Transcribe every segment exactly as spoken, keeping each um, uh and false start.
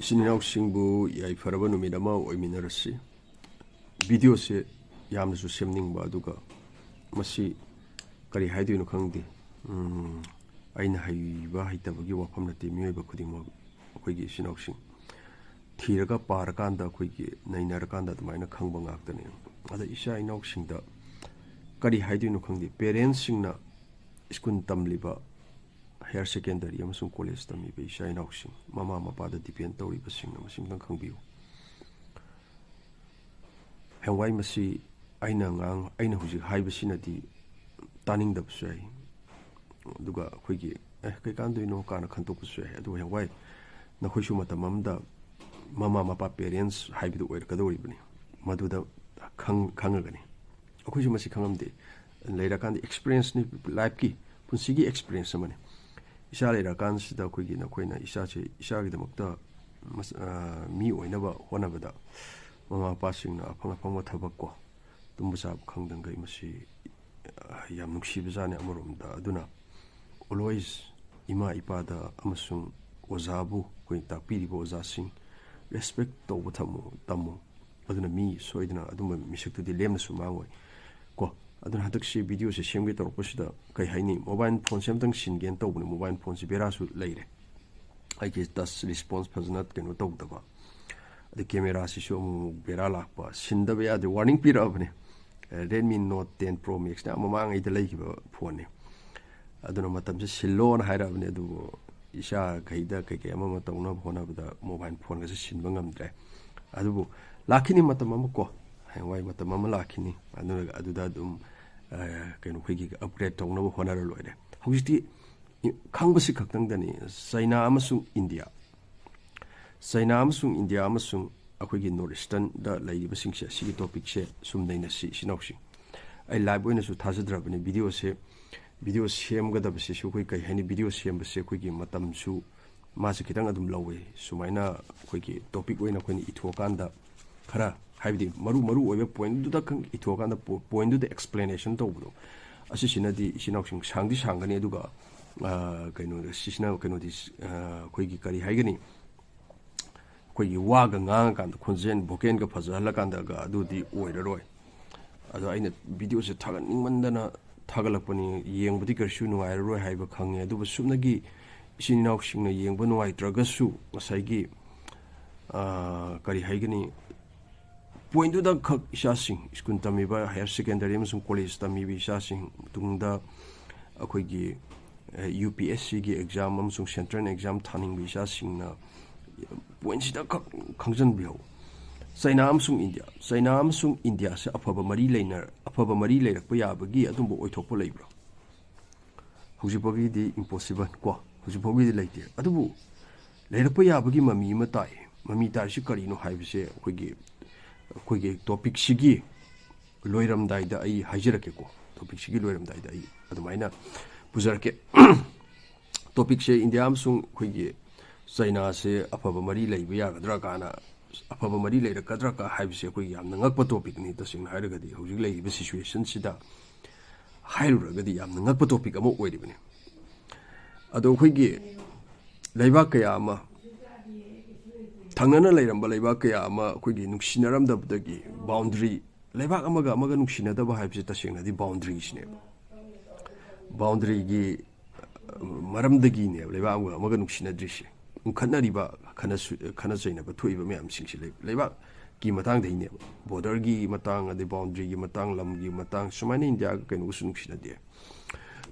ꯏꯆꯤꯟ ꯏꯅꯥꯎꯁꯤꯡꯕꯨ ꯌꯥꯏꯐꯔꯕ ꯅꯨꯃꯤꯠ ꯑꯃ ꯑꯣꯏꯃꯤꯟꯅꯔꯁꯤ꯫ ꯚꯤꯗꯤꯑꯣꯁꯦ ꯌꯥꯝꯅꯁꯨ ꯁꯦꯝꯅꯤꯡꯕ, ꯑꯗꯨꯒ ꯃꯁꯤ ꯀꯔꯤ ꯍꯥꯏꯗꯣꯏꯅꯣ ꯈꯪꯗꯦ꯫ ꯎꯝ, ꯑꯩꯅ ꯍꯩꯕ ꯍꯩꯇꯕꯒꯤ ꯋꯥꯐꯝ ꯅꯠꯇꯦ, ꯃꯤꯑꯣꯏꯕ ꯈꯨꯗꯤꯡꯃꯛ ꯑꯩꯈꯣꯏꯒꯤ ꯏꯆꯤꯟ ꯏꯅꯥꯎꯁꯤꯡ ꯊꯤꯔꯒ ꯄꯥꯔꯀꯥꯟꯗ, ꯑꯩꯈꯣꯏꯒꯤ ꯅꯩꯅꯔꯀꯥꯟꯗ ꯑꯗꯨꯃꯥꯏꯅ ꯈꯪꯕ ꯉꯥꯛꯇꯅꯦ꯫ ꯑꯗ ꯏꯆꯥ ꯏꯅꯥꯎꯁꯤꯡꯗ ꯀꯔꯤ ꯍꯥꯏꯗꯣꯏꯅꯣ ꯈꯪꯗꯦ꯫ ꯄꯦꯔꯦꯟꯁꯁꯤꯡꯅ ꯁ꯭ꯀꯨꯜ ꯇꯝꯂꯤꯕ, ꯍꯥꯌꯔ ꯁꯦꯀꯦꯟꯗꯔꯤ ꯑꯃꯁꯨꯡ ꯀꯣꯂꯦꯖ ꯇꯝꯃꯤꯕ ꯏꯆꯥ ꯏꯅꯥꯎꯁꯤꯡ, ꯃꯃꯥ ꯃꯄꯥꯗ ꯗꯤꯄꯦꯟ ꯇꯧꯔꯤꯕꯁꯤꯡꯅ ꯃꯁꯤꯃꯇꯪ ꯈꯪꯕꯤꯌꯨ꯫ ꯍꯌꯦꯡꯋꯥꯏ ꯃꯁꯤ ꯑꯩꯅ ꯉꯥꯡ-, ꯑꯩꯅ ꯍꯧꯖꯤꯛ ꯍꯥꯏꯕꯁꯤꯅꯗꯤ ꯇꯥꯅꯤꯡꯗꯕꯁꯨ ꯌꯥꯏ, ꯑꯗꯨꯒ ꯑꯩꯈꯣꯏꯒꯤ "ꯑꯦ, ꯀꯩ ꯀꯥꯟꯗꯣꯏꯅꯣ?" ꯀꯥꯏꯅ ꯈꯟꯗꯣꯛꯄꯁꯨ ꯌꯥꯏ꯫ ꯑꯗꯨꯕꯨ ꯍꯌꯦꯡꯋꯥꯏ ꯅꯈꯣꯏꯁꯨ ꯃꯇꯝ ꯑꯃꯗ ꯃꯃꯥ ꯃꯄꯥ, ꯄꯦꯔꯦꯟꯁ ꯍꯥꯏꯕꯗꯨ ꯑꯣꯏꯔꯛꯀꯗꯧꯔꯤꯕꯅꯤ꯫ ꯃꯗꯨꯗ ꯈꯪ-, ꯈꯪꯉꯒꯅꯤ꯫ ꯑꯩꯈꯣꯏꯁꯨ ꯃꯁꯤ ꯈꯪꯉꯝꯗꯦ꯫ ꯂꯩꯔꯀꯥꯟꯗ ꯑꯦꯛꯁꯄꯤꯔꯤꯌꯦꯟꯁꯅꯤ, ꯂꯥꯏꯐꯀꯤ, ꯄꯨꯟꯁꯤꯒꯤ ꯑꯦꯛꯁꯄꯤꯔꯤꯌꯦꯟꯁ ꯑꯃꯅꯤ꯫ ꯏꯆꯥ ꯂꯩꯔꯀꯥꯟꯁꯤꯗ ꯑꯩꯈꯣꯏꯒꯤ, ꯅꯈꯣꯏꯅ ꯏꯆꯥꯁꯦ, ꯏꯆꯥꯒꯤꯗꯃꯛꯇ ꯃꯁ-, ꯑ, ꯃꯤ ꯑꯣꯏꯅꯕ ꯍꯣꯠꯅꯕꯗ ꯃꯃꯥ ꯃꯄꯥꯁꯤꯡꯅ ꯑꯐꯪ ꯑꯐꯪꯕ ꯊꯕꯛ ꯀꯣ, ꯇꯨꯝꯕ ꯆꯥꯕ ꯈꯪꯗꯈꯩ, ꯃꯁꯤ, ꯑ, ꯌꯥꯝ ꯅꯨꯡꯁꯤꯕꯖꯥꯠꯅꯤ ꯑꯃꯔꯣꯝꯗ꯫ ꯑꯗꯨꯅ always ꯏꯃꯥ ꯏꯄꯥꯗ ꯑꯃꯁꯨꯡ ꯑꯣꯖꯥꯕꯨ, ꯑꯩꯈꯣꯏ ꯇꯥꯛꯄꯤꯔꯤꯕ ꯑꯣꯖꯥꯁꯤꯡ, ꯔꯦꯁꯄꯦꯛ ꯇꯧꯕ ꯊꯝꯃꯨ, ꯇꯝꯃꯨ꯫ ꯑꯗꯨꯅ ꯃꯤ ꯁꯣꯏꯗꯅ ꯑꯗꯨꯝꯕ ꯃꯤꯁꯛꯇꯨꯗꯤ ꯂꯦꯝꯅꯁꯨ ꯃꯥꯡꯉꯣꯏ ꯀꯣ꯫ ꯑꯗꯨꯅ ꯍꯟꯗꯛꯁꯤ ꯚꯤꯗꯤꯑꯣꯁꯦ ꯁꯦꯝꯒꯦ ꯇꯧꯔꯛꯄꯁꯤꯗ, ꯀꯩ ꯍꯥꯏꯅꯤ, ꯃꯣꯕꯥꯏꯜ ꯐꯣꯟꯁꯦ ꯑꯝꯇꯪ ꯁꯤꯟꯒꯦꯅ ꯇꯧꯕꯅꯦ꯫ ꯃꯣꯕꯥꯏꯜ ꯐꯣꯟꯁꯦ ꯕꯦꯔꯥꯁꯨ ꯂꯩꯔꯦ, ꯑꯩꯒꯤ ꯇꯆ ꯔꯦꯁꯄꯣꯟꯁ ꯐꯖꯅ ꯀꯩꯅꯣ ꯇꯧꯗꯕ, ꯑꯗꯩ ꯀꯦꯃꯦꯔꯥꯁꯤꯁꯨ ꯑꯃꯨꯛ ꯑꯃꯨꯛ ꯕꯦꯔꯥ ꯂꯥꯛꯄ꯫ ꯁꯤꯟꯗꯕ ꯌꯥꯗꯦ, warning ꯄꯤꯔꯛꯑꯕꯅꯦ꯫ Redmi Note ten Pro Max ꯅ ꯃꯃꯥꯡꯉꯩꯗ ꯂꯩꯈꯤꯕ ꯐꯣꯟꯅꯤ꯫ ꯑꯗꯨꯅ ꯃꯇꯝꯁꯦ ꯁꯤꯜꯂꯣꯅ ꯍꯥꯏꯔꯛꯑꯕꯅꯦ, ꯑꯗꯨꯕꯨ ꯏꯆꯥꯈꯩꯗ ꯀꯩꯀꯩ ꯑꯃ ꯑꯃ ꯇꯧꯅꯕ ꯍꯣꯠꯅꯕꯗ ꯃꯣꯕꯥꯏꯜ ꯐꯣꯟꯒꯁꯦ ꯁꯤꯟꯕ ꯉꯝꯗ꯭ꯔꯦ꯫ ꯑꯗꯨꯕꯨ ꯂꯥꯛꯈꯤꯅꯤ ꯃꯇꯝ ꯑꯃ ꯀꯣ, ꯍꯌꯦꯡꯋꯥꯏ ꯃꯇꯝ ꯑꯃ ꯂꯥꯛꯈꯤꯅꯤ꯫ ꯑꯗꯨꯅ ꯑꯗꯨꯗ ꯑꯗꯨꯝ, ꯑ, ꯀꯩꯅꯣ, ꯑꯩꯈꯣꯏꯒꯤ ꯑꯞꯒ꯭ꯔꯦꯗ ꯇꯧꯅꯕ ꯍꯣꯠꯅꯔ ꯂꯣꯏꯔꯦ꯫ ꯍꯧꯖꯤꯛꯇꯤ ꯈꯪꯕꯁꯤ ꯈꯛꯇꯪꯗꯅꯤ꯫ ꯆꯩꯅꯥ ꯑꯃꯁꯨꯡ ꯏꯟꯗꯤꯌꯥ, ꯆꯩꯅꯥ ꯑꯃꯁꯨꯡ ꯏꯟꯗꯤꯌꯥ ꯑꯃꯁꯨꯡ ꯑꯩꯈꯣꯏꯒꯤ ꯅꯣꯔꯠ ꯏꯁꯇꯔꯟꯗ ꯂꯩꯔꯤꯕꯁꯤꯡꯁꯦ, ꯁꯤꯒꯤ ꯇꯣꯄꯤꯛꯁꯦ ꯁꯨꯝ ꯅꯩꯅꯁꯤ, ꯏꯆꯤꯟ ꯏꯅꯥꯎꯁꯤꯡ꯫ ꯑꯩ ꯂꯥꯏꯚ ꯑꯣꯏꯅꯁꯨ ꯊꯥꯖꯗ꯭ꯔꯕꯅꯤ꯫ ꯚꯤꯗꯤꯑꯣꯁꯦ, ꯚꯤꯗꯤꯑꯣ ꯁꯦꯝꯒꯗꯕꯁꯤꯁꯨ ꯑꯩꯈꯣꯏ, ꯀꯩ ꯍꯥꯏꯅꯤ, ꯚꯤꯗꯤꯑꯣ ꯁꯦꯝꯕꯁꯦ ꯑꯩꯈꯣꯏꯒꯤ ꯃꯇꯝꯁꯨ ꯃꯥꯁꯦ ꯈꯤꯇꯪ ꯑꯗꯨꯝ ꯂꯧꯋꯦ꯫ ꯁꯨꯃꯥꯏꯅ ꯑꯩꯈꯣꯏꯒꯤ ꯇꯣꯄꯤꯛ ꯑꯣꯏꯅ ꯑꯩꯈꯣꯏꯅ ꯏꯊꯣꯛꯑꯀꯥꯟꯗ, ꯈꯔ, ꯍꯥꯏꯕꯗꯤ ꯃꯔꯨ ꯃꯔꯨ ꯑꯣꯏꯕ ꯄꯣꯏꯟꯠꯗꯨꯗ ꯈꯪ ꯏꯊꯣꯛꯑꯀꯥꯟꯗ, ꯄꯣ-, ꯄꯣꯏꯟꯠꯗꯨꯗ ꯑꯦꯛꯁꯄ꯭ꯂꯦꯅꯦꯁꯟ ꯇꯧꯕꯗꯣ, ꯑꯁꯤꯁꯤꯅꯗꯤ ꯏꯆꯤꯟ ꯏꯅꯥꯎꯁꯤꯡ ꯁꯥꯡꯗꯤ ꯁꯥꯡꯒꯅꯤ꯫ ꯑꯗꯨꯒ, ꯑ, ꯀꯩꯅꯣꯗ, ꯁꯤꯁꯤꯅ ꯀꯩꯅꯣꯗꯤ, ꯑ, ꯑꯩꯈꯣꯏꯒꯤ ꯀꯔꯤ ꯍꯥꯏꯒꯅꯤ, ꯑꯩꯈꯣꯏꯒꯤ ꯋꯥꯒ ꯉꯥꯡꯉꯀꯥꯟꯗ, ꯈꯣꯟꯖꯦꯜ ꯚꯣꯀꯦꯜꯒ ꯐꯖꯍꯜꯂꯀꯥꯟꯗꯒ ꯑꯗꯨꯗꯤ ꯑꯣꯏꯔꯔꯣꯏ꯫ ꯑꯗꯣ ꯑꯩꯅ ꯚꯤꯗꯤꯑꯣꯁꯦ ꯊꯥꯒꯠꯅꯤꯡꯃꯟꯗꯅ ꯊꯥꯒꯠꯂꯛꯄꯅꯤ꯫ ꯌꯦꯡꯕꯗꯤ ꯀꯔꯤꯁꯨ ꯅꯨꯡꯉꯥꯏꯔꯔꯣꯏ ꯍꯥꯏꯕ ꯈꯪꯉꯦ, ꯑꯗꯨꯕꯨ ꯁꯨꯞꯅꯒꯤ ꯏꯆꯤꯟ ꯏꯅꯥꯎꯁꯤꯡꯅ ꯌꯦꯡꯕ ꯅꯨꯡꯉꯥꯏꯇ꯭ꯔꯒꯁꯨ ꯉꯁꯥꯏꯒꯤ, ꯑꯥ, ꯀꯔꯤ ꯍꯥꯏꯒꯅꯤ, ꯄꯣꯏꯟꯗꯨꯗ ꯈꯛ ꯏꯆꯥꯁꯤꯡ, ꯁ꯭ꯀꯨꯜ ꯇꯝꯃꯤꯕ, ꯍꯥꯌꯔ ꯁꯦꯀꯦꯟꯗꯔꯤ ꯑꯃꯁꯨꯡ ꯀꯣꯂꯦꯖ ꯇꯝꯃꯤꯕ ꯏꯆꯥꯁꯤꯡ, ꯇꯨꯡꯗ ꯑꯩꯈꯣꯏꯒꯤ, ꯑꯦ, ꯌꯨ ꯄꯤ ꯑꯦꯁ ꯁꯤꯒꯤ ꯑꯦꯛꯖꯥꯝ ꯑꯃꯁꯨꯡ ꯁꯦꯟꯇ꯭ꯔꯦꯜ ꯑꯦꯛꯖꯥꯝ ꯊꯥꯅꯤꯡꯕ ꯏꯆꯥꯁꯤꯡꯅ ꯄꯣꯏꯟꯁꯤꯗ ꯈꯛ ꯈꯪꯖꯟꯕꯤꯍꯧ꯫ ꯆꯩꯅꯥ ꯑꯃꯁꯨꯡ ꯏꯟꯗꯤꯌꯥ, ꯆꯩꯅꯥ ꯑꯃꯁꯨꯡ ꯏꯟꯗꯤꯌꯥꯁꯦ ꯑꯐꯕ ꯃꯔꯤ ꯂꯩꯅ-, ꯑꯐꯕ ꯃꯔꯤ ꯂꯩꯔꯛꯄ ꯌꯥꯕꯒꯤ ꯑꯗꯨꯝꯕ ꯑꯣꯏꯊꯣꯛꯄ ꯂꯩꯕ꯭ꯔꯥ? ꯍꯧꯖꯤꯛꯐꯥꯎꯒꯤꯗꯤ ꯏꯝꯄꯣꯁꯤꯕꯜ ꯀꯣ, ꯍꯧꯖꯤꯛꯐꯥꯎꯒꯤꯗꯤ ꯂꯩꯇꯦ꯫ ꯑꯗꯨꯕꯨ ꯂꯩꯔꯛꯄ ꯌꯥꯕꯒꯤ ꯃꯃꯤ ꯑꯃ ꯇꯥꯏ꯫ ꯃꯃꯤ ꯇꯥꯔꯤꯁꯤ ꯀꯔꯤꯅꯣ ꯍꯥꯏꯕꯁꯦ ꯑꯩꯈꯣꯏꯒꯤ, ꯑꯩꯈꯣꯏꯒꯤ ꯇꯣꯄꯤꯛꯁꯤꯒꯤ ꯂꯣꯏꯔꯝꯗꯥꯏꯗ ꯑꯩ ꯍꯥꯏꯖꯔꯛꯀꯦꯀꯣ꯫ ꯇꯣꯄꯤꯛꯁꯤꯒꯤ ꯂꯣꯏꯔꯝꯗꯥꯏꯗ ꯑꯩ ꯑꯗꯨꯃꯥꯏꯅ ꯄꯨꯖꯔꯛꯀꯦ꯫ ꯇꯣꯄꯤꯛꯁꯦ ꯏꯟꯗꯤꯌꯥ ꯑꯃꯁꯨꯡ ꯑꯩꯈꯣꯏꯒꯤ ꯆꯩꯅꯥꯁꯦ ꯑꯐꯕ ꯃꯔꯤ ꯂꯩꯕ ꯌꯥꯒꯗ꯭ꯔꯥ ꯀꯥꯏꯅ, ꯑꯐꯕ ꯃꯔꯤ ꯂꯩꯔꯛꯀꯗ꯭ꯔꯥ ꯀ ꯍꯥꯏꯕꯁꯦ ꯑꯩꯈꯣꯏꯒꯤ ꯌꯥꯝꯅ ꯉꯛꯄ ꯇꯣꯄꯤꯛꯅꯤ꯫ ꯇꯁꯦꯡꯅ ꯍꯥꯏꯔꯒꯗꯤ ꯍꯧꯖꯤꯛ ꯂꯩꯔꯤꯕ ꯁꯤꯆꯨꯋꯦꯁꯟꯁꯤꯗ ꯍꯥꯏꯔꯨꯔꯒꯗꯤ ꯌꯥꯝꯅ ꯉꯛꯄ ꯇꯣꯄꯤꯛ ꯑꯃ ꯑꯣꯏꯔꯤꯕꯅꯤ꯫ ꯑꯗꯣ ꯑꯩꯈꯣꯏꯒꯤ ꯂꯩꯕꯥꯛ ꯀꯌꯥ ꯑꯃ, ꯊꯪꯅꯅ ꯂꯩꯔꯝꯕ ꯂꯩꯕꯥꯛ ꯀꯌꯥ ꯑꯃ ꯑꯩꯈꯣꯏꯒꯤ ꯅꯨꯡꯁꯤꯅꯔꯝꯗꯕꯗꯒꯤ, ꯕꯥꯎꯟꯗꯔꯤ, ꯂꯩꯕꯥꯛ ꯑꯃꯒ ꯑꯃꯒ ꯅꯨꯡꯁꯤꯅꯗꯕ ꯍꯥꯏꯕꯁꯦ ꯇꯁꯦꯡꯅꯗꯤ ꯕꯥꯎꯟꯗꯔꯤꯁꯤꯅꯦꯕ꯫ ꯕꯥꯎꯟꯗꯔꯤꯒꯤ, ꯑ, ꯃꯔꯝꯗꯒꯤꯅꯦꯕ ꯂꯩꯕꯥꯛ ꯑꯃꯒ ꯑꯃꯒ ꯅꯨꯡꯁꯤꯅꯗ꯭ꯔꯤꯁꯦ꯫ ꯈꯠꯅꯔꯤꯕ, ꯈꯠꯅ ꯁꯨ-, ꯈꯠꯅ ꯆꯩꯅꯕ ꯊꯣꯛꯏꯕ ꯃꯌꯥꯝꯁꯤꯡꯁꯦ ꯂꯩ-, ꯂꯩꯕꯥꯛꯀꯤ ꯃꯇꯥꯡꯗꯒꯤꯅꯦꯕ꯫ ꯕꯣꯔꯗꯔꯒꯤ ꯃꯇꯥꯡ, ꯑꯗꯩ ꯕꯥꯎꯟꯗꯔꯤꯒꯤ ꯃꯇꯥꯡ, ꯂꯝꯒꯤ ꯃꯇꯥꯡ, ꯁꯨꯃꯥꯏꯅ ꯏꯟꯗꯤꯌꯥꯒ ꯀꯩꯅꯣꯒꯁꯨ ꯅꯨꯡꯁꯤꯅꯗꯦ꯫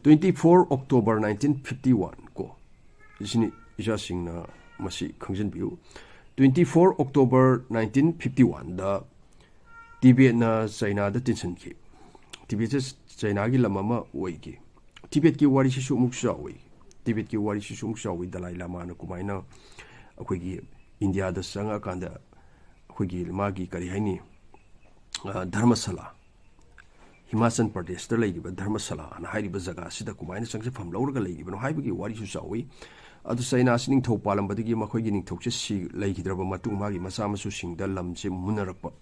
Twenty four October nineteen fifty one ꯀꯣ, ꯁꯤꯅꯤ ꯏꯆꯥꯁꯤꯡꯅ ꯃꯁꯤ ꯈꯪꯖꯤꯟꯕꯤꯌꯨ꯫ Twenty four October nineteen fifty one ꯗ ꯇꯤꯕꯦꯠꯅ ꯆꯩꯅꯥꯗ ꯇꯤꯟꯁꯤꯟꯈꯤ꯫ ꯇꯤꯕꯦꯠꯁꯦ ꯆꯩꯅꯥꯒꯤ ꯂꯝ ꯑꯃ ꯑꯣꯏꯈꯤ꯫ ꯇꯤꯕꯦꯠꯀꯤ ꯋꯥꯔꯤꯁꯤꯁꯨ ꯑꯃꯨꯛ ꯆꯥꯎꯏ꯫ ꯇꯤꯕꯦꯠꯀꯤ ꯋꯥꯔꯤꯁꯤꯁꯨ ꯑꯃꯨꯛ ꯆꯥꯎꯏ꯫ ꯗꯂꯥꯏ ꯂꯥꯃꯥꯅ ꯀꯃꯥꯏꯅ ꯑꯩꯈꯣꯏꯒꯤ ꯏꯟꯗꯤꯌꯥꯗ ꯆꯪꯉꯛꯑꯀꯥꯟꯗ ꯑꯩꯈꯣꯏꯒꯤ ꯃꯥꯒꯤ ꯀꯔꯤ ꯍꯥꯏꯅꯤ, ꯑ, ꯙꯔꯃꯁꯥꯂꯥ, ꯍꯤꯃꯥꯆꯜ ꯄ꯭ꯔꯗꯦꯁꯇ ꯂꯩꯔꯤꯕ ꯙꯔꯃꯁꯥꯂꯥꯅ ꯍꯥꯏꯔꯤꯕ ꯖꯒꯥꯁꯤꯗ ꯀꯃꯥꯏꯅ ꯆꯪꯖꯐꯝ ꯂꯧꯔꯒ ꯂꯩꯔꯤꯕꯅꯣ ꯍꯥꯏꯕꯒꯤ ꯋꯥꯔꯤꯁꯨ ꯆꯥꯎꯏ꯫ ꯑꯗꯨ ꯆꯩꯅꯥꯁꯤ ꯅꯤꯡꯊꯧ ꯄꯥꯜꯂꯝꯕꯗꯒꯤ ꯃꯈꯣꯏꯒꯤ ꯅꯤꯡꯊꯧꯁꯦ ꯁꯤ ꯂꯩꯈꯤꯗ꯭ꯔꯕ ꯃꯇꯨꯡ ꯃꯥꯒꯤ ꯃꯆꯥ ꯃꯁꯨꯁꯤꯡꯗ ꯂꯝꯁꯦ ꯃꯨꯟꯅꯔꯛꯄ,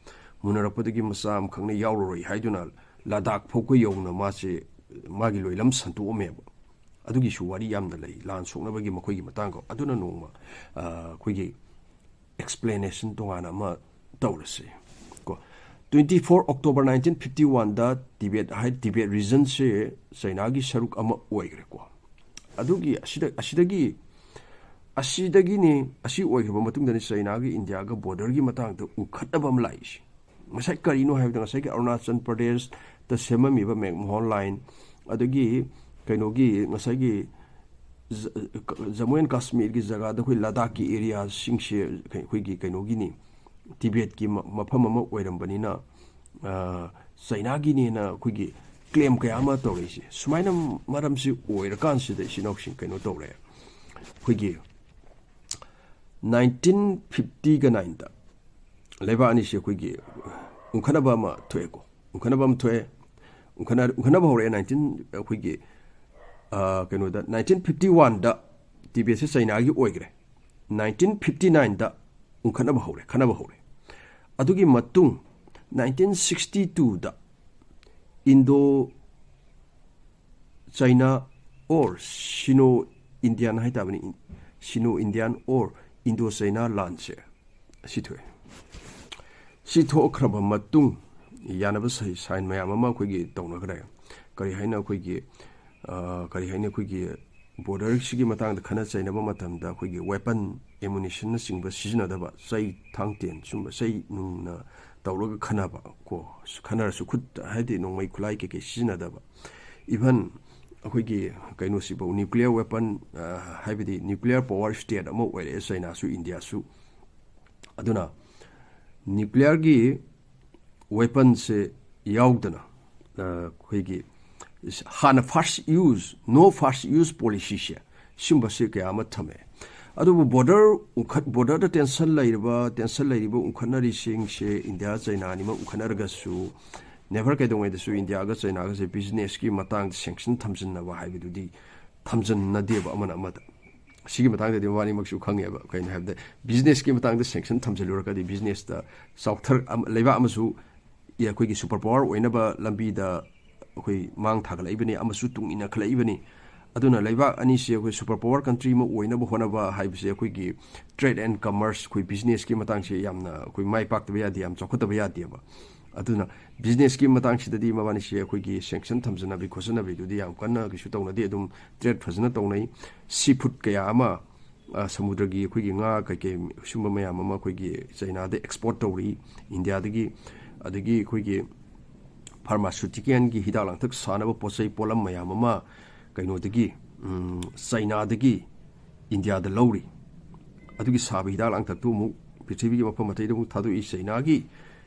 ꯃꯨꯟꯅꯔꯛꯄꯗꯒꯤ ꯃꯆꯥ ꯑꯃꯈꯛꯅ ꯌꯥꯎꯔꯔꯣꯏ ꯍꯥꯏꯗꯨꯅ ꯂꯗꯥꯛ ꯐꯥꯎꯕ ꯌꯧꯅ ꯃꯥꯁꯦ, ꯃꯥꯒꯤ ꯂꯣꯏꯂꯝ ꯁꯟꯗꯣꯛꯑꯝꯃꯦꯕ꯫ ꯑꯗꯨꯒꯤꯁꯨ ꯋꯥꯔꯤ ꯌꯥꯝꯅ ꯂꯩ, ꯂꯥꯟ ꯁꯣꯛꯅꯕꯒꯤ ꯃꯈꯣꯏꯒꯤ ꯃꯇꯥꯡꯗ꯫ ꯑꯗꯨꯅ ꯅꯣꯡꯃ, ꯑ, ꯑꯩꯈꯣꯏꯒꯤ ꯑꯦꯛꯁꯄ꯭ꯂꯦꯅꯦꯁꯟ ꯇꯣꯉꯥꯟꯅ ꯑꯃ ꯇꯧꯔꯁꯦ꯫ ꯀꯣ, twenty four October nineteen fifty one ꯗ ꯇꯤꯕꯦꯠ ꯍꯥꯏ, ꯇꯤꯕꯦꯠ ꯔꯤꯖꯟꯁꯦ ꯆꯩꯅꯥꯒꯤ ꯁꯔꯨꯛ ꯑꯃ ꯑꯣꯏꯈ꯭ꯔꯦꯀꯣ꯫ ꯑꯗꯨꯒꯤ ꯑꯁꯤꯗ ꯑꯁꯤꯗꯒꯤ ꯑꯁꯤꯗꯒꯤꯅꯤ, ꯑꯁꯤ ꯑꯣꯏꯈ꯭ꯔꯕ ꯃꯇꯨꯡꯗꯅꯤ ꯆꯩꯅꯥꯒꯤ ꯏꯟꯗꯤꯌꯥꯒ ꯕꯣꯔꯗꯔꯒꯤ ꯃꯇꯥꯡꯗ ꯎꯈꯠꯅꯕ ꯑꯃ ꯂꯥꯛꯏꯁꯦ꯫ ꯉꯁꯥꯏ ꯀꯔꯤꯅꯣ ꯍꯥꯏꯕꯗ, ꯉꯁꯥꯏꯒꯤ ꯑꯔꯨꯅꯥꯆꯜ ꯄ꯭ꯔꯗꯦꯁꯇ ꯁꯦꯝꯃꯝꯃꯤꯕ ꯃꯦꯛꯃꯣꯍꯣꯟ ꯂꯥꯏꯟ, ꯑꯗꯒꯤ ꯀꯩꯅꯣꯒꯤ ꯉꯁꯥꯏꯒꯤ ꯖ-, ꯖꯃꯨ ꯑꯦꯟ ꯀꯥꯁꯃꯤꯔꯒꯤ ꯖꯒꯥꯗ ꯑꯩꯈꯣꯏ ꯂꯗꯥꯛꯀꯤ ꯑꯦꯔꯤꯌꯥꯁꯤꯡꯁꯦ ꯑꯩꯈꯣꯏꯒꯤ ꯀꯩꯅꯣꯒꯤꯅꯤ, ꯇꯤꯕꯦꯠꯀꯤ ꯃ-, ꯃꯐꯝ ꯑꯃ ꯑꯣꯏꯔꯝꯕꯅꯤꯅ, ꯑ, ꯆꯩꯅꯥꯒꯤꯅꯦꯅ ꯑꯩꯈꯣꯏꯒꯤ ꯀ꯭ꯂꯦꯝ ꯀꯌꯥ ꯑꯃ ꯇꯧꯔꯛꯏꯁꯦ꯫ ꯁꯨꯃꯥꯏꯅ ꯃꯔꯝꯁꯤ ꯑꯣꯏꯔꯀꯥꯟꯁꯤꯗ ꯏꯆꯤꯟ ꯏꯅꯥꯎꯁꯤꯡ ꯀꯩꯅꯣ ꯇꯧꯔꯦ꯫ ꯑꯩꯈꯣꯏꯒꯤ nineteen fifty ꯒ nine ꯗ ꯂꯩꯕꯥꯛ ꯑꯅꯤꯁꯤ ꯑꯩꯈꯣꯏꯒꯤ ꯎꯪꯈꯠꯅꯕ ꯑꯃ ꯊꯣꯛꯑꯦꯀꯣ꯫ ꯎꯪꯈꯠꯅꯕ ꯑꯃ ꯊꯣꯛꯑꯦ꯫ ꯎꯪꯈꯠꯅ-, ꯎꯪꯈꯠꯅꯕ ꯍꯧꯔꯛꯑꯦ nineteen, ꯑꯩꯈꯣꯏꯒꯤ, ꯑ, ꯀꯩꯅꯣꯗ, nineteen fifty one ꯗ ꯇꯤꯕꯦꯠꯁꯦ ꯆꯩꯅꯥꯒꯤ ꯑꯣꯏꯈ꯭ꯔꯦ꯫ nineteen fifty nine ꯗ ꯎꯪꯈꯠꯅꯕ ꯍꯧꯔꯦ, ꯈꯠꯅꯕ ꯍꯧꯔꯦ꯫ ꯑꯗꯨꯒꯤ ꯃꯇꯨꯡ nineteen sixty two the Indo China or ꯁꯤꯅꯣ ꯏꯟꯗꯤꯌꯥꯟ ꯍꯥꯏꯇꯥꯕꯅꯤ, ꯁꯤꯅꯣ ꯏꯟꯗꯤꯌꯥꯟ ꯑꯣꯔ ꯏꯟꯗꯣ ꯆꯩꯅꯥ ꯂꯥꯟꯁꯦ ꯁꯤ ꯊꯣꯛꯑꯦ꯫ ꯁꯤ ꯊꯣꯛꯈ꯭ꯔꯕ ꯃꯇꯨꯡ ꯌꯥꯅꯕ ꯁꯥꯏ-, ꯁꯥꯏꯟ ꯃꯌꯥꯝ ꯑꯃ ꯑꯩꯈꯣꯏꯒꯤ ꯇꯧꯅꯈ꯭ꯔꯦ꯫ ꯀꯔꯤ ꯍꯥꯏꯅ ꯑꯩꯈꯣꯏꯒꯤ, ꯑ, ꯀꯔꯤ ꯍꯥꯏꯅ ꯑꯩꯈꯣꯏꯒꯤ ꯕꯣꯔꯗꯔꯁꯤꯒꯤ ꯃꯇꯥꯡꯗ ꯈꯠꯅ ꯆꯩꯅꯕ ꯃꯇꯝꯗ ꯑꯩꯈꯣꯏꯒꯤ ꯋꯦꯄꯟ, ꯑꯦꯃꯨꯅꯤꯁꯟꯅꯆꯤꯡꯕ ꯁꯤꯖꯤꯟꯅꯗꯕ, ꯆꯩ, ꯊꯥꯡ, ꯇꯦꯟ, ꯁꯨꯝꯕ ꯆꯩ ꯅꯨꯡꯅ ꯇꯧꯔꯒ ꯈꯟꯅꯕ ꯀꯣ, ꯈꯟꯅꯔꯁꯨ ꯈꯨꯠ ꯍꯥꯏꯗꯤ ꯅꯣꯡꯃꯩ ꯈꯨꯠꯂꯥꯏ ꯀꯩꯀꯩ ꯁꯤꯖꯤꯟꯅꯗꯕ, ꯏꯚꯟ ꯑꯩꯈꯣꯏꯒꯤ ꯀꯩꯅꯣꯁꯤꯐꯥꯎ, ꯅ꯭ꯌꯨꯀ꯭ꯂꯤꯌꯔ ꯋꯦꯄꯟ, ꯑ, ꯍꯥꯏꯕꯗꯤ ꯅ꯭ꯌꯨꯀ꯭ꯂꯤꯌꯔ ꯄꯋꯥꯔ ꯁ꯭ꯇꯦꯠ ꯑꯃ ꯑꯣꯏꯔꯛꯑꯦ ꯆꯩꯅꯥꯁꯨ ꯏꯟꯗꯤꯌꯥꯁꯨ꯫ ꯑꯗꯨꯅ ꯅ꯭ꯌꯨꯀ꯭ꯂꯤꯌꯔꯒꯤ ꯋꯦꯄꯟꯁꯦ ꯌꯥꯎꯗꯅ, ꯑ, ꯑꯩꯈꯣꯏꯒꯤ ꯍꯥꯟꯅ ꯐꯥꯔꯁ ꯌꯨꯁ, ꯅꯣ ꯐꯥꯔꯁ ꯌꯨꯁ ꯄꯣꯂꯤꯁꯤꯁꯦ, ꯁꯤꯒꯨꯝꯕꯁꯦ ꯀꯌꯥ ꯑꯃ ꯊꯝꯃꯦ꯫ ꯑꯗꯨꯕꯨ ꯕꯣꯔꯗꯔ ꯎꯈꯠ-, ꯕꯣꯔꯗꯔꯗ ꯇꯦꯟꯁꯟ ꯂꯩꯔꯤꯕ, ꯇꯦꯟꯁꯟ ꯂꯩꯔꯤꯕ ꯎꯈꯠꯅꯔꯤꯁꯤꯡꯁꯦ ꯏꯟꯗꯤꯌꯥ ꯆꯩꯅꯥ ꯑꯅꯤꯃꯛ ꯎꯈꯠꯅꯔꯒꯁꯨ, ꯅꯦꯚꯔ ꯀꯩꯗꯧꯉꯩꯗꯁꯨ ꯏꯟꯗꯤꯌꯥꯒ ꯆꯩꯅꯥꯒꯁꯦ ꯕꯤꯖꯤꯅꯦꯁꯀꯤ ꯃꯇꯥꯡꯗ ꯁꯦꯡꯁꯟ ꯊꯝꯖꯤꯟꯅꯕ ꯍꯥꯏꯕꯗꯨꯗꯤ ꯊꯝꯖꯤꯟꯅꯗꯦꯕ ꯑꯃꯅ ꯑꯃꯗ꯫ ꯁꯤꯒꯤ ꯃꯇꯥꯡꯗꯗꯤ ꯃꯕꯥꯅꯤꯃꯛꯁꯨ ꯈꯪꯉꯦꯕ꯫ ꯀꯩꯅꯣ ꯍꯥꯏꯕꯗ, ꯕꯤꯖꯤꯅꯦꯁꯀꯤ ꯃꯇꯥꯡꯗ ꯁꯦꯡꯁꯟ ꯊꯝꯖꯤꯜꯂꯨꯔꯒꯗꯤ ꯕꯤꯖꯤꯅꯦꯁꯇ ꯆꯥꯎꯊꯔ-, ꯑꯃ-, ꯂꯩꯕꯥꯛ ꯑꯃꯁꯨ ꯑꯩꯈꯣꯏꯒꯤ ꯁꯨꯄꯔ ꯄꯥꯋꯔ ꯑꯣꯏꯅꯕ ꯂꯝꯕꯤꯗ ꯑꯩꯈꯣꯏ ꯃꯥꯡ ꯊꯥꯒꯠꯂꯛꯏꯕꯅꯤ ꯑꯃꯁꯨ ꯇꯨꯡ ꯏꯟꯅꯈꯠꯂꯛꯏꯕꯅꯤ꯫ ꯑꯗꯨꯅ ꯂꯩꯕꯥꯛ ꯑꯅꯤꯁꯤ ꯑꯩꯈꯣꯏ super power country ꯑꯃ ꯑꯣꯏꯅꯕ ꯍꯣꯠꯅꯕ ꯍꯥꯏꯕꯁꯦ ꯑꯩꯈꯣꯏꯒꯤ trade and commerce, ꯑꯩꯈꯣꯏ businessꯀꯤ ꯃꯇꯥꯡꯁꯦ ꯌꯥꯝꯅ ꯑꯩꯈꯣꯏ ꯃꯥꯏ ꯄꯥꯛꯇꯕ ꯌꯥꯗꯦ, ꯌꯥꯝ ꯆꯥꯎꯈꯠꯇꯕ ꯌꯥꯗꯦꯕ꯫ ꯑꯗꯨꯅ businessꯀꯤ ꯃꯇꯥꯡꯁꯤꯗꯗꯤ ꯃꯕꯥꯅꯤꯁꯦ ꯑꯩꯈꯣꯏꯒꯤ sanction ꯊꯝꯖꯅꯕꯤ ꯈꯣꯠꯆꯅꯕꯤꯗꯨꯗꯤ ꯌꯥꯝ ꯀꯟꯅ ꯀꯩꯁꯨ ꯇꯧꯅꯗꯦ꯫ ꯑꯗꯨꯝ trade ꯐꯖꯅ ꯇꯧꯅꯩ꯫ Sea food ꯀꯌꯥ ꯑꯃ, ꯑ, ꯁꯃꯨꯗ꯭ꯔꯒꯤ ꯑꯩꯈꯣꯏꯒꯤ ꯉꯥ ꯀꯩꯀꯩ ꯁꯨꯝꯕ ꯃꯌꯥꯝ ꯑꯃ ꯑꯩꯈꯣꯏꯒꯤ ꯆꯩꯅꯥꯗ export ꯇꯧꯔꯤ, ꯏꯟꯗꯤꯌꯥꯗꯒꯤ꯫ ꯑꯗꯒꯤ ꯑꯩꯈꯣꯏꯒꯤ pharmaceuticalꯒꯤ ꯍꯤꯗꯥꯛ ꯂꯥꯡꯊꯛ ꯁꯥꯅꯕ ꯄꯣꯠ ꯆꯩ ꯄꯣꯠꯂꯝ ꯃꯌꯥꯝ ꯑꯃ ꯀꯩꯅꯣꯗꯒꯤ, ꯎꯝ, ꯆꯩꯅꯥꯗꯒꯤ ꯏꯟꯗꯤꯌꯥꯗ ꯂꯧꯔꯤ꯫ ꯑꯗꯨꯒꯤ ꯁꯥꯕ ꯍꯤꯗꯥꯛ ꯂꯥꯡꯊꯛꯇꯨ ꯑꯃꯨꯛ ꯄ꯭ꯔꯤꯊꯤꯕꯤꯒꯤ ꯃꯐꯝ ꯑꯇꯩꯗ ꯑꯃꯨꯛ ꯊꯥꯗꯣꯛꯏ꯫ ꯆꯩꯅꯥꯒꯤ,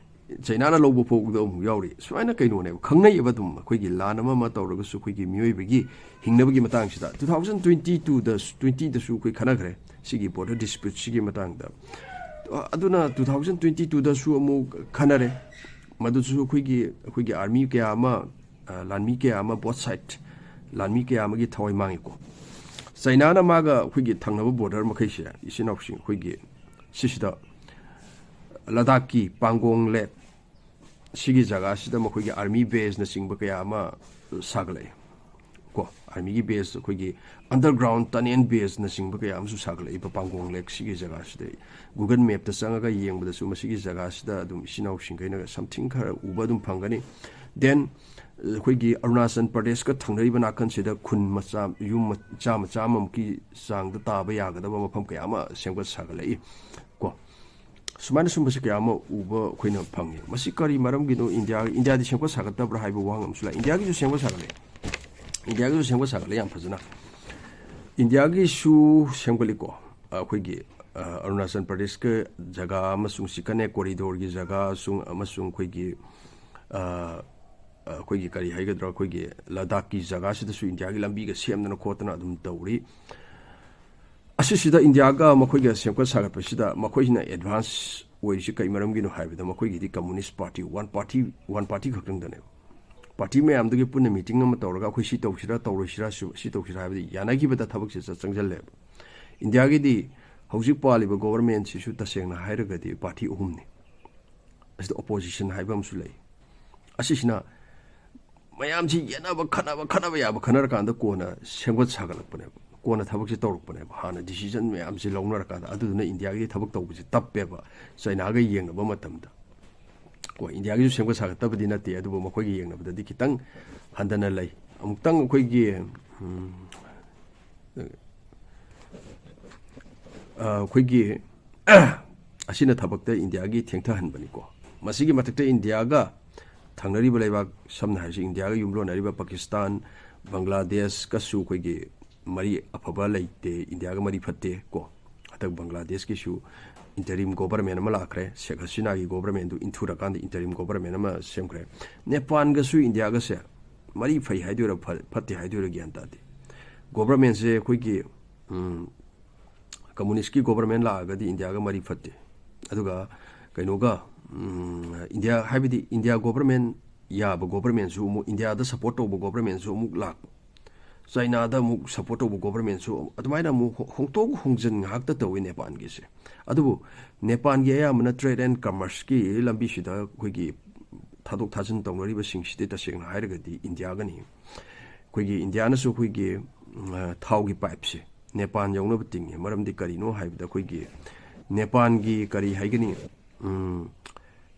ꯆꯩꯅꯥꯅ ꯂꯧꯕ ꯐꯥꯎꯕꯗ ꯑꯃꯨꯛ ꯌꯥꯎꯔꯤ꯫ ꯁꯨꯃꯥꯏꯅ ꯀꯩꯅꯣꯅꯦꯕ, ꯈꯪꯅꯩꯌꯦꯕ ꯑꯗꯨꯝ, ꯑꯩꯈꯣꯏꯒꯤ ꯂꯥꯟ ꯑꯃ ꯑꯃ ꯇꯧꯔꯒꯁꯨ ꯑꯩꯈꯣꯏꯒꯤ ꯃꯤꯑꯣꯏꯕꯒꯤ ꯍꯤꯡꯅꯕꯒꯤ ꯃꯇꯥꯡꯁꯤꯗ꯫ Two thousand twenty twoꯗ, twentyꯗꯁꯨ ꯑꯩꯈꯣꯏ ꯈꯟꯅꯈ꯭ꯔꯦ ꯁꯤꯒꯤ border disputeꯁꯤꯒꯤ ꯃꯇꯥꯡꯗ꯫ ꯑꯗꯨꯅ two thousand twenty twoꯗꯁꯨ ꯑꯃꯨꯛ ꯈꯟꯅꯔꯦ꯫ ꯃꯗꯨꯁꯨ ꯑꯩꯈꯣꯏꯒꯤ, ꯑꯩꯈꯣꯏꯒꯤ army ꯀꯌꯥ ꯑꯃ, ꯑ, ꯂꯥꯟꯃꯤ ꯀꯌꯥ ꯑꯃ, both side ꯂꯥꯟꯃꯤ ꯀꯌꯥ ꯑꯃꯒꯤ ꯊꯋꯥꯏ ꯃꯥꯡꯉꯤꯀꯣ꯫ ꯆꯩꯅꯥꯅ ꯃꯥꯒ ꯑꯩꯈꯣꯏꯒꯤ ꯊꯪꯅꯕ border ꯃꯈꯩꯁꯦ, ꯏꯆꯤꯟ ꯏꯅꯥꯎꯁꯤꯡ ꯑꯩꯈꯣꯏꯒꯤ ꯁꯤꯁꯤꯗ ꯂꯗꯥꯛꯀꯤ ꯄꯥꯡꯒꯣꯡ lake ꯁꯤꯒꯤ ꯖꯒꯥꯁꯤꯗ ꯃꯈꯣꯏꯒꯤ army baseꯅꯆꯤꯡꯕ ꯀꯌꯥ ꯑꯃ ꯁꯥꯒꯠꯂꯛꯑꯦ꯫ ꯀꯣ, armyꯒꯤ base, ꯑꯩꯈꯣꯏꯒꯤ underground tunnel baseꯅꯆꯤꯡꯕ ꯀꯌꯥ ꯑꯃꯁꯨ ꯁꯥꯒꯠꯂꯛꯏꯕ ꯄꯥꯡꯒꯣꯡ lake ꯁꯤꯒꯤ ꯖꯒꯥꯁꯤꯗ꯫ Google mapꯇ ꯆꯪꯉꯒ ꯌꯦꯡꯕꯗꯁꯨ ꯃꯁꯤꯒꯤ ꯖꯒꯥꯁꯤꯗ ꯑꯗꯨꯝ ꯏꯆꯤꯟ ꯏꯅꯥꯎꯁꯤꯡꯈꯩꯅ something ꯈꯔ ꯎꯕ ꯑꯗꯨꯝ ꯐꯪꯒꯅꯤ꯫ Then ꯑꯩꯈꯣꯏꯒꯤ ꯑꯔꯨꯅꯥꯆꯜ ꯄ꯭ꯔꯗꯦꯁꯀ ꯊꯪꯅꯔꯤꯕ ꯅꯥꯀꯟꯁꯤꯗ ꯈꯨꯟ ꯃꯆꯥ, ꯌꯨꯝ ꯆꯥꯝꯃ, ꯆꯥꯝꯃꯃꯨꯛꯀꯤ ꯆꯥꯡꯗ ꯇꯥꯕ ꯌꯥꯒꯗꯕ ꯃꯐꯝ ꯀꯌꯥ ꯑꯃ ꯁꯦꯝꯒꯠ ꯁꯥꯒꯠꯂꯛꯏ꯫ ꯀꯣ, ꯁꯨꯃꯥꯏꯅ ꯁꯨꯝꯕꯁꯤ ꯀꯌꯥ ꯑꯃ ꯎꯕ ꯑꯩꯈꯣꯏꯅ ꯐꯪꯉꯤ꯫ ꯃꯁꯤ ꯀꯔꯤ ꯃꯔꯝꯒꯤꯅꯣ? ꯏꯟꯗꯤꯌꯥ, ꯏꯟꯗꯤꯌꯥꯗꯤ ꯁꯦꯝꯒꯠ ꯁꯥꯒꯠꯇꯕ꯭ꯔꯥ ꯍꯥꯏꯕ ꯋꯥꯍꯪ ꯑꯃꯁꯨ ꯂꯥꯛꯏ꯫ ꯏꯟꯗꯤꯌꯥꯒꯤꯁꯨ ꯁꯦꯝꯒꯠ ꯁꯥꯒꯠꯂꯦ꯫ ꯏꯟꯗꯤꯌꯥꯒꯤꯁꯨ ꯁꯦꯝꯒꯠ ꯁꯥꯒꯠꯂꯦ ꯌꯥꯝ ꯐꯖꯅ꯫ ꯏꯟꯗꯤꯌꯥꯒꯤꯁꯨ ꯁꯦꯝꯒꯠꯂꯤꯀꯣ꯫ ꯑꯩꯈꯣꯏꯒꯤ, ꯑ, ꯑꯔꯨꯅꯥꯆꯜ ꯄ꯭ꯔꯗꯦꯁꯀ ꯖꯒꯥ ꯑꯃꯁꯨꯡ ꯁꯤꯀꯅꯦ corridorꯒꯤ ꯖꯒꯥ ꯑꯃꯁꯨꯡ, ꯑꯃꯁꯨꯡ ꯑꯩꯈꯣꯏꯒꯤ, ꯑ, ꯑꯩꯈꯣꯏꯒꯤ ꯀꯔꯤ ꯍꯥꯏꯒꯗ꯭ꯔꯥ, ꯑꯩꯈꯣꯏꯒꯤ ꯂꯗꯥꯛꯀꯤ ꯖꯒꯥꯁꯤꯗꯁꯨ ꯏꯟꯗꯤꯌꯥꯒꯤ ꯂꯝꯕꯤꯒ ꯁꯦꯝꯗꯅ ꯈꯣꯠꯇꯅ ꯑꯗꯨꯝ ꯇꯧꯔꯤ꯫ ꯑꯁꯤꯁꯤꯗ ꯏꯟꯗꯤꯌꯥꯒ ꯃꯈꯣꯏꯒ ꯁꯦꯝꯒꯠ ꯁꯥꯒꯠꯄꯁꯤꯗ ꯃꯈꯣꯏꯁꯤꯅ advance ꯑꯣꯏꯔꯤꯁꯤ ꯀꯔꯤ ꯃꯔꯝꯒꯤꯅꯣ ꯍꯥꯏꯕꯗ, ꯃꯈꯣꯏꯒꯤꯗꯤ communist party, one party, one party ꯈꯛꯇꯪꯗꯅꯦꯕ꯫ Party ꯃꯌꯥꯝꯗꯨꯒꯤ ꯄꯨꯟꯅ meeting ꯑꯃ ꯇꯧꯔꯒ ꯑꯩꯈꯣꯏ ꯁꯤ ꯇꯧꯁꯤꯔꯥ, ꯇꯧꯔꯣꯏꯁꯤꯔꯥ, ꯁꯤ, ꯁꯤ ꯇꯧꯁꯤꯔꯥ ꯍꯥꯏꯕꯗꯤ ꯌꯥꯅꯈꯤꯕꯗ ꯊꯕꯛꯁꯦ ꯆꯪꯁꯤꯜꯂꯦꯕ꯫ ꯏꯟꯗꯤꯌꯥꯒꯤꯗꯤ ꯍꯧꯖꯤꯛ ꯄꯥꯜꯂꯤꯕ governmentꯁꯤꯁꯨ ꯇꯁꯦꯡꯅ ꯍꯥꯏꯔꯒꯗꯤ party ꯑꯍꯨꯝꯅꯤ꯫ ꯑꯁꯤꯗ opposition ꯍꯥꯏꯕ ꯑꯃꯁꯨ ꯂꯩ꯫ ꯑꯁꯤꯁꯤꯅ ꯃꯌꯥꯝꯁꯤ ꯌꯦꯠꯅꯕ, ꯈꯠꯅꯕ, ꯈꯠꯅꯕ ꯌꯥꯕ ꯈꯠꯅꯔꯀꯥꯟꯗ ꯀꯣꯟꯅ ꯁꯦꯝꯒꯠ ꯁꯥꯒꯠꯂꯛꯄꯅꯦꯕ, ꯀꯣꯟꯅ ꯊꯕꯛꯁꯦ ꯇꯧꯔꯛꯄꯅꯦꯕ꯫ ꯍꯥꯟꯅ ꯗꯤꯁꯤꯖꯟ ꯃꯌꯥꯝꯁꯦ ꯂꯧꯅꯔꯀꯥꯟꯗ, ꯑꯗꯨꯗꯨꯅ ꯏꯟꯗꯤꯌꯥꯒꯤꯗꯤ ꯊꯕꯛ ꯇꯧꯕꯁꯦ ꯇꯞꯄꯦꯕ, ꯆꯩꯅꯥꯒ ꯌꯦꯡꯅꯕ ꯃꯇꯝꯗ꯫ ꯀꯣ, ꯏꯟꯗꯤꯌꯥꯒꯤꯁꯨ ꯁꯦꯝꯒꯠ ꯁꯥꯒꯠꯇꯕꯗꯤ ꯅꯠꯇꯦ, ꯑꯗꯨꯕꯨ ꯃꯈꯣꯏꯒꯤ ꯌꯦꯡꯅꯕꯗꯗꯤ ꯈꯤꯇꯪ ꯍꯟꯊꯅ ꯂꯩ꯫ ꯑꯃꯨꯛꯇꯪ ꯑꯩꯈꯣꯏꯒꯤ, ꯎꯝ, ꯑ, ꯑꯩꯈꯣꯏꯒꯤ ꯑꯁꯤꯅ ꯊꯕꯛꯇ ꯏꯟꯗꯤꯌꯥꯒꯤ ꯊꯦꯡꯊꯍꯟꯕꯅꯤꯀꯣ꯫ ꯃꯁꯤꯒꯤ ꯃꯊꯛꯇ ꯏꯟꯗꯤꯌꯥꯒ ꯊꯪꯅꯔꯤꯕ ꯂꯩꯕꯥꯛ, ꯁꯝꯅ ꯍꯥꯏꯔꯁꯤ, ꯏꯟꯗꯤꯌꯥꯒ ꯌꯨꯝꯂꯣꯟꯅꯔꯤꯕ ꯄꯥꯀꯤꯁꯇꯥꯟ, ꯕꯪꯒ꯭ꯂꯥꯗꯦꯁꯀꯁꯨ ꯑꯩꯈꯣꯏꯒꯤ ꯃꯔꯤ ꯑꯐꯕ ꯂꯩꯇꯦ, ꯏꯟꯗꯤꯌꯥꯒ ꯃꯔꯤ ꯐꯠꯇꯦ ꯀꯣ꯫ ꯍꯟꯗꯛ ꯕꯪꯒ꯭ꯂꯥꯗꯦꯁꯀꯤꯁꯨ interim government ꯑꯃ ꯂꯥꯛꯈ꯭ꯔꯦ, ꯁꯦꯈ ꯍꯁꯤꯅꯥꯒꯤ government ꯗꯨ ꯏꯟꯊꯨꯔꯀꯥꯟꯗ interim government ꯑꯃ ꯁꯦꯝꯈ꯭ꯔꯦ꯫ ꯅꯦꯄꯥꯟꯒꯁꯨ ꯏꯟꯗꯤꯌꯥꯒꯁꯦ ꯃꯔꯤ ꯐꯩ ꯍꯥꯏꯗꯣꯏꯔꯥ, ꯐ-, ꯐꯠꯇꯦ ꯍꯥꯏꯗꯣꯏꯔꯥ, ꯒ꯭ꯌꯥꯟ ꯇꯥꯗꯦ꯫ Government ꯁꯦ ꯑꯩꯈꯣꯏꯒꯤ, ꯎꯝ, communist ꯀꯤ government ꯂꯥꯛꯑꯒꯗꯤ ꯏꯟꯗꯤꯌꯥꯒ ꯃꯔꯤ ꯐꯠꯇꯦ꯫ ꯑꯗꯨꯒ ꯀꯩꯅꯣꯒ, ꯎꯝ, ꯏꯟꯗꯤꯌꯥ ꯍꯥꯏꯕꯗꯤ ꯏꯟꯗꯤꯌꯥ government ꯌꯥꯕ government ꯁꯨ ꯑꯃꯨꯛ, ꯏꯟꯗꯤꯌꯥꯗ support ꯇꯧꯕ government ꯁꯨ ꯑꯃꯨꯛ ꯂꯥꯛꯄ, ꯆꯩꯅꯥꯗ ꯑꯃꯨꯛ support ꯇꯧꯕ government ꯁꯨ, ꯑꯗꯨꯃꯥꯏꯅ ꯑꯃꯨꯛ ꯍꯣ-, ꯍꯣꯡꯗꯣꯛ ꯍꯣꯡꯖꯤꯟ ꯉꯥꯛꯇ ꯇꯧꯋꯤ ꯅꯦꯄꯥꯟꯒꯤꯁꯦ꯫ ꯑꯗꯨꯕꯨ ꯅꯦꯄꯥꯟꯒꯤ ꯑꯌꯥꯝꯕꯅ trade and commerce ꯀꯤ ꯂꯝꯕꯤꯁꯤꯗ ꯑꯩꯈꯣꯏꯒꯤ ꯊꯥꯗꯣꯛ ꯊꯥꯖꯤꯟ ꯇꯧꯅꯔꯤꯕꯁꯤꯡꯁꯤꯗꯤ ꯇꯁꯦꯡꯅ ꯍꯥꯏꯔꯒꯗꯤ ꯏꯟꯗꯤꯌꯥꯒꯅꯤ꯫ ꯑꯩꯈꯣꯏꯒꯤ ꯏꯟꯗꯤꯌꯥꯅꯁꯨ ꯑꯩꯈꯣꯏꯒꯤ, ꯎꯝ, ꯊꯥꯎꯒꯤ pipe ꯁꯦ ꯅꯦꯄꯥꯟ ꯌꯧꯅꯕ ꯇꯤꯡꯉꯤ꯫ ꯃꯔꯝꯗꯤ ꯀꯔꯤꯅꯣ ꯍꯥꯏꯕꯗ, ꯑꯩꯈꯣꯏꯒꯤ ꯅꯦꯄꯥꯟꯒꯤ ꯀꯔꯤ ꯍꯥꯏꯒꯅꯤ, ꯎꯝ,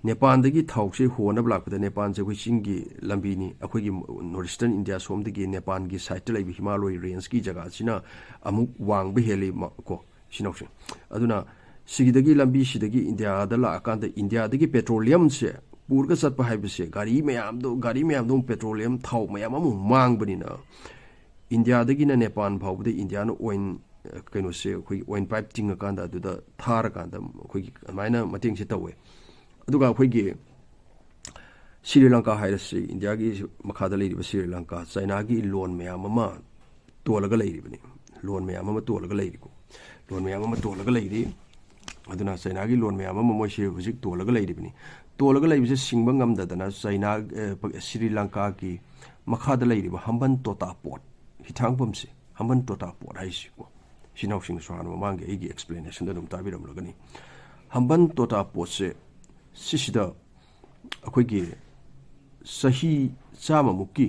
ꯅꯦꯄꯥꯟꯗꯒꯤ ꯊꯥꯎꯁꯦ ꯍꯣꯟꯅꯕ ꯂꯥꯛꯄꯗ, ꯅꯦꯄꯥꯟꯁꯦ ꯑꯩꯈꯣꯏ ꯆꯤꯡꯒꯤ ꯂꯝꯕꯤꯅꯤ꯫ ꯑꯩꯈꯣꯏꯒꯤ North Eastern India ꯁꯣꯝꯗꯒꯤ ꯅꯦꯄꯥꯟꯒꯤ side ꯇ ꯂꯩꯕ ꯍꯤꯃꯥꯂꯣꯏ range ꯀꯤ ꯖꯒꯥꯁꯤꯅ ꯑꯃꯨꯛ ꯋꯥꯡꯕ ꯍꯦꯜꯂꯤ ꯃ-, ꯀꯣ, ꯏꯆꯤꯟ ꯏꯅꯥꯎꯁꯤꯡ꯫ ꯑꯗꯨꯅ ꯁꯤꯒꯤꯗꯒꯤ, ꯂꯝꯕꯤꯁꯤꯗꯒꯤ ꯏꯟꯗꯤꯌꯥꯗ ꯂꯥꯛꯑꯀꯥꯟꯗ, ꯏꯟꯗꯤꯌꯥꯗꯒꯤ petroleum ꯁꯦ ꯄꯨꯔꯒ ꯆꯠꯄ ꯍꯥꯏꯕꯁꯦ, ꯒꯥꯔꯤ ꯃꯌꯥꯝꯗꯣ, ꯒꯥꯔꯤ ꯃꯌꯥꯝꯗꯣ ꯑꯃꯨꯛ petroleum ꯊꯥꯎ ꯃꯌꯥꯝ ꯑꯃꯨꯛ ꯃꯥꯡꯕꯅꯤꯅ, ꯏꯟꯗꯤꯌꯥꯗꯒꯤꯅ ꯅꯦꯄꯥꯟ ꯐꯥꯎꯕꯗ ꯏꯟꯗꯤꯌꯥꯅ oil, ꯀꯩꯅꯣꯁꯦ, ꯑꯩꯈꯣꯏꯒꯤ oil pipe ꯇꯤꯡꯉꯀꯥꯟꯗ, ꯑꯗꯨꯗ ꯊꯥꯔꯀꯥꯟꯗ ꯑꯩꯈꯣꯏꯒꯤ ꯑꯗꯨꯃꯥꯏꯅ ꯃꯇꯦꯡꯁꯦ ꯇꯧꯋꯦ꯫ ꯑꯗꯨꯒ ꯑꯩꯈꯣꯏꯒꯤ ꯁ꯭ꯔꯤ ꯂꯪꯀꯥ ꯍꯥꯏꯔꯁꯤ, ꯏꯟꯗꯤꯌꯥꯒꯤ ꯃꯈꯥꯗ ꯂꯩꯔꯤꯕ ꯁ꯭ꯔꯤ ꯂꯪꯀꯥ, ꯆꯩꯅꯥꯒꯤ loan ꯃꯌꯥꯝ ꯑꯃ ꯇꯣꯜꯂꯒ ꯂꯩꯔꯤꯕꯅꯤ꯫ Loan ꯃꯌꯥꯝ ꯑꯃ ꯇꯣꯜꯂꯒ ꯂꯩꯔꯤꯀꯣ꯫ Loan ꯃꯌꯥꯝ ꯑꯃ ꯇꯣꯜꯂꯒ ꯂꯩꯔꯤ꯫ ꯑꯗꯨꯅ ꯆꯩꯅꯥꯒꯤ loan ꯃꯌꯥꯝ ꯑꯃ ꯃꯣꯏꯁꯦ ꯍꯧꯖꯤꯛ ꯇꯣꯜꯂꯒ ꯂꯩꯔꯤꯕꯅꯤ꯫ ꯇꯣꯜꯂꯒ ꯂꯩꯕꯁꯦ ꯁꯤꯡꯕ ꯉꯝꯗꯗꯅ ꯆꯩꯅꯥ, ꯑꯦ, ꯁ꯭ꯔꯤ ꯂꯪꯀꯥꯒꯤ ꯃꯈꯥꯗ ꯂꯩꯔꯤꯕ ꯍꯝꯕꯟ ꯇꯣꯇꯥ port, ꯍꯤꯊꯥꯡꯐꯝꯁꯦ, ꯍꯝꯕꯟ ꯇꯣꯇꯥ port ꯍꯥꯏꯁꯤꯀꯣ, ꯏꯆꯤꯟ ꯏꯅꯥꯎꯁꯤꯡꯅꯁꯨ ꯍꯥꯟꯅ ꯃꯃꯥꯡꯒꯤ ꯑꯩꯒꯤ explanation ꯗ ꯑꯗꯨꯝ ꯇꯥꯕꯤꯔꯝꯂꯒꯅꯤ꯫ ꯍꯝꯕꯟ ꯇꯣꯇꯥ port ꯁꯦ, ꯁꯤꯁꯤꯗ ꯑꯩꯈꯣꯏꯒꯤ ꯆꯍꯤ ꯆꯥꯝꯃꯃꯨꯛꯀꯤ,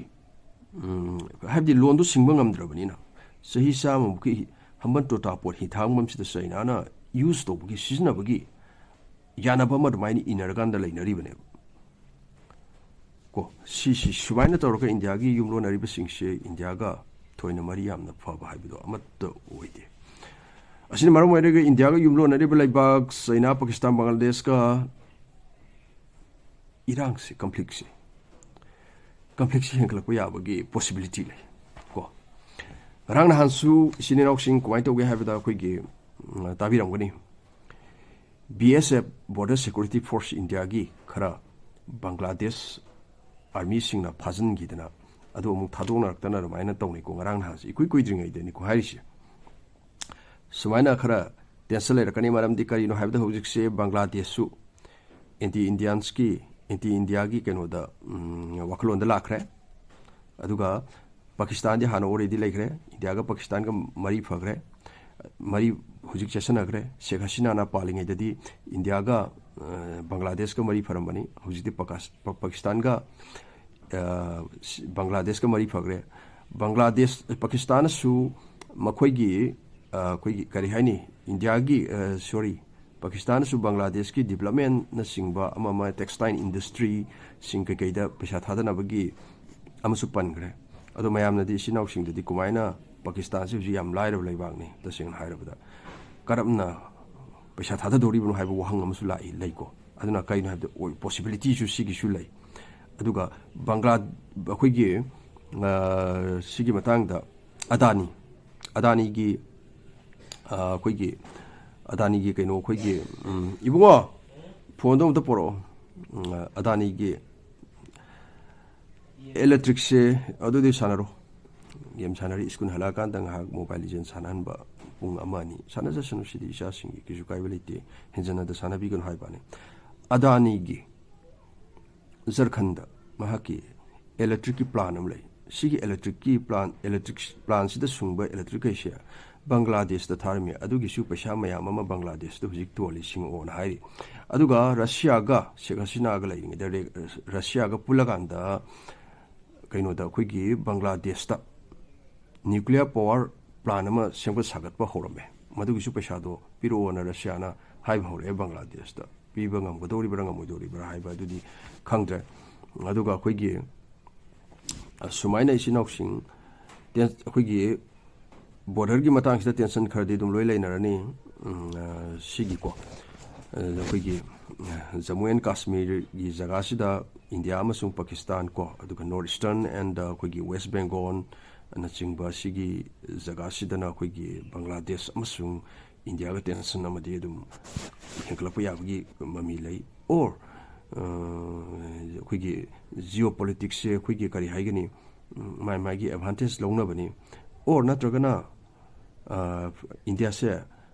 ꯎꯝ, ꯍꯥꯏꯕꯗꯤ ꯂꯣꯟꯗꯣ ꯁꯤꯡꯕ ꯉꯝꯗ꯭ꯔꯕꯅꯤꯅ, ꯆꯍꯤ ꯆꯥꯝꯃꯃꯨꯛꯀꯤ ꯍꯝꯕꯟ ꯇꯣꯇꯥ ꯄꯣꯠ ꯍꯤꯊꯥꯡꯐꯝꯁꯤꯗ ꯆꯩꯅꯥꯅ use ꯇꯧꯕꯒꯤ, ꯁꯤꯖꯤꯟꯅꯕꯒꯤ ꯌꯥꯅꯕ ꯑꯃ ꯑꯗꯨꯃꯥꯏꯅ ꯏꯅꯔꯀꯥꯟꯗ ꯂꯩꯅꯔꯤꯕꯅꯦꯕ꯫ ꯀꯣ, ꯁꯤꯁꯤ ꯁꯨꯃꯥꯏꯅ ꯇꯧꯔꯒ ꯏꯟꯗꯤꯌꯥꯒꯤ ꯌꯨꯝꯂꯣꯟꯅꯔꯤꯕꯁꯤꯡꯁꯦ ꯏꯟꯗꯤꯌꯥꯒ ꯊꯣꯏꯅ ꯃꯔꯤ ꯌꯥꯝꯅ ꯐꯕ ꯍꯥꯏꯕꯗꯣ ꯑꯃꯠꯇ ꯑꯣꯏꯗꯦ꯫ ꯑꯁꯤꯅ ꯃꯔꯝ ꯑꯣꯏꯔꯒ ꯏꯟꯗꯤꯌꯥꯒ ꯌꯨꯝꯂꯣꯟꯅꯔꯤꯕ ꯂꯩꯕꯥꯛ ꯆꯩꯅꯥ, ꯄꯥꯀꯤꯁꯇꯥꯟ, ꯕꯪꯒ꯭ꯂꯥꯗꯦꯁꯀ ꯏꯔꯥꯡꯁꯦ, conflictꯁꯦ, conflictꯁꯦ ꯍꯦꯟꯒꯠꯂꯛꯄ ꯌꯥꯕꯒꯤ possibility ꯂꯩ꯫ ꯀꯣ, ꯉꯔꯥꯡ ꯅꯍꯥꯟꯁꯨ ꯏꯆꯤꯟ ꯏꯅꯥꯎꯁꯤꯡ ꯀꯃꯥꯏꯅ ꯇꯧꯒꯦ ꯍꯥꯏꯕꯗ ꯑꯩꯈꯣꯏꯒꯤ, ꯎꯝ, ꯇꯥꯕꯤꯔꯝꯒꯅꯤ, B S F, Border Security Force, ꯏꯟꯗꯤꯌꯥꯒꯤ ꯈꯔ ꯕꯪꯒ꯭ꯂꯥꯗꯦꯁ armyꯁꯤꯡꯅ ꯐꯥꯖꯤꯟꯈꯤꯗꯅ ꯑꯗꯨ ꯑꯃꯨꯛ ꯊꯥꯗꯣꯛꯅꯔꯛꯇꯅ ꯑꯗꯨꯃꯥꯏꯅ ꯇꯧꯅꯩꯀꯣ꯫ ꯉꯔꯥꯡ ꯅꯍꯥꯟꯁꯦ ꯏꯀꯨꯏ ꯀꯨꯏꯗ꯭ꯔꯤꯉꯩꯗꯅꯤꯀꯣ ꯍꯥꯏꯔꯤꯁꯦ꯫ ꯁꯨꯃꯥꯏꯅ ꯈꯔ tension ꯂꯩꯔꯛꯀꯅꯤ꯫ ꯃꯔꯝꯗꯤ ꯀꯔꯤꯅꯣ ꯍꯥꯏꯕꯗ ꯍꯧꯖꯤꯛꯁꯦ ꯕꯪꯒ꯭ꯂꯥꯗꯦꯁꯁꯨ anti Indiansꯀꯤ, anti Indiaꯒꯤ ꯀꯩꯅꯣꯗ, ꯎꯝ, ꯋꯥꯈꯜꯂꯣꯟꯗ ꯂꯥꯛꯈ꯭ꯔꯦ꯫ ꯑꯗꯨꯒ ꯄꯥꯀꯤꯁꯇꯥꯟꯗꯤ ꯍꯥꯟꯅ already ꯂꯩꯈ꯭ꯔꯦ, ꯏꯟꯗꯤꯌꯥꯒ ꯄꯥꯀꯤꯁꯇꯥꯟꯒ ꯃꯔꯤ ꯐꯈ꯭ꯔꯦ, ꯃꯔꯤ ꯍꯧꯖꯤꯛ ꯆꯦꯠꯁꯟꯅꯈ꯭ꯔꯦ꯫ ꯁꯦꯈ ꯍꯁꯤꯅꯥꯅ ꯄꯥꯜꯂꯤꯉꯩꯗꯗꯤ ꯏꯟꯗꯤꯌꯥꯒ, ꯑ, ꯕꯪꯒ꯭ꯂꯥꯗꯦꯁꯀ ꯃꯔꯤ ꯐꯔꯝꯕꯅꯤ, ꯍꯧꯖꯤꯛꯇꯤ ꯄꯥꯀꯥꯁ-, ꯄꯥ-, ꯄꯥꯀꯤꯁꯇꯥꯟꯒ, ꯑ, ꯁꯤ-, ꯕꯪꯒ꯭ꯂꯥꯗꯦꯁꯀ ꯃꯔꯤ ꯐꯈ꯭ꯔꯦ꯫ ꯕꯪꯒ꯭ꯂꯥꯗꯦꯁ, ꯄꯥꯀꯤꯁꯇꯥꯟꯅꯁꯨ ꯃꯈꯣꯏꯒꯤ, ꯑ, ꯑꯩꯈꯣꯏꯒꯤ ꯀꯔꯤ ꯍꯥꯏꯅꯤ, ꯏꯟꯗꯤꯌꯥꯒꯤ, ꯑ, sorry, ꯄꯥꯀꯤꯁꯇꯥꯟꯅꯁꯨ ꯕꯪꯒ꯭ꯂꯥꯗꯦꯁꯀꯤ developmentꯅꯆꯤꯡꯕ ꯑꯃ ꯑꯃ, textile industryꯁꯤꯡ ꯀꯩꯀꯩꯗ ꯄꯩꯁꯥ ꯊꯥꯗꯅꯕꯒꯤ ꯑꯃꯁꯨ ꯄꯟꯈ꯭ꯔꯦ꯫ ꯑꯗꯣ ꯃꯌꯥꯝꯅꯗꯤ, ꯏꯆꯤꯟ ꯏꯅꯥꯎꯁꯤꯡꯗꯗꯤ ꯀꯃꯥꯏꯅ ꯄꯥꯀꯤꯁꯇꯥꯟꯁꯤ ꯍꯧꯖꯤꯛ ꯌꯥꯝ ꯂꯥꯏꯔꯕ ꯂꯩꯕꯥꯛꯅꯤ, ꯇꯁꯦꯡꯅ ꯍꯥꯏꯔꯕꯗ ꯀꯔꯝꯅ ꯄꯩꯁꯥ ꯊꯥꯗꯗꯧꯔꯤꯕꯅꯣ ꯍꯥꯏꯕ ꯋꯥꯍꯪ ꯑꯃꯁꯨ ꯂꯥꯛꯏ, ꯂꯩꯀꯣ꯫ ꯑꯗꯨꯅ ꯀꯩꯅꯣ ꯍꯥꯏꯕꯗ ꯑꯣꯏ-, possibilityꯁꯨ ꯁꯤꯒꯤꯁꯨ ꯂꯩ꯫ ꯑꯗꯨꯒ ꯕꯪꯒ꯭ꯂꯥ-, ꯑꯩꯈꯣꯏꯒꯤ, ꯑ, ꯁꯤꯒꯤ ꯃꯇꯥꯡꯗ ꯑꯗꯥꯅꯤ, ꯑꯗꯥꯅꯤꯒꯤ, ꯑ, ꯑꯩꯈꯣꯏꯒꯤ ꯑꯗꯥꯅꯤꯒꯤ ꯀꯩꯅꯣ ꯑꯩꯈꯣꯏꯒꯤ, ꯎꯝ, ꯏꯕꯨꯡꯉꯣ, phoneꯗꯣ ꯑꯝꯇ ꯄꯣꯔꯛꯑꯣ꯫ ꯎꯝ, ꯑꯗꯥꯅꯤꯒꯤ electricꯁꯦ ꯑꯗꯨꯗꯤ ꯁꯥꯟꯅꯔꯣ꯫ Game ꯁꯥꯟꯅꯔꯤ, school ꯍꯜꯂꯛꯑꯀꯥꯟꯗ ꯉꯥꯏꯍꯥꯛ Mobile Legend ꯁꯥꯟꯅꯍꯟꯕ ꯄꯨꯡ ꯑꯃ ꯑꯅꯤ ꯁꯥꯟꯅꯖꯁꯅꯨ, ꯁꯤꯗꯤ ꯏꯆꯥꯁꯤꯡꯒꯤ ꯀꯩꯁꯨ ꯀꯥꯏꯕ ꯂꯩꯇꯦ꯫ ꯍꯦꯟꯖꯟꯅꯗ ꯁꯥꯟꯅꯕꯤꯒꯅꯨ ꯍꯥꯏꯕꯅꯤ꯫ ꯑꯗꯥꯅꯤꯒꯤ ꯖꯔꯈꯟꯗ ꯃꯍꯥꯛꯀꯤ electricꯀꯤ plant ꯑꯃ ꯂꯩ꯫ ꯁꯤꯒꯤ electricꯀꯤ plant, electric plantꯁꯤꯗ ꯁꯨꯡꯕ electric ꯍꯥꯏꯁꯦ ꯕꯪꯒ꯭ꯂꯥꯗꯦꯁꯇ ꯊꯥꯔꯝꯃꯤ꯫ ꯑꯗꯨꯒꯤꯁꯨ ꯄꯩꯁꯥ ꯃꯌꯥꯝ ꯑꯃ ꯕꯪꯒ꯭ꯂꯥꯗꯦꯁꯇ ꯍꯧꯖꯤꯛ ꯇꯣꯜꯂꯤ, ꯁꯤꯡꯉꯛꯑꯣꯅ ꯍꯥꯏꯔꯤ꯫ ꯑꯗꯨꯒ ꯔꯁꯤꯌꯥꯒ, ꯁꯦꯈ ꯍꯁꯤꯅꯥꯒ ꯂꯩꯔꯤꯉꯩꯗ ꯔꯦ-, ꯔꯁꯤꯌꯥꯒ ꯄꯨꯜꯂꯀꯥꯟꯗ ꯀꯩꯅꯣꯗ, ꯑꯩꯈꯣꯏꯒꯤ ꯕꯪꯒ꯭ꯂꯥꯗꯦꯁꯇ ꯅ꯭ꯌꯨꯀ꯭ꯂꯤꯌꯔ ꯄꯋꯥꯔ ꯄ꯭ꯂꯥꯟ ꯑꯃ ꯁꯦꯝꯒꯠ ꯁꯥꯒꯠꯄ ꯍꯧꯔꯝꯃꯦ꯫ ꯃꯗꯨꯒꯤꯁꯨ ꯄꯩꯁꯥꯗꯣ ꯄꯤꯔꯛꯑꯣꯅ ꯔꯁꯤꯌꯥꯅ ꯍꯥꯏꯕ ꯍꯧꯔꯛꯑꯦ ꯕꯪꯒ꯭ꯂꯥꯗꯦꯁꯇ꯫ ꯄꯤꯕ ꯉꯝꯒꯗꯧꯔꯤꯕ꯭ꯔꯥ ꯉꯝꯃꯣꯏꯗꯧꯔꯤꯕ꯭ꯔꯥ ꯍꯥꯏꯕ ꯑꯗꯨꯗꯤ ꯈꯪꯗ꯭ꯔꯦ꯫ ꯑꯗꯨꯒ ꯑꯩꯈꯣꯏꯒꯤ, ꯑ, ꯁꯨꯃꯥꯏꯅ ꯏꯆꯤꯟ ꯏꯅꯥꯎꯁꯤꯡ, ꯇꯦꯟ-, ꯑꯩꯈꯣꯏꯒꯤ ꯕꯣꯔꯗꯔꯒꯤ ꯃꯇꯥꯡꯁꯤꯗ ꯇꯦꯟꯁꯟ ꯈꯔꯗꯤ ꯑꯗꯨꯝ ꯂꯣꯏ ꯂꯩꯅꯔꯅꯤ꯫ ꯎꯝ, ꯑ, ꯁꯤꯒꯤꯀꯣ, ꯑ, ꯑꯩꯈꯣꯏꯒꯤ, ꯑ, ꯖꯃꯨ ꯑꯦꯟ ꯀꯥꯁꯃꯤꯔꯒꯤ ꯖꯒꯥꯁꯤꯗ ꯏꯟꯗꯤꯌꯥ ꯑꯃꯁꯨꯡ ꯄꯥꯀꯤꯁꯇꯥꯟ ꯀꯣ, ꯑꯗꯨꯒ ꯅꯣꯔꯠ ꯏꯁꯇꯔꯟ ꯑꯦꯟ ꯑꯩꯈꯣꯏꯒꯤ ꯋꯦꯁ ꯕꯦꯡꯒꯣꯜꯅꯆꯤꯡꯕ ꯁꯤꯒꯤ ꯖꯒꯥꯁꯤꯗꯅ ꯑꯩꯈꯣꯏꯒꯤ ꯕꯪꯒ꯭ꯂꯥꯗꯦꯁ ꯑꯃꯁꯨꯡ ꯏꯟꯗꯤꯌꯥꯒ ꯇꯦꯟꯁꯟ ꯑꯃꯗꯤ ꯑꯗꯨꯝ ꯍꯦꯟꯒꯠꯂꯛꯄ ꯌꯥꯕꯒꯤ ꯃꯃꯤ ꯂꯩ꯫ ꯑꯣꯔ, ꯑ, ꯑꯩꯈꯣꯏꯒꯤ ꯖꯤꯑꯣ ꯄꯣꯂꯤꯇꯤꯛꯁꯁꯦ ꯑꯩꯈꯣꯏꯒꯤ ꯀꯔꯤ ꯍꯥꯏꯒꯅꯤ, ꯎꯝ, ꯃꯥꯏ ꯃꯥꯏꯒꯤ ꯑꯦꯗꯚꯥꯟꯇꯦꯖ ꯂꯧꯅꯕꯅꯤ꯫ ꯑꯣꯔ ꯅꯠꯇ꯭ꯔꯒꯅ, ꯑ, ꯏꯟꯗꯤꯌꯥꯁꯦ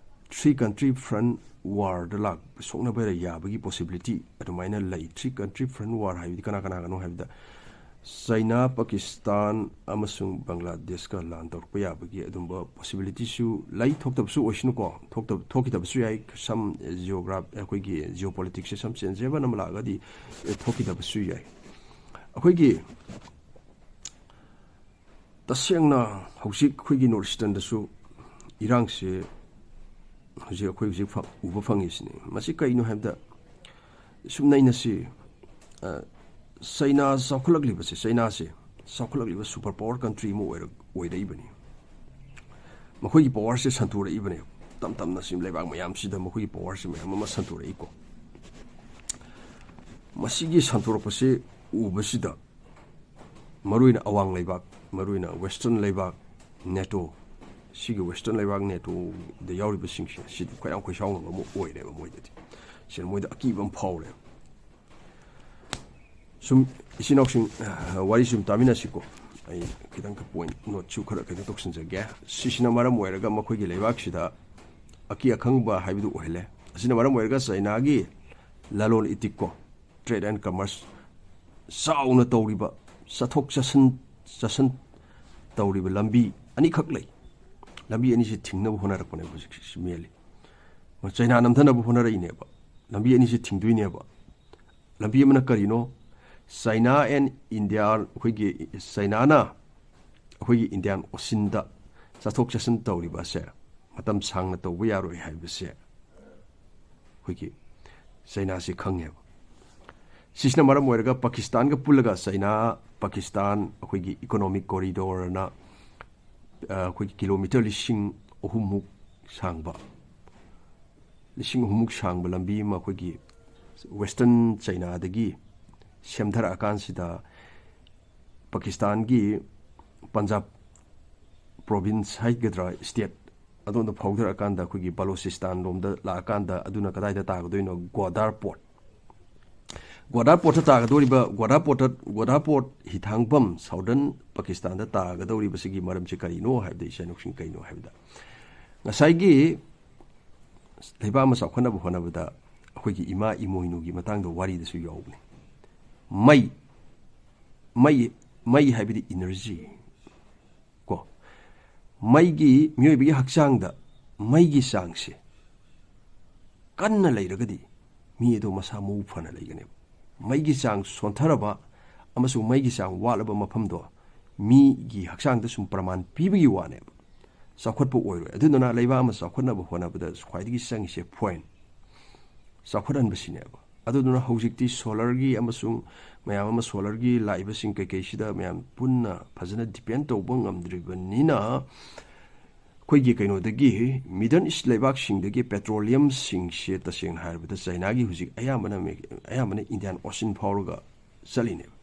ꯊ꯭ꯔꯤ ꯀꯟꯇ꯭ꯔꯤ ꯐ꯭ꯔꯟ ꯋꯥꯔꯗ ꯂꯥꯛ-, ꯁꯣꯛꯅꯕ ꯌꯥꯕꯒꯤ ꯄꯣꯁꯤꯕꯤꯂꯤꯇꯤ ꯑꯗꯨꯃꯥꯏꯅ ꯂꯩ꯫ ꯊ꯭ꯔꯤ ꯀꯟꯇ꯭ꯔꯤ ꯐ꯭ꯔꯟ ꯋꯥꯔ ꯍꯥꯏꯕꯗꯤ ꯀꯅꯥ ꯀꯅꯥꯒꯅꯣ ꯍꯥꯏꯕꯗ, ꯆꯩꯅꯥ, ꯄꯥꯀꯤꯁꯇꯥꯟ ꯑꯃꯁꯨꯡ ꯕꯪꯒ꯭ꯂꯥꯗꯦꯁꯀ ꯂꯥꯟ ꯇꯧꯔꯛꯄ ꯌꯥꯕꯒꯤ ꯑꯗꯨꯝꯕ ꯄꯣꯁꯤꯕꯤꯂꯤꯇꯤꯁꯨ ꯂꯩ꯫ ꯊꯣꯛꯇꯕꯁꯨ ꯑꯣꯏꯁꯅꯨꯀꯣ, ꯊꯣꯛꯇꯕ, ꯊꯣꯛꯈꯤꯗꯕꯁꯨ ꯌꯥꯏ꯫ ꯁꯝ ꯖꯤꯑꯣꯒ꯭ꯔꯥꯐ-, ꯑꯩꯈꯣꯏꯒꯤ ꯖꯤꯑꯣ ꯄꯣꯂꯤꯇꯤꯛꯁꯁꯦ ꯁꯝ ꯆꯦꯟꯖꯦꯕꯜ ꯑꯃ ꯂꯥꯛꯑꯒꯗꯤ, ꯑꯦ, ꯊꯣꯛꯈꯤꯗꯕꯁꯨ ꯌꯥꯏ꯫ ꯑꯩꯈꯣꯏꯒꯤ ꯇꯁꯦꯡꯅ ꯍꯧꯖꯤꯛ ꯑꯩꯈꯣꯏꯒꯤ ꯅꯣꯔꯠ ꯏꯁꯇꯔꯟꯗꯁꯨ ꯏꯔꯥꯡꯁꯦ ꯍꯧꯖꯤꯛ ꯑꯩꯈꯣꯏ ꯍꯧꯖꯤꯛ ꯐ-, ꯎꯕ ꯐꯪꯉꯤꯁꯤꯅꯤ꯫ ꯃꯁꯤ ꯀꯩꯅꯣ ꯍꯥꯏꯕꯗ, ꯁꯨꯝ ꯅꯩꯅꯁꯤ, ꯑ, ꯆꯩꯅꯥ ꯆꯥꯎꯈꯠꯂꯛꯂꯤꯕꯁꯦ, ꯆꯩꯅꯥꯁꯦ ꯆꯥꯎꯈꯠꯂꯛꯂꯤꯕ ꯁꯨꯄꯔ ꯄꯥꯋꯔ ꯀꯟꯇ꯭ꯔꯤ ꯑꯃ ꯑꯣꯏꯔ-, ꯑꯣꯏꯔꯛꯏꯕꯅꯤ꯫ ꯃꯈꯣꯏꯒꯤ ꯄꯥꯋꯔꯁꯦ ꯁꯟꯇꯣꯔꯛꯏꯕꯅꯦ꯫ ꯇꯞ ꯇꯞꯅ ꯁꯤ ꯂꯩꯕꯥꯛ ꯃꯌꯥꯝꯁꯤꯗ ꯃꯈꯣꯏꯒꯤ ꯄꯥꯋꯔꯁꯦ ꯃꯌꯥꯝ ꯑꯃ ꯁꯟꯇꯣꯔꯛꯏꯀꯣ꯫ ꯃꯁꯤꯒꯤ ꯁꯟꯇꯣꯔꯛꯄꯁꯦ ꯎꯕꯁꯤꯗ ꯃꯔꯨꯑꯣꯏꯅ ꯑꯋꯥꯡ ꯂꯩꯕꯥꯛ, ꯃꯔꯨꯑꯣꯏꯅ ꯋꯦꯁꯇꯔꯟ ꯂꯩꯕꯥꯛ, ꯅꯦꯇꯣ, ꯁꯤꯒꯤ ꯋꯦꯁꯇꯔꯟ ꯂꯩꯕꯥꯛ ꯅꯦꯇꯣꯗ ꯌꯥꯎꯔꯤꯕꯁꯤꯡꯁꯦ ꯁꯤꯗꯤ ꯈꯣꯏꯔꯥꯡ ꯈꯣꯏꯁꯥꯎꯅꯕ ꯑꯃ ꯑꯣꯏꯔꯦꯕ ꯃꯣꯏꯗꯗꯤ꯫ ꯁꯤꯅ ꯃꯣꯏꯗ ꯑꯀꯤꯕ ꯑꯃ ꯐꯥꯎꯔꯦ꯫ ꯁꯨꯝ ꯏꯆꯤꯟ ꯏꯅꯥꯎꯁꯤꯡ, ꯑ, ꯋꯥꯔꯤ ꯁꯨꯝ ꯇꯥꯃꯤꯟꯅꯁꯤꯀꯣ꯫ ꯑꯩ ꯈꯤꯇꯪ ꯄꯣꯏꯟ ꯅꯣꯠꯁꯨ ꯈꯔ ꯀꯩꯅꯣ ꯇꯧꯁꯤꯟꯖꯒꯦ꯫ ꯁꯤꯁꯤꯅ ꯃꯔꯝ ꯑꯣꯏꯔꯒ ꯃꯈꯣꯏꯒꯤ ꯂꯩꯕꯥꯛꯁꯤꯗ ꯑꯀꯤ ꯑꯈꯪꯕ ꯍꯥꯏꯕꯗꯨ ꯑꯣꯏꯍꯜꯂꯦ꯫ ꯑꯁꯤꯅ ꯃꯔꯝ ꯑꯣꯏꯔꯒ ꯆꯩꯅꯥꯒꯤ ꯂꯂꯣꯟ ꯏꯇꯤꯛꯀꯣ, ꯇ꯭ꯔꯦꯗ ꯑꯦꯟ ꯀꯃꯔꯁ ꯆꯥꯎꯅ ꯇꯧꯔꯤꯕ, ꯆꯠꯊꯣꯛ ꯆꯠꯁꯤꯟ, ꯆꯠꯁꯤꯟ ꯇꯧꯔꯤꯕ ꯂꯝꯕꯤ ꯑꯅꯤꯈꯛ ꯂꯩ꯫ ꯂꯝꯕꯤ ꯑꯅꯤꯁꯤ ꯊꯤꯡꯅꯕ ꯍꯣꯠꯅꯔꯛꯄꯅꯦꯕ ꯍꯧꯖꯤꯛꯁꯤ ꯃꯦꯜꯂꯤ꯫ ꯆꯩꯅꯥ ꯅꯝꯊꯅꯕ ꯍꯣꯠꯅꯔꯛꯏꯅꯦꯕ꯫ ꯂꯝꯕꯤ ꯑꯅꯤꯁꯤ ꯊꯤꯡꯗꯣꯏꯅꯦꯕ꯫ ꯂꯝꯕꯤ ꯑꯃꯅ ꯀꯔꯤꯅꯣ? ꯆꯩꯅꯥ ꯑꯦꯟ ꯏꯟꯗꯤꯌꯥ, ꯑꯩꯈꯣꯏꯒꯤ ꯆꯩꯅꯥꯅ ꯑꯩꯈꯣꯏꯒꯤ ꯏꯟꯗꯤꯌꯥꯟ ꯑꯣꯁꯤꯟꯗ ꯆꯠꯊꯣꯛ ꯆꯠꯁꯤꯟ ꯇꯧꯔꯤꯕ ꯑꯁꯦ ꯃꯇꯝ ꯁꯥꯡꯅ ꯇꯧꯕ ꯌꯥꯔꯣꯏ ꯍꯥꯏꯕꯁꯦ ꯑꯩꯈꯣꯏꯒꯤ ꯆꯩꯅꯥꯁꯤ ꯈꯪꯉꯦꯕ꯫ ꯁꯤꯁꯤꯅ ꯃꯔꯝ ꯑꯣꯏꯔꯒ ꯄꯥꯀꯤꯁꯇꯥꯟꯒ ꯄꯨꯜꯂꯒ ꯆꯩꯅꯥ ꯄꯥꯀꯤꯁꯇꯥꯟ ꯑꯩꯈꯣꯏꯒꯤ ꯏꯀꯣꯅꯣꯃꯤꯛ ꯀꯣꯔꯤꯗꯣꯔꯅ, ꯑ, ꯑꯩꯈꯣꯏꯒꯤ ꯀꯤꯂꯣꯃꯤꯇꯔ ꯂꯤꯁꯤꯡ ꯑꯍꯨꯝꯃꯨꯛ ꯁꯥꯡꯕ, ꯂꯤꯁꯤꯡ ꯑꯍꯨꯝꯃꯨꯛ ꯁꯥꯡꯕ ꯂꯝꯕꯤ ꯑꯃ ꯑꯩꯈꯣꯏꯒꯤ ꯋꯦꯁꯇꯔꯟ ꯆꯩꯅꯥꯗꯒꯤ ꯁꯦꯝꯊꯔꯛꯑꯀꯥꯟꯁꯤꯗ ꯄꯥꯀꯤꯁꯇꯥꯟꯒꯤ ꯄꯟꯖꯥꯕ ꯄ꯭ꯔꯣꯚꯤꯟꯁ ꯍꯥꯏꯒꯗ꯭ꯔꯥ, ꯁ꯭ꯇꯦꯠ ꯑꯗꯣꯝꯗ ꯐꯥꯎꯊꯔꯛꯑꯀꯥꯟꯗ ꯑꯩꯈꯣꯏꯒꯤ ꯕꯂꯣꯆꯤꯁꯇꯥꯟ ꯂꯣꯝꯗ ꯂꯥꯛꯑꯀꯥꯟꯗ ꯑꯗꯨꯅ ꯀꯗꯥꯏꯗ ꯇꯥꯒꯗꯣꯏꯅꯣ? ꯒ꯭ꯋꯥꯗꯥꯔ ꯄꯣꯔꯠ꯫ ꯒ꯭ꯋꯥꯗꯥꯔ ꯄꯣꯔꯠꯇ ꯇꯥꯒꯗꯧꯔꯤꯕ, ꯒ꯭ꯋꯥꯗꯥꯔ ꯄꯣꯔꯠꯇ, ꯒ꯭ꯋꯥꯗꯥꯔ ꯄꯣꯔꯠ ꯍꯤꯊꯥꯡꯐꯝ ꯁꯥꯎꯗꯔꯟ ꯄꯥꯀꯤꯁꯇꯥꯟꯗ ꯇꯥꯒꯗꯧꯔꯤꯕꯁꯤꯒꯤ ꯃꯔꯝꯁꯤ ꯀꯔꯤꯅꯣ ꯍꯥꯏꯕꯗ, ꯏꯆꯥ ꯏꯅꯥꯎꯁꯤꯡ, ꯀꯔꯤꯅꯣ ꯍꯥꯏꯕꯗ, ꯉꯁꯥꯏꯒꯤ ꯂꯩꯕꯥꯛ ꯑꯃ ꯆꯥꯎꯈꯠꯅꯕ ꯍꯣꯠꯅꯕꯗ ꯑꯩꯈꯣꯏꯒꯤ ꯏꯃꯥ ꯏꯃꯣꯏꯅꯨꯒꯤ ꯃꯇꯥꯡꯗ ꯋꯥꯔꯤꯗꯁꯨ ꯌꯥꯎꯕꯅꯤ꯫ ꯃꯩ, ꯃꯩ, ꯃꯩ ꯍꯥꯏꯕꯗꯤ ꯏꯅꯔꯖꯤ ꯀꯣ꯫ ꯃꯩꯒꯤ, ꯃꯤꯑꯣꯏꯕꯒꯤ ꯍꯛꯆꯥꯡꯗ ꯃꯩꯒꯤ ꯆꯥꯡꯁꯦ ꯀꯟꯅ ꯂꯩꯔꯒꯗꯤ ꯃꯤ ꯑꯗꯨ ꯃꯁꯥ ꯃꯎ ꯐꯅ ꯂꯩꯒꯅꯦꯕ꯫ ꯃꯩꯒꯤ ꯆꯥꯡ ꯁꯣꯟꯊꯔꯕ ꯑꯃꯁꯨꯡ ꯃꯩꯒꯤ ꯆꯥꯡ ꯋꯥꯠꯂꯕ ꯃꯐꯝꯗꯣ ꯃꯤꯒꯤ ꯍꯛꯆꯥꯡꯗ ꯁꯨꯝ ꯄ꯭ꯔꯃꯥꯟ ꯄꯤꯕꯒꯤ ꯋꯥꯅꯦꯕ꯫ ꯆꯥꯎꯈꯠꯄ ꯑꯣꯏꯔꯣꯏ꯫ ꯑꯗꯨꯗꯨꯅ ꯂꯩꯕꯥꯛ ꯑꯃ ꯆꯥꯎꯈꯠꯅꯕ ꯍꯣꯠꯅꯕꯗ ꯈ꯭ꯋꯥꯏꯗꯒꯤ ꯆꯪꯉꯤꯁꯦ ꯄꯣꯏꯟ ꯆꯥꯎꯈꯠꯍꯟꯕꯁꯤꯅꯦꯕ꯫ ꯑꯗꯨꯗꯨꯅ ꯍꯧꯖꯤꯛꯇꯤ ꯁꯣꯂꯔꯒꯤ ꯑꯃꯁꯨꯡ ꯃꯌꯥꯝ ꯑꯃ ꯁꯣꯂꯔꯒꯤ ꯂꯥꯛꯏꯕꯁꯤꯡ ꯀꯩꯀꯩꯁꯤꯗ ꯃꯌꯥꯝ ꯄꯨꯟꯅ ꯐꯖꯅ ꯗꯤꯄꯦꯟ ꯇꯧꯕ ꯉꯝꯗ꯭ꯔꯤꯕꯅꯤꯅ, ꯑꯩꯈꯣꯏꯒꯤ ꯀꯩꯅꯣꯗꯒꯤ, ꯃꯤꯗꯜ ꯏꯁ ꯂꯩꯕꯥꯛꯁꯤꯡꯗꯒꯤ ꯄꯦꯇ꯭ꯔꯣꯂꯤꯌꯝꯁꯤꯡꯁꯦ ꯇꯁꯦꯡꯅ ꯍꯥꯏꯔꯕꯗ ꯆꯩꯅꯥꯒꯤ ꯍꯧꯖꯤꯛ ꯑꯌꯥꯝꯕꯅ, ꯑꯌꯥꯝꯕꯅ ꯏꯟꯗꯤꯌꯥꯟ ꯑꯣꯁꯤꯟ ꯐꯥꯎꯔꯒ ꯆꯠꯂꯤꯅꯦꯕ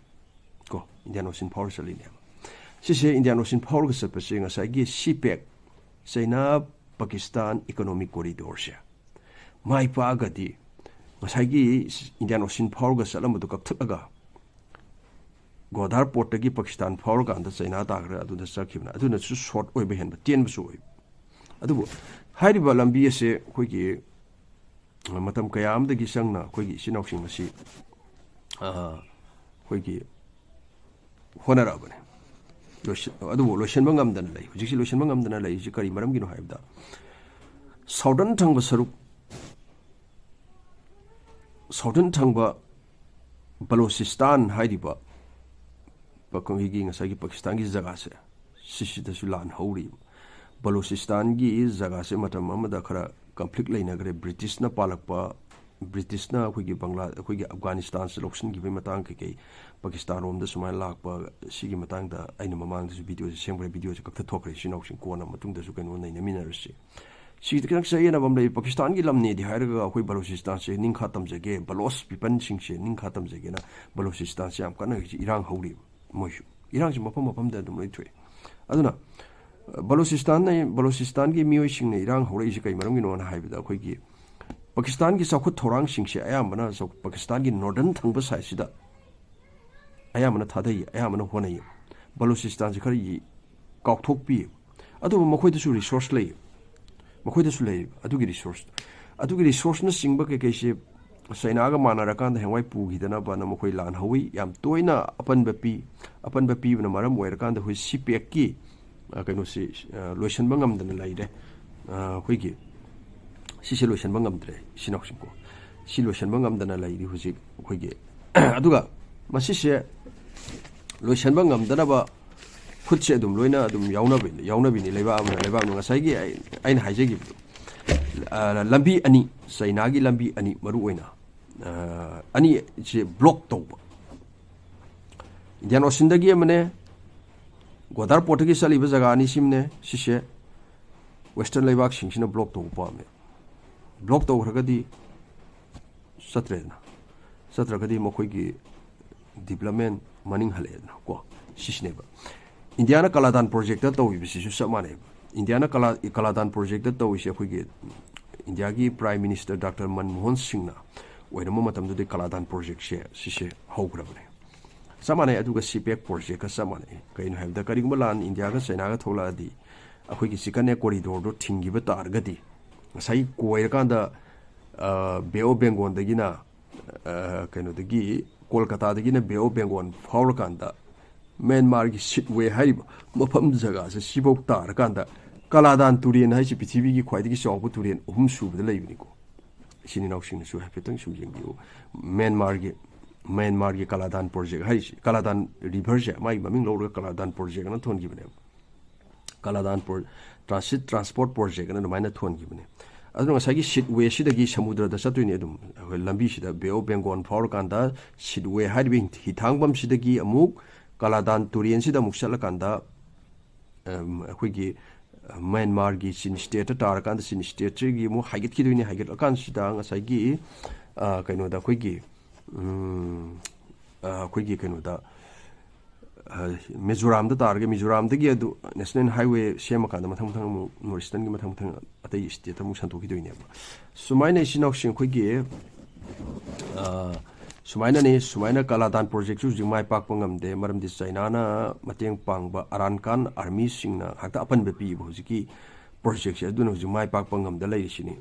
ꯀꯣ, ꯏꯟꯗꯤꯌꯥꯟ ꯑꯣꯁꯤꯟ ꯐꯥꯎꯔ ꯆꯠꯂꯤꯅꯦꯕ꯫ ꯁꯤꯁꯦ ꯏꯟꯗꯤꯌꯥꯟ ꯑꯣꯁꯤꯟ ꯐꯥꯎꯔꯒ ꯆꯠꯄꯁꯦ ꯉꯁꯥꯏꯒꯤ ꯁꯤ ꯄꯦꯛ, ꯆꯩꯅꯥ ꯄꯥꯀꯤꯁꯇꯥꯟ ꯏꯀꯣꯅꯣꯃꯤꯛ ꯀꯣꯔꯤꯗꯣꯔꯁꯦ ꯃꯥꯏ ꯄꯥꯛꯑꯒꯗꯤ ꯉꯁꯥꯏꯒꯤ ꯏꯟꯗꯤꯌꯥꯟ ꯑꯣꯁꯤꯟ ꯐꯥꯎꯔꯒ ꯆꯠꯂꯝꯕꯗꯣ ꯀꯛꯊꯠꯂꯒ ꯒ꯭ꯋꯥꯗꯥꯔ ꯄꯣꯔꯠꯇꯒꯤ ꯄꯥꯀꯤꯁꯇꯥꯟ ꯐꯥꯎꯔꯀꯥꯟꯗ ꯆꯩꯅꯥ ꯇꯥꯈ꯭ꯔꯦ, ꯑꯗꯨꯗ ꯆꯠꯈꯤꯕꯅ, ꯑꯗꯨꯅꯁꯨ ꯁꯣꯔꯠ ꯑꯣꯏꯕ ꯍꯦꯟꯕ, ꯇꯦꯟꯕꯁꯨ ꯑꯣꯏꯕ꯫ ꯑꯗꯨꯕꯨ ꯍꯥꯏꯔꯤꯕ ꯂꯝꯕꯤ ꯑꯁꯦ ꯑꯩꯈꯣꯏꯒꯤ ꯃꯇꯝ ꯀꯌꯥ ꯑꯃꯗꯒꯤ ꯆꯪꯅ ꯑꯩꯈꯣꯏꯒꯤ ꯏꯆꯤꯟ ꯏꯅꯥꯎꯁꯤꯡ ꯑꯁꯤ, ꯑ, ꯑꯩꯈꯣꯏꯒꯤ ꯍꯣꯠꯅꯔꯛꯑꯕꯅꯤ꯫ ꯂꯣꯏꯁꯤꯟ-, ꯑꯗꯨꯕꯨ ꯂꯣꯏꯁꯤꯟꯕ ꯉꯝꯗꯅ ꯂꯩ꯫ ꯍꯧꯖꯤꯛꯁꯤ ꯂꯣꯏꯁꯤꯟꯕ ꯉꯝꯗꯅ ꯂꯩꯔꯤꯁꯤ ꯀꯔꯤ ꯃꯔꯝꯒꯤꯅꯣ ꯍꯥꯏꯕꯗ, ꯁꯥꯎꯗꯔꯟ ꯊꯪꯕ ꯁꯔꯨꯛ, ꯁꯥꯎꯗꯔꯟ ꯊꯪꯕ ꯕꯂꯣꯆꯤꯁꯇꯥꯟ ꯍꯥꯏꯔꯤꯕ ꯄ-, ꯑꯩꯈꯣꯏꯒꯤ ꯉꯁꯥꯏꯒꯤ ꯄꯥꯀꯤꯁꯇꯥꯟꯒꯤ ꯖꯒꯥꯁꯦ, ꯁꯤꯁꯤꯗꯁꯨ ꯂꯥꯟ ꯍꯧꯔꯤꯕ꯫ ꯕꯂꯣꯆꯤꯁꯇꯥꯟꯒꯤ ꯖꯒꯥꯁꯦ ꯃꯇꯝ ꯑꯃꯗ ꯈꯔ ꯀꯟꯐ꯭ꯂꯤꯛ ꯂꯩꯅꯈ꯭ꯔꯦ꯫ ꯕ꯭ꯔꯤꯇꯤꯁꯅ ꯄꯥꯜꯂꯛꯄ, ꯕ꯭ꯔꯤꯇꯤꯁꯅ ꯑꯩꯈꯣꯏꯒꯤ ꯕꯪꯒ꯭ꯂꯥ-, ꯑꯩꯈꯣꯏꯒꯤ ꯑꯐꯒꯥꯅꯤꯁꯇꯥꯟꯁꯦ ꯂꯧꯁꯤꯟꯈꯤꯕꯒꯤ ꯃꯇꯥꯡ ꯀꯩꯀꯩ, ꯄꯥꯀꯤꯁꯇꯥꯟ ꯔꯣꯝꯗ ꯁꯨꯃꯥꯏꯅ ꯂꯥꯛꯄ, ꯁꯤꯒꯤ ꯃꯇꯥꯡꯗ ꯑꯩꯅ ꯃꯃꯥꯡꯗꯁꯨ ꯚꯤꯗꯤꯑꯣꯁꯦ ꯁꯦꯝꯈ꯭ꯔꯦ, ꯚꯤꯗꯤꯑꯣꯁꯦ ꯀꯛꯊꯠꯊꯣꯛꯈ꯭ꯔꯦ꯫ ꯏꯆꯤꯟ ꯏꯅꯥꯎꯁꯤꯡ ꯀꯣꯟꯅ ꯃꯇꯨꯡꯗꯁꯨ ꯀꯩꯅꯣ ꯅꯩꯅꯃꯤꯟꯅꯔꯁꯤ꯫ ꯁꯤꯗ ꯈꯤꯇꯪ ꯆꯌꯦꯠꯅꯕ ꯑꯃ ꯂꯩ꯫ ꯄꯥꯀꯤꯁꯇꯥꯟꯒꯤ ꯂꯝꯅꯦꯗꯤ ꯍꯥꯏꯔꯒ ꯑꯩꯈꯣꯏ ꯕꯂꯣꯆꯤꯁꯇꯥꯟꯁꯦ ꯅꯤꯡꯈꯥ ꯇꯝꯖꯒꯦ, ꯕꯂꯣꯆ ꯄꯤꯄꯜꯁꯤꯡꯁꯦ ꯅꯤꯡꯈꯥ ꯇꯝꯖꯒꯦꯅ ꯕꯂꯣꯆꯤꯁꯇꯥꯟꯁꯦ ꯌꯥꯝ ꯀꯟꯅ ꯍꯧꯖꯤꯛ ꯏꯔꯥꯡ ꯍꯧꯔꯤꯕ꯫ ꯃꯣꯏꯁꯨ ꯏꯔꯥꯡꯁꯤ ꯃꯐꯝ ꯃꯐꯝꯗ ꯑꯗꯨꯝ ꯂꯣꯏ ꯊꯣꯛꯑꯦ꯫ ꯑꯗꯨꯅ, ꯑ, ꯕꯂꯣꯆꯤꯁꯇꯥꯟꯅ, ꯕꯂꯣꯆꯤꯁꯇꯥꯟꯒꯤ ꯃꯤꯑꯣꯏꯁꯤꯡꯅ ꯏꯔꯥꯡ ꯍꯧꯔꯛꯏꯁꯤ ꯀꯩ ꯃꯔꯝꯒꯤꯅꯣꯅ ꯍꯥꯏꯕꯗ, ꯑꯩꯈꯣꯏꯒꯤ ꯄꯥꯀꯤꯁꯇꯥꯟꯒꯤ ꯆꯥꯎꯈꯠ ꯊꯧꯔꯥꯡꯁꯤꯡꯁꯦ ꯑꯌꯥꯝꯕꯅ ꯆꯧ-, ꯄꯥꯀꯤꯁꯇꯥꯟꯒꯤ ꯅꯣꯔꯗꯔꯟ ꯊꯪꯕ ꯁꯥꯏꯠꯁꯤꯗ ꯑꯌꯥꯝꯕꯅ ꯊꯥꯗꯩ, ꯑꯌꯥꯝꯕꯅ ꯍꯣꯠꯅꯩ꯫ ꯕꯂꯣꯆꯤꯁꯇꯥꯟꯁꯦ ꯈꯔ ꯌꯦ-, ꯀꯥꯎꯊꯣꯛꯄꯤ꯫ ꯑꯗꯨꯕꯨ ꯃꯈꯣꯏꯗꯁꯨ ꯔꯤꯁꯣꯔꯁ ꯂꯩ, ꯃꯈꯣꯏꯗꯁꯨ ꯂꯩ ꯑꯗꯨꯒꯤ ꯔꯤꯁꯣꯔꯁ, ꯑꯗꯨꯒꯤ ꯔꯤꯁꯣꯔꯁꯅꯆꯤꯡꯕ ꯀꯩꯀꯩꯁꯦ ꯆꯩꯅꯥꯒ ꯃꯥꯟꯅꯔꯀꯥꯟꯗ ꯍꯌꯦꯡꯋꯥꯏ ꯄꯨꯈꯤꯗꯅꯕꯅ ꯃꯈꯣꯏ ꯂꯥꯟ ꯍꯧꯋꯤ꯫ ꯌꯥꯝ ꯇꯣꯏꯅ ꯑꯄꯟꯕ ꯄꯤ꯫ ꯑꯄꯟꯕ ꯄꯤꯕꯅ ꯃꯔꯝ ꯑꯣꯏꯔꯀꯥꯟꯗ ꯑꯩꯈꯣꯏ ꯁꯤ ꯄꯦꯛꯀꯤ, ꯑ, ꯀꯩꯅꯣꯁꯤ, ꯑ, ꯂꯣꯏꯁꯤꯟꯕ ꯉꯝꯗꯅ ꯂꯩꯔꯦ꯫ ꯑ, ꯑꯩꯈꯣꯏꯒꯤ ꯁꯤꯁꯦ ꯂꯣꯏꯁꯤꯟꯕ ꯉꯝꯗ꯭ꯔꯦ, ꯏꯆꯤꯟ ꯏꯅꯥꯎꯁꯤꯡꯀꯣ꯫ ꯁꯤ ꯂꯣꯏꯁꯤꯟꯕ ꯉꯝꯗꯅ ꯂꯩꯔꯤ ꯍꯧꯖꯤꯛ ꯑꯩꯈꯣꯏꯒꯤ꯫ ꯑꯗꯨꯒ ꯃꯁꯤꯁꯦ ꯂꯣꯏꯁꯤꯟꯕ ꯉꯝꯗꯅꯕ ꯈꯨꯠꯁꯦ ꯑꯗꯨꯝ ꯂꯣꯏꯅ ꯑꯗꯨꯝ ꯌꯥꯎꯅꯕ-, ꯌꯥꯎꯅꯕꯤꯅꯤ ꯂꯩꯕꯥꯛ ꯑꯃꯅ ꯂꯩꯕꯥꯛ ꯑꯃꯅ꯫ ꯉꯁꯥꯏꯒꯤ ꯑꯩ-, ꯑꯩꯅ ꯍꯥꯏꯖꯈꯤꯕꯗꯣ, ꯑ, ꯂꯝꯕꯤ ꯑꯅꯤ, ꯆꯩꯅꯥꯒꯤ ꯂꯝꯕꯤ ꯑꯅꯤ ꯃꯔꯨ ꯑꯣꯏꯅ, ꯑ, ꯑꯅꯤꯁꯦ ꯕ꯭ꯂꯣꯛ ꯇꯧꯕ꯫ ꯏꯟꯗꯤꯌꯥꯟ ꯑꯣꯁꯤꯟꯗꯒꯤ ꯑꯃꯅꯦ, ꯒ꯭ꯋꯥꯗꯥꯔ ꯄꯣꯔꯠꯇꯒꯤ ꯆꯠꯂꯤꯕ ꯖꯒꯥ ꯑꯅꯤꯁꯤꯃꯅꯦ, ꯁꯤꯁꯦ ꯋꯦꯁꯇꯔꯟ ꯂꯩꯕꯥꯛꯁꯤꯡꯁꯤꯅ ꯕ꯭ꯂꯣꯛ ꯇꯧꯕ ꯄꯥꯝꯃꯦ꯫ ꯕ꯭ꯂꯣꯛ ꯇꯧꯈ꯭ꯔꯒꯗꯤ ꯆꯠꯇ꯭ꯔꯦꯗꯅ, ꯆꯠꯇ꯭ꯔꯒꯗꯤ ꯃꯈꯣꯏꯒꯤ ꯗꯤꯕꯂꯞꯃꯦꯟ ꯃꯅꯤꯡ ꯍꯜꯂꯛꯑꯦꯗꯅ ꯀꯣ, ꯁꯤꯁꯤꯅꯦꯕ꯫ ꯏꯟꯗꯤꯌꯥꯅ ꯀꯂꯥꯗꯥꯟ ꯄ꯭ꯔꯣꯖꯦꯛꯇ ꯇꯧꯔꯤꯕꯁꯤꯁꯨ ꯆꯞ ꯃꯥꯟꯅꯩꯕ꯫ ꯏꯟꯗꯤꯌꯥꯅ ꯀꯂꯥ-, ꯀꯂꯥꯗꯥꯟ ꯄ꯭ꯔꯣꯖꯦꯛꯇ ꯇꯧꯔꯤꯁꯦ ꯑꯩꯈꯣꯏꯒꯤ ꯏꯟꯗꯤꯌꯥꯒꯤ ꯄ꯭ꯔꯥꯏꯝ ꯃꯤꯅꯤꯁꯇꯔ ꯗꯥꯛꯇꯔ ꯃꯟꯃꯣꯍꯟ ꯁꯤꯡꯅ ꯑꯣꯏꯔꯝꯕ ꯃꯇꯝꯗꯨꯗꯤ ꯀꯂꯥꯗꯥꯟ ꯄ꯭ꯔꯣꯖꯦꯛꯁꯦ ꯁꯤꯁꯦ ꯍꯧꯈ꯭ꯔꯕꯅꯦ꯫ ꯆꯞ ꯃꯥꯟꯅꯩ꯫ ꯑꯗꯨꯒ ꯁꯤ ꯄꯦꯛ ꯄ꯭ꯔꯣꯖꯦꯛꯀ ꯆꯞ ꯃꯥꯟꯅꯩ꯫ ꯀꯩꯅꯣ ꯍꯥꯏꯕꯗ, ꯀꯔꯤꯒꯨꯝꯕ ꯂꯥꯟ ꯏꯟꯗꯤꯌꯥꯒ ꯆꯩꯅꯥꯒ ꯊꯣꯛꯂꯛꯑꯗꯤ, ꯑꯩꯈꯣꯏꯒꯤ ꯆꯤꯀꯟ ꯅꯦꯛ ꯀꯣꯔꯤꯗꯣꯔꯗꯣ ꯊꯤꯡꯈꯤꯕ ꯇꯥꯔꯒꯗꯤ, ꯉꯁꯥꯏꯒꯤ ꯀꯣꯏꯔꯀꯥꯟꯗ, ꯑ, ꯕꯦ ꯑꯣꯐ ꯕꯦꯡꯒꯣꯜꯗꯒꯤꯅ, ꯑ, ꯀꯩꯅꯣꯗꯒꯤ, ꯀꯣꯜꯀꯇꯥꯗꯒꯤꯅ ꯕꯦ ꯑꯣꯐ ꯕꯦꯡꯒꯣꯜ ꯐꯥꯎꯔꯀꯥꯟꯗ ꯃ꯭ꯌꯥꯟꯃꯥꯔꯒꯤ ꯁꯤꯠꯋꯦ ꯍꯥꯏꯔꯤꯕ ꯃꯐꯝ ꯖꯒꯥꯁꯦ ꯁꯤꯐꯥꯎ ꯇꯥꯔꯀꯥꯟꯗ ꯀꯂꯥꯗꯥꯟ ꯇꯨꯔꯦꯜ ꯍꯥꯏꯁꯤ ꯄ꯭ꯔꯤꯊꯤꯕꯤꯒꯤ ꯈ꯭ꯋꯥꯏꯗꯒꯤ ꯆꯥꯎꯕ ꯇꯨꯔꯦꯜ ꯑꯍꯨꯝ ꯁꯨꯕꯗ ꯂꯩꯕꯅꯤꯀꯣ꯫ ꯏꯆꯤꯟ ꯏꯅꯥꯎꯁꯤꯡꯅꯁꯨ ꯍꯥꯏꯐꯦꯠꯇꯪ ꯁꯨꯝ ꯌꯦꯡꯕꯤꯌꯨ꯫ ꯃ꯭ꯌꯥꯟꯃꯥꯔꯒꯤ ꯃ꯭ꯌꯥꯟꯃꯥꯔꯒꯤ ꯀꯂꯥꯗꯥꯟ ꯄ꯭ꯔꯣꯖꯦꯛ ꯍꯥꯏꯔꯤꯁꯤ, ꯀꯂꯥꯗꯥꯟ ꯔꯤꯚꯔꯁꯦ ꯃꯥꯒꯤ ꯃꯃꯤꯡ ꯂꯧꯔꯒ ꯀꯂꯥꯗꯥꯟ ꯄ꯭ꯔꯣꯖꯦꯛ ꯑꯅ ꯊꯣꯟꯈꯤꯕꯅꯦꯕ꯫ ꯀꯂꯥꯗꯥꯟ ꯄ꯭ꯔꯣ-, ꯇ꯭ꯔꯥꯟꯁꯤꯠ ꯇ꯭ꯔꯥꯟꯁꯄꯣꯔꯠ ꯄ꯭ꯔꯣꯖꯦꯛ ꯑꯅ ꯑꯗꯨꯃꯥꯏꯅ ꯊꯣꯟꯈꯤꯕꯅꯦ꯫ ꯑꯗꯨꯅ ꯉꯁꯥꯏꯒꯤ ꯁꯤꯠꯋꯦꯁꯤꯗꯒꯤ ꯁꯃꯨꯗ꯭ꯔꯗ ꯆꯠꯇꯣꯏꯅꯦ ꯑꯗꯨꯝ꯫ ꯑꯩꯈꯣꯏ ꯂꯝꯕꯤꯁꯤꯗ ꯕꯦ ꯑꯣꯐ ꯕꯦꯡꯒꯣꯜ ꯐꯥꯎꯔꯀꯥꯟꯗ ꯁꯤꯠꯋꯦ ꯍꯥꯏꯔꯤꯕ ꯍꯤꯊꯥꯡꯐꯝꯁꯤꯗꯒꯤ ꯑꯃꯨꯛ ꯀꯂꯥꯗꯥꯟ ꯇꯨꯔꯦꯜꯁꯤꯗ ꯑꯃꯨꯛ ꯆꯠꯂꯀꯥꯟꯗ, ꯑꯝ, ꯑꯩꯈꯣꯏꯒꯤ ꯃ꯭ꯌꯥꯟꯃꯥꯔꯒꯤ ꯆꯤꯟ ꯁ꯭ꯇꯦꯠꯇ ꯇꯥꯔꯀꯥꯟꯗ ꯆꯤꯟ ꯁ꯭ꯇꯦꯠꯁꯤꯒꯤ ꯑꯃꯨꯛ ꯍꯥꯏꯒꯠꯈꯤꯗꯣꯏꯅꯦ꯫ ꯍꯥꯏꯒꯠꯂꯀꯥꯟꯁꯤꯗ ꯉꯁꯥꯏꯒꯤ, ꯑ, ꯀꯩꯅꯣꯗ ꯑꯩꯈꯣꯏꯒꯤ, ꯎꯝ, ꯑ, ꯑꯩꯈꯣꯏꯒꯤ ꯀꯩꯅꯣꯗ, ꯑ, ꯃꯤꯖꯣꯔꯥꯝꯗ ꯇꯥꯔꯒ ꯃꯤꯖꯣꯔꯥꯝꯗꯒꯤ ꯑꯗꯨ ꯅꯦꯁꯅꯦꯜ ꯍꯥꯏꯋꯦ ꯁꯦꯝꯃꯀꯥꯟꯗ ꯃꯊꯪ ꯃꯊꯪ ꯑꯃꯨꯛ ꯅꯣꯔꯠ ꯏꯁꯇꯔꯟꯒꯤ ꯃꯊꯪ ꯃꯊꯪ ꯑꯇꯩ ꯁ꯭ꯇꯦꯠꯇ ꯑꯃꯨꯛ ꯁꯟꯗꯣꯛꯈꯤꯗꯣꯏꯅꯦꯕ꯫ ꯁꯨꯃꯥꯏꯅ ꯏꯆꯤꯟ ꯏꯅꯥꯎꯁꯤꯡ ꯑꯩꯈꯣꯏꯒꯤ, ꯑ, ꯁꯨꯃꯥꯏꯅꯅꯤ, ꯁꯨꯃꯥꯏꯅ ꯀꯂꯥꯗꯥꯟ ꯄ꯭ꯔꯣꯖꯦꯛꯁꯨ ꯍꯧꯖꯤꯛ ꯃꯥꯏ ꯄꯥꯛꯄ ꯉꯝꯗꯦ꯫ ꯃꯔꯝꯗꯤ ꯆꯩꯅꯥꯅ ꯃꯇꯦꯡ ꯄꯥꯡꯕ ꯑꯔꯥꯟꯀꯥꯟ ꯑꯥꯔꯃꯤꯁꯤꯡꯅ ꯉꯥꯏꯍꯥꯛꯇ ꯑꯄꯟꯕ ꯄꯤꯕ ꯍꯧꯖꯤꯛꯀꯤ ꯄ꯭ꯔꯣꯖꯦꯛꯁꯦ, ꯑꯗꯨꯅ ꯍꯧꯖꯤꯛ ꯃꯥꯏ ꯄꯥꯛꯄ ꯉꯝꯗ ꯂꯩꯔꯤꯁꯤꯅꯤ꯫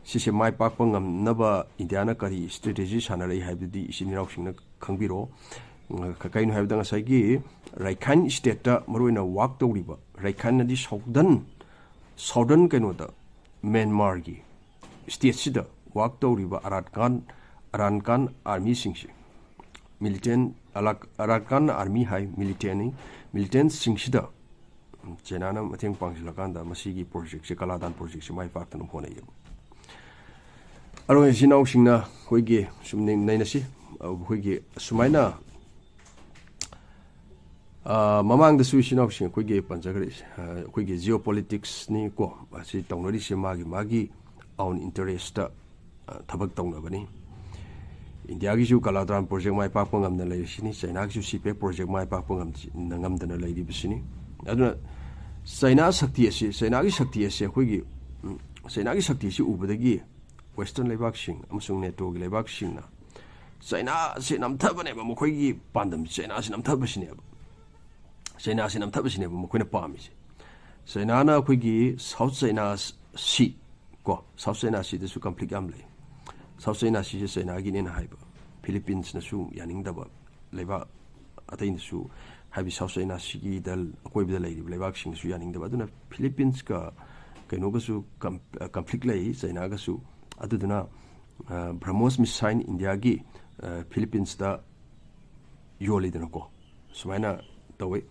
ꯁꯤꯁꯦ ꯃꯥꯏ ꯄꯥꯛꯄ ꯉꯝꯅꯕ ꯏꯟꯗꯤꯌꯥꯅ ꯀꯔꯤ ꯁ꯭ꯇ꯭ꯔꯦꯇꯦꯖꯤ ꯁꯥꯟꯅꯔꯛꯏ ꯍꯥꯏꯕꯗꯨꯗꯤ ꯏꯆꯤꯟ ꯏꯅꯥꯎꯁꯤꯡꯅ ꯈꯪꯕꯤꯔꯣ꯫ ꯀ-, ꯀꯩꯅꯣ ꯍꯥꯏꯕꯗ ꯉꯁꯥꯏꯒꯤ ꯔꯥꯏꯈꯥꯏꯟ ꯁ꯭ꯇꯦꯠꯇ ꯃꯔꯨꯑꯣꯏꯅ ꯋꯥꯛ ꯇꯧꯔꯤꯕ, ꯔꯥꯏꯈꯥꯏꯟ ꯍꯥꯏꯗꯤ ꯁꯥꯎꯗꯔꯟ, ꯁꯥꯎꯗꯔꯟ ꯀꯩꯅꯣꯗ ꯃ꯭ꯌꯥꯟꯃꯥꯔꯒꯤ ꯁ꯭ꯇꯦꯠꯁꯤꯗ ꯋꯥꯛ ꯇꯧꯔꯤꯕ ꯑꯔꯥꯠꯀꯥꯟ, ꯑꯔꯥꯟꯀꯥꯟ ꯑꯥꯔꯃꯤꯁꯤꯡꯁꯦ, ꯃꯤꯂꯤꯇꯦꯟ, ꯑꯂꯥꯛ-, ꯑꯔꯥꯠꯀꯥꯟ ꯑꯥꯔꯃꯤ ꯍꯥꯏ, ꯃꯤꯂꯤꯇꯦꯟꯅꯤ, ꯃꯤꯂꯤꯇꯦꯟꯁꯤꯡꯁꯤꯗ ꯆꯩꯅꯥꯅ ꯃꯇꯦꯡ ꯄꯥꯡꯁꯤꯜꯂꯀꯥꯟꯗ ꯃꯁꯤꯒꯤ ꯄ꯭ꯔꯣꯖꯦꯛꯁꯦ, ꯀꯂꯥꯗꯥꯟ ꯄ꯭ꯔꯣꯖꯦꯛꯁꯦ ꯃꯥꯏ ꯄꯥꯛꯇꯅ ꯍꯣꯠꯅꯩꯌꯦꯕ꯫ ꯑꯗꯣ ꯏꯆꯤꯟ ꯏꯅꯥꯎꯁꯤꯡꯅ ꯑꯩꯈꯣꯏꯒꯤ ꯁꯨꯝ ꯅꯩ-, ꯅꯩꯅꯁꯤ, ꯑꯩꯈꯣꯏꯒꯤ ꯁꯨꯃꯥꯏꯅ, ꯑ, ꯃꯃꯥꯡꯗꯁꯨ ꯏꯆꯤꯟ ꯏꯅꯥꯎꯁꯤꯡ ꯑꯩꯈꯣꯏꯒꯤ ꯄꯟꯖꯈ꯭ꯔꯦ, ꯑ, ꯑꯩꯈꯣꯏꯒꯤ ꯖꯤꯑꯣ ꯄꯣꯂꯤꯇꯤꯛꯁꯅꯤꯀꯣ, ꯑꯁꯤ ꯇꯧꯅꯔꯤꯁꯦ ꯃꯥꯒꯤ ꯃꯥꯒꯤ ꯑꯥꯎꯟ ꯏꯟꯇꯔꯦꯁꯇ, ꯑ, ꯊꯕꯛ ꯇꯧꯅꯕꯅꯤ꯫ ꯏꯟꯗꯤꯌꯥꯒꯤꯁꯨ ꯀꯂꯥꯗꯥꯟ ꯄ꯭ꯔꯣꯖꯦꯛ ꯃꯥꯏ ꯄꯥꯛꯄ ꯉꯝꯅ ꯂꯩꯔꯤꯁꯤꯅꯤ, ꯆꯩꯅꯥꯒꯤꯁꯨ ꯁꯤꯄꯦꯛ ꯄ꯭ꯔꯣꯖꯦꯛ ꯃꯥꯏ ꯄꯥꯛꯄ ꯉꯝ-, ꯉꯝꯗꯅ ꯂꯩꯔꯤꯕꯁꯤꯅꯤ꯫ ꯑꯗꯨꯅ ꯆꯩꯅꯥ ꯁꯛꯇꯤ ꯑꯁꯤ, ꯆꯩꯅꯥꯒꯤ ꯁꯛꯇꯤ ꯑꯁꯤ ꯑꯩꯈꯣꯏꯒꯤ, ꯎꯝ, ꯆꯩꯅꯥꯒꯤ ꯁꯛꯇꯤ ꯑꯁꯤ ꯎꯕꯗꯒꯤ ꯋꯦꯁꯇꯔꯟ ꯂꯩꯕꯥꯛꯁꯤꯡ ꯑꯃꯁꯨꯡ ꯅꯦꯇꯣꯒꯤ ꯂꯩꯕꯥꯛꯁꯤꯡꯅ ꯆꯩꯅꯥꯁꯤ ꯅꯝꯊꯕꯅꯦꯕ, ꯃꯈꯣꯏꯒꯤ ꯄꯥꯟꯗꯝ ꯆꯩꯅꯥꯁꯤ ꯅꯝꯊꯕꯁꯤꯅꯦꯕ꯫ ꯆꯩꯅꯥꯁꯤ ꯅꯝꯊꯕꯁꯤꯅꯦꯕ ꯃꯈꯣꯏꯅ ꯄꯥꯝꯃꯤꯁꯦ꯫ ꯆꯩꯅꯥꯅ ꯑꯩꯈꯣꯏꯒꯤ ꯁꯥꯎꯠ ꯆꯩꯅꯥ ꯁꯤ ꯀꯣ, ꯁꯥꯎꯠ ꯆꯩꯅꯥ ꯁꯤꯗꯁꯨ ꯀꯟꯐ꯭ꯂꯤꯛ ꯌꯥꯝ ꯂꯩ꯫ ꯁꯥꯎꯠ ꯆꯩꯅꯥ ꯁꯤꯁꯦ ꯆꯩꯅꯥꯒꯤꯅꯦꯅ ꯍꯥꯏꯕ, ꯐꯤꯂꯤꯄꯤꯟꯁꯅꯁꯨ ꯌꯥꯅꯤꯡꯗꯕ, ꯂꯩꯕꯥꯛ ꯑꯇꯩꯅꯁꯨ ꯍꯥꯏꯕꯗꯤ South China Seaꯒꯤꯗ ꯑꯀꯣꯏꯕꯗ ꯂꯩꯔꯤꯕ ꯂꯩꯕꯥꯛꯁꯤꯡꯁꯨ ꯌꯥꯅꯤꯡꯗꯕ꯫ ꯑꯗꯨꯅ ꯐꯤꯂꯤꯄꯤꯟꯁꯀ ꯀꯩꯅꯣꯒꯁꯨ ꯀꯝ-, ꯀꯟꯐ꯭ꯂꯤꯛ ꯂꯩ, ꯆꯩꯅꯥꯒꯁꯨ꯫ ꯑꯗꯨꯗꯨꯅ, ꯑ, BrahMos missile ꯏꯟꯗꯤꯌꯥꯒꯤ, ꯑ, ꯐꯤꯂꯤꯄꯤꯟꯁꯇ ꯌꯣꯜꯂꯤꯗꯅꯀꯣ, ꯁꯨꯃꯥꯏꯅ ꯇꯧꯋꯤ꯫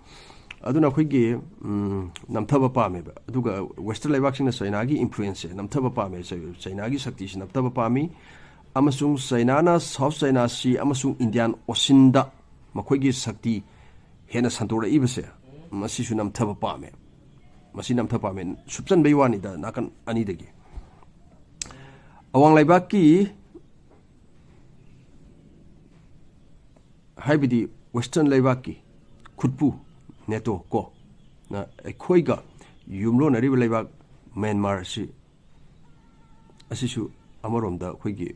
ꯑꯗꯨꯅ ꯑꯩꯈꯣꯏꯒꯤ, ꯎꯝ, ꯅꯝꯊꯕ ꯄꯥꯝꯃꯦꯕ꯫ ꯑꯗꯨꯒ Western ꯂꯩꯕꯥꯛꯁꯤꯡꯅ ꯆꯩꯅꯥꯒꯤ influenceꯁꯦ ꯅꯝꯊꯕ ꯄꯥꯝꯃꯦ, ꯆꯩ-, ꯆꯩꯅꯥꯒꯤ ꯁꯛꯇꯤꯁꯤ ꯅꯝꯊꯕ ꯄꯥꯝꯃꯤ꯫ ꯑꯃꯁꯨꯡ ꯆꯩꯅꯥꯅ South China Sea ꯑꯃꯁꯨꯡ Indian Oceanꯗ ꯃꯈꯣꯏꯒꯤ ꯁꯛꯇꯤ ꯍꯦꯟꯅ ꯁꯟꯗꯣꯔꯛꯏꯕꯁꯦ, ꯃꯁꯤꯁꯨ ꯅꯝꯊꯕ ꯄꯥꯝꯃꯦ꯫ ꯃꯁꯤ ꯅꯝꯊꯕ ꯄꯥꯝꯃꯦ꯫ ꯁꯨꯞꯆꯟꯕꯩ ꯋꯥꯅꯤꯗ, ꯅꯥꯀꯟ ꯑꯅꯤꯗꯒꯤ꯫ ꯑꯋꯥꯡ ꯂꯩꯕꯥꯛꯀꯤ, ꯍꯥꯏꯕꯗꯤ Western ꯂꯩꯕꯥꯛꯀꯤ ꯈꯨꯠꯄꯨ, NATO ꯀꯣ, ꯅ ꯑꯩꯈꯣꯏꯒ ꯌꯨꯝꯂꯣꯟꯅꯔꯤꯕ ꯂꯩꯕꯥꯛ ꯃ꯭ꯌꯥꯟꯃꯥꯔ ꯑꯁꯤ, ꯑꯁꯤꯁꯨ ꯑꯃꯔꯣꯝꯗ ꯑꯩꯈꯣꯏꯒꯤ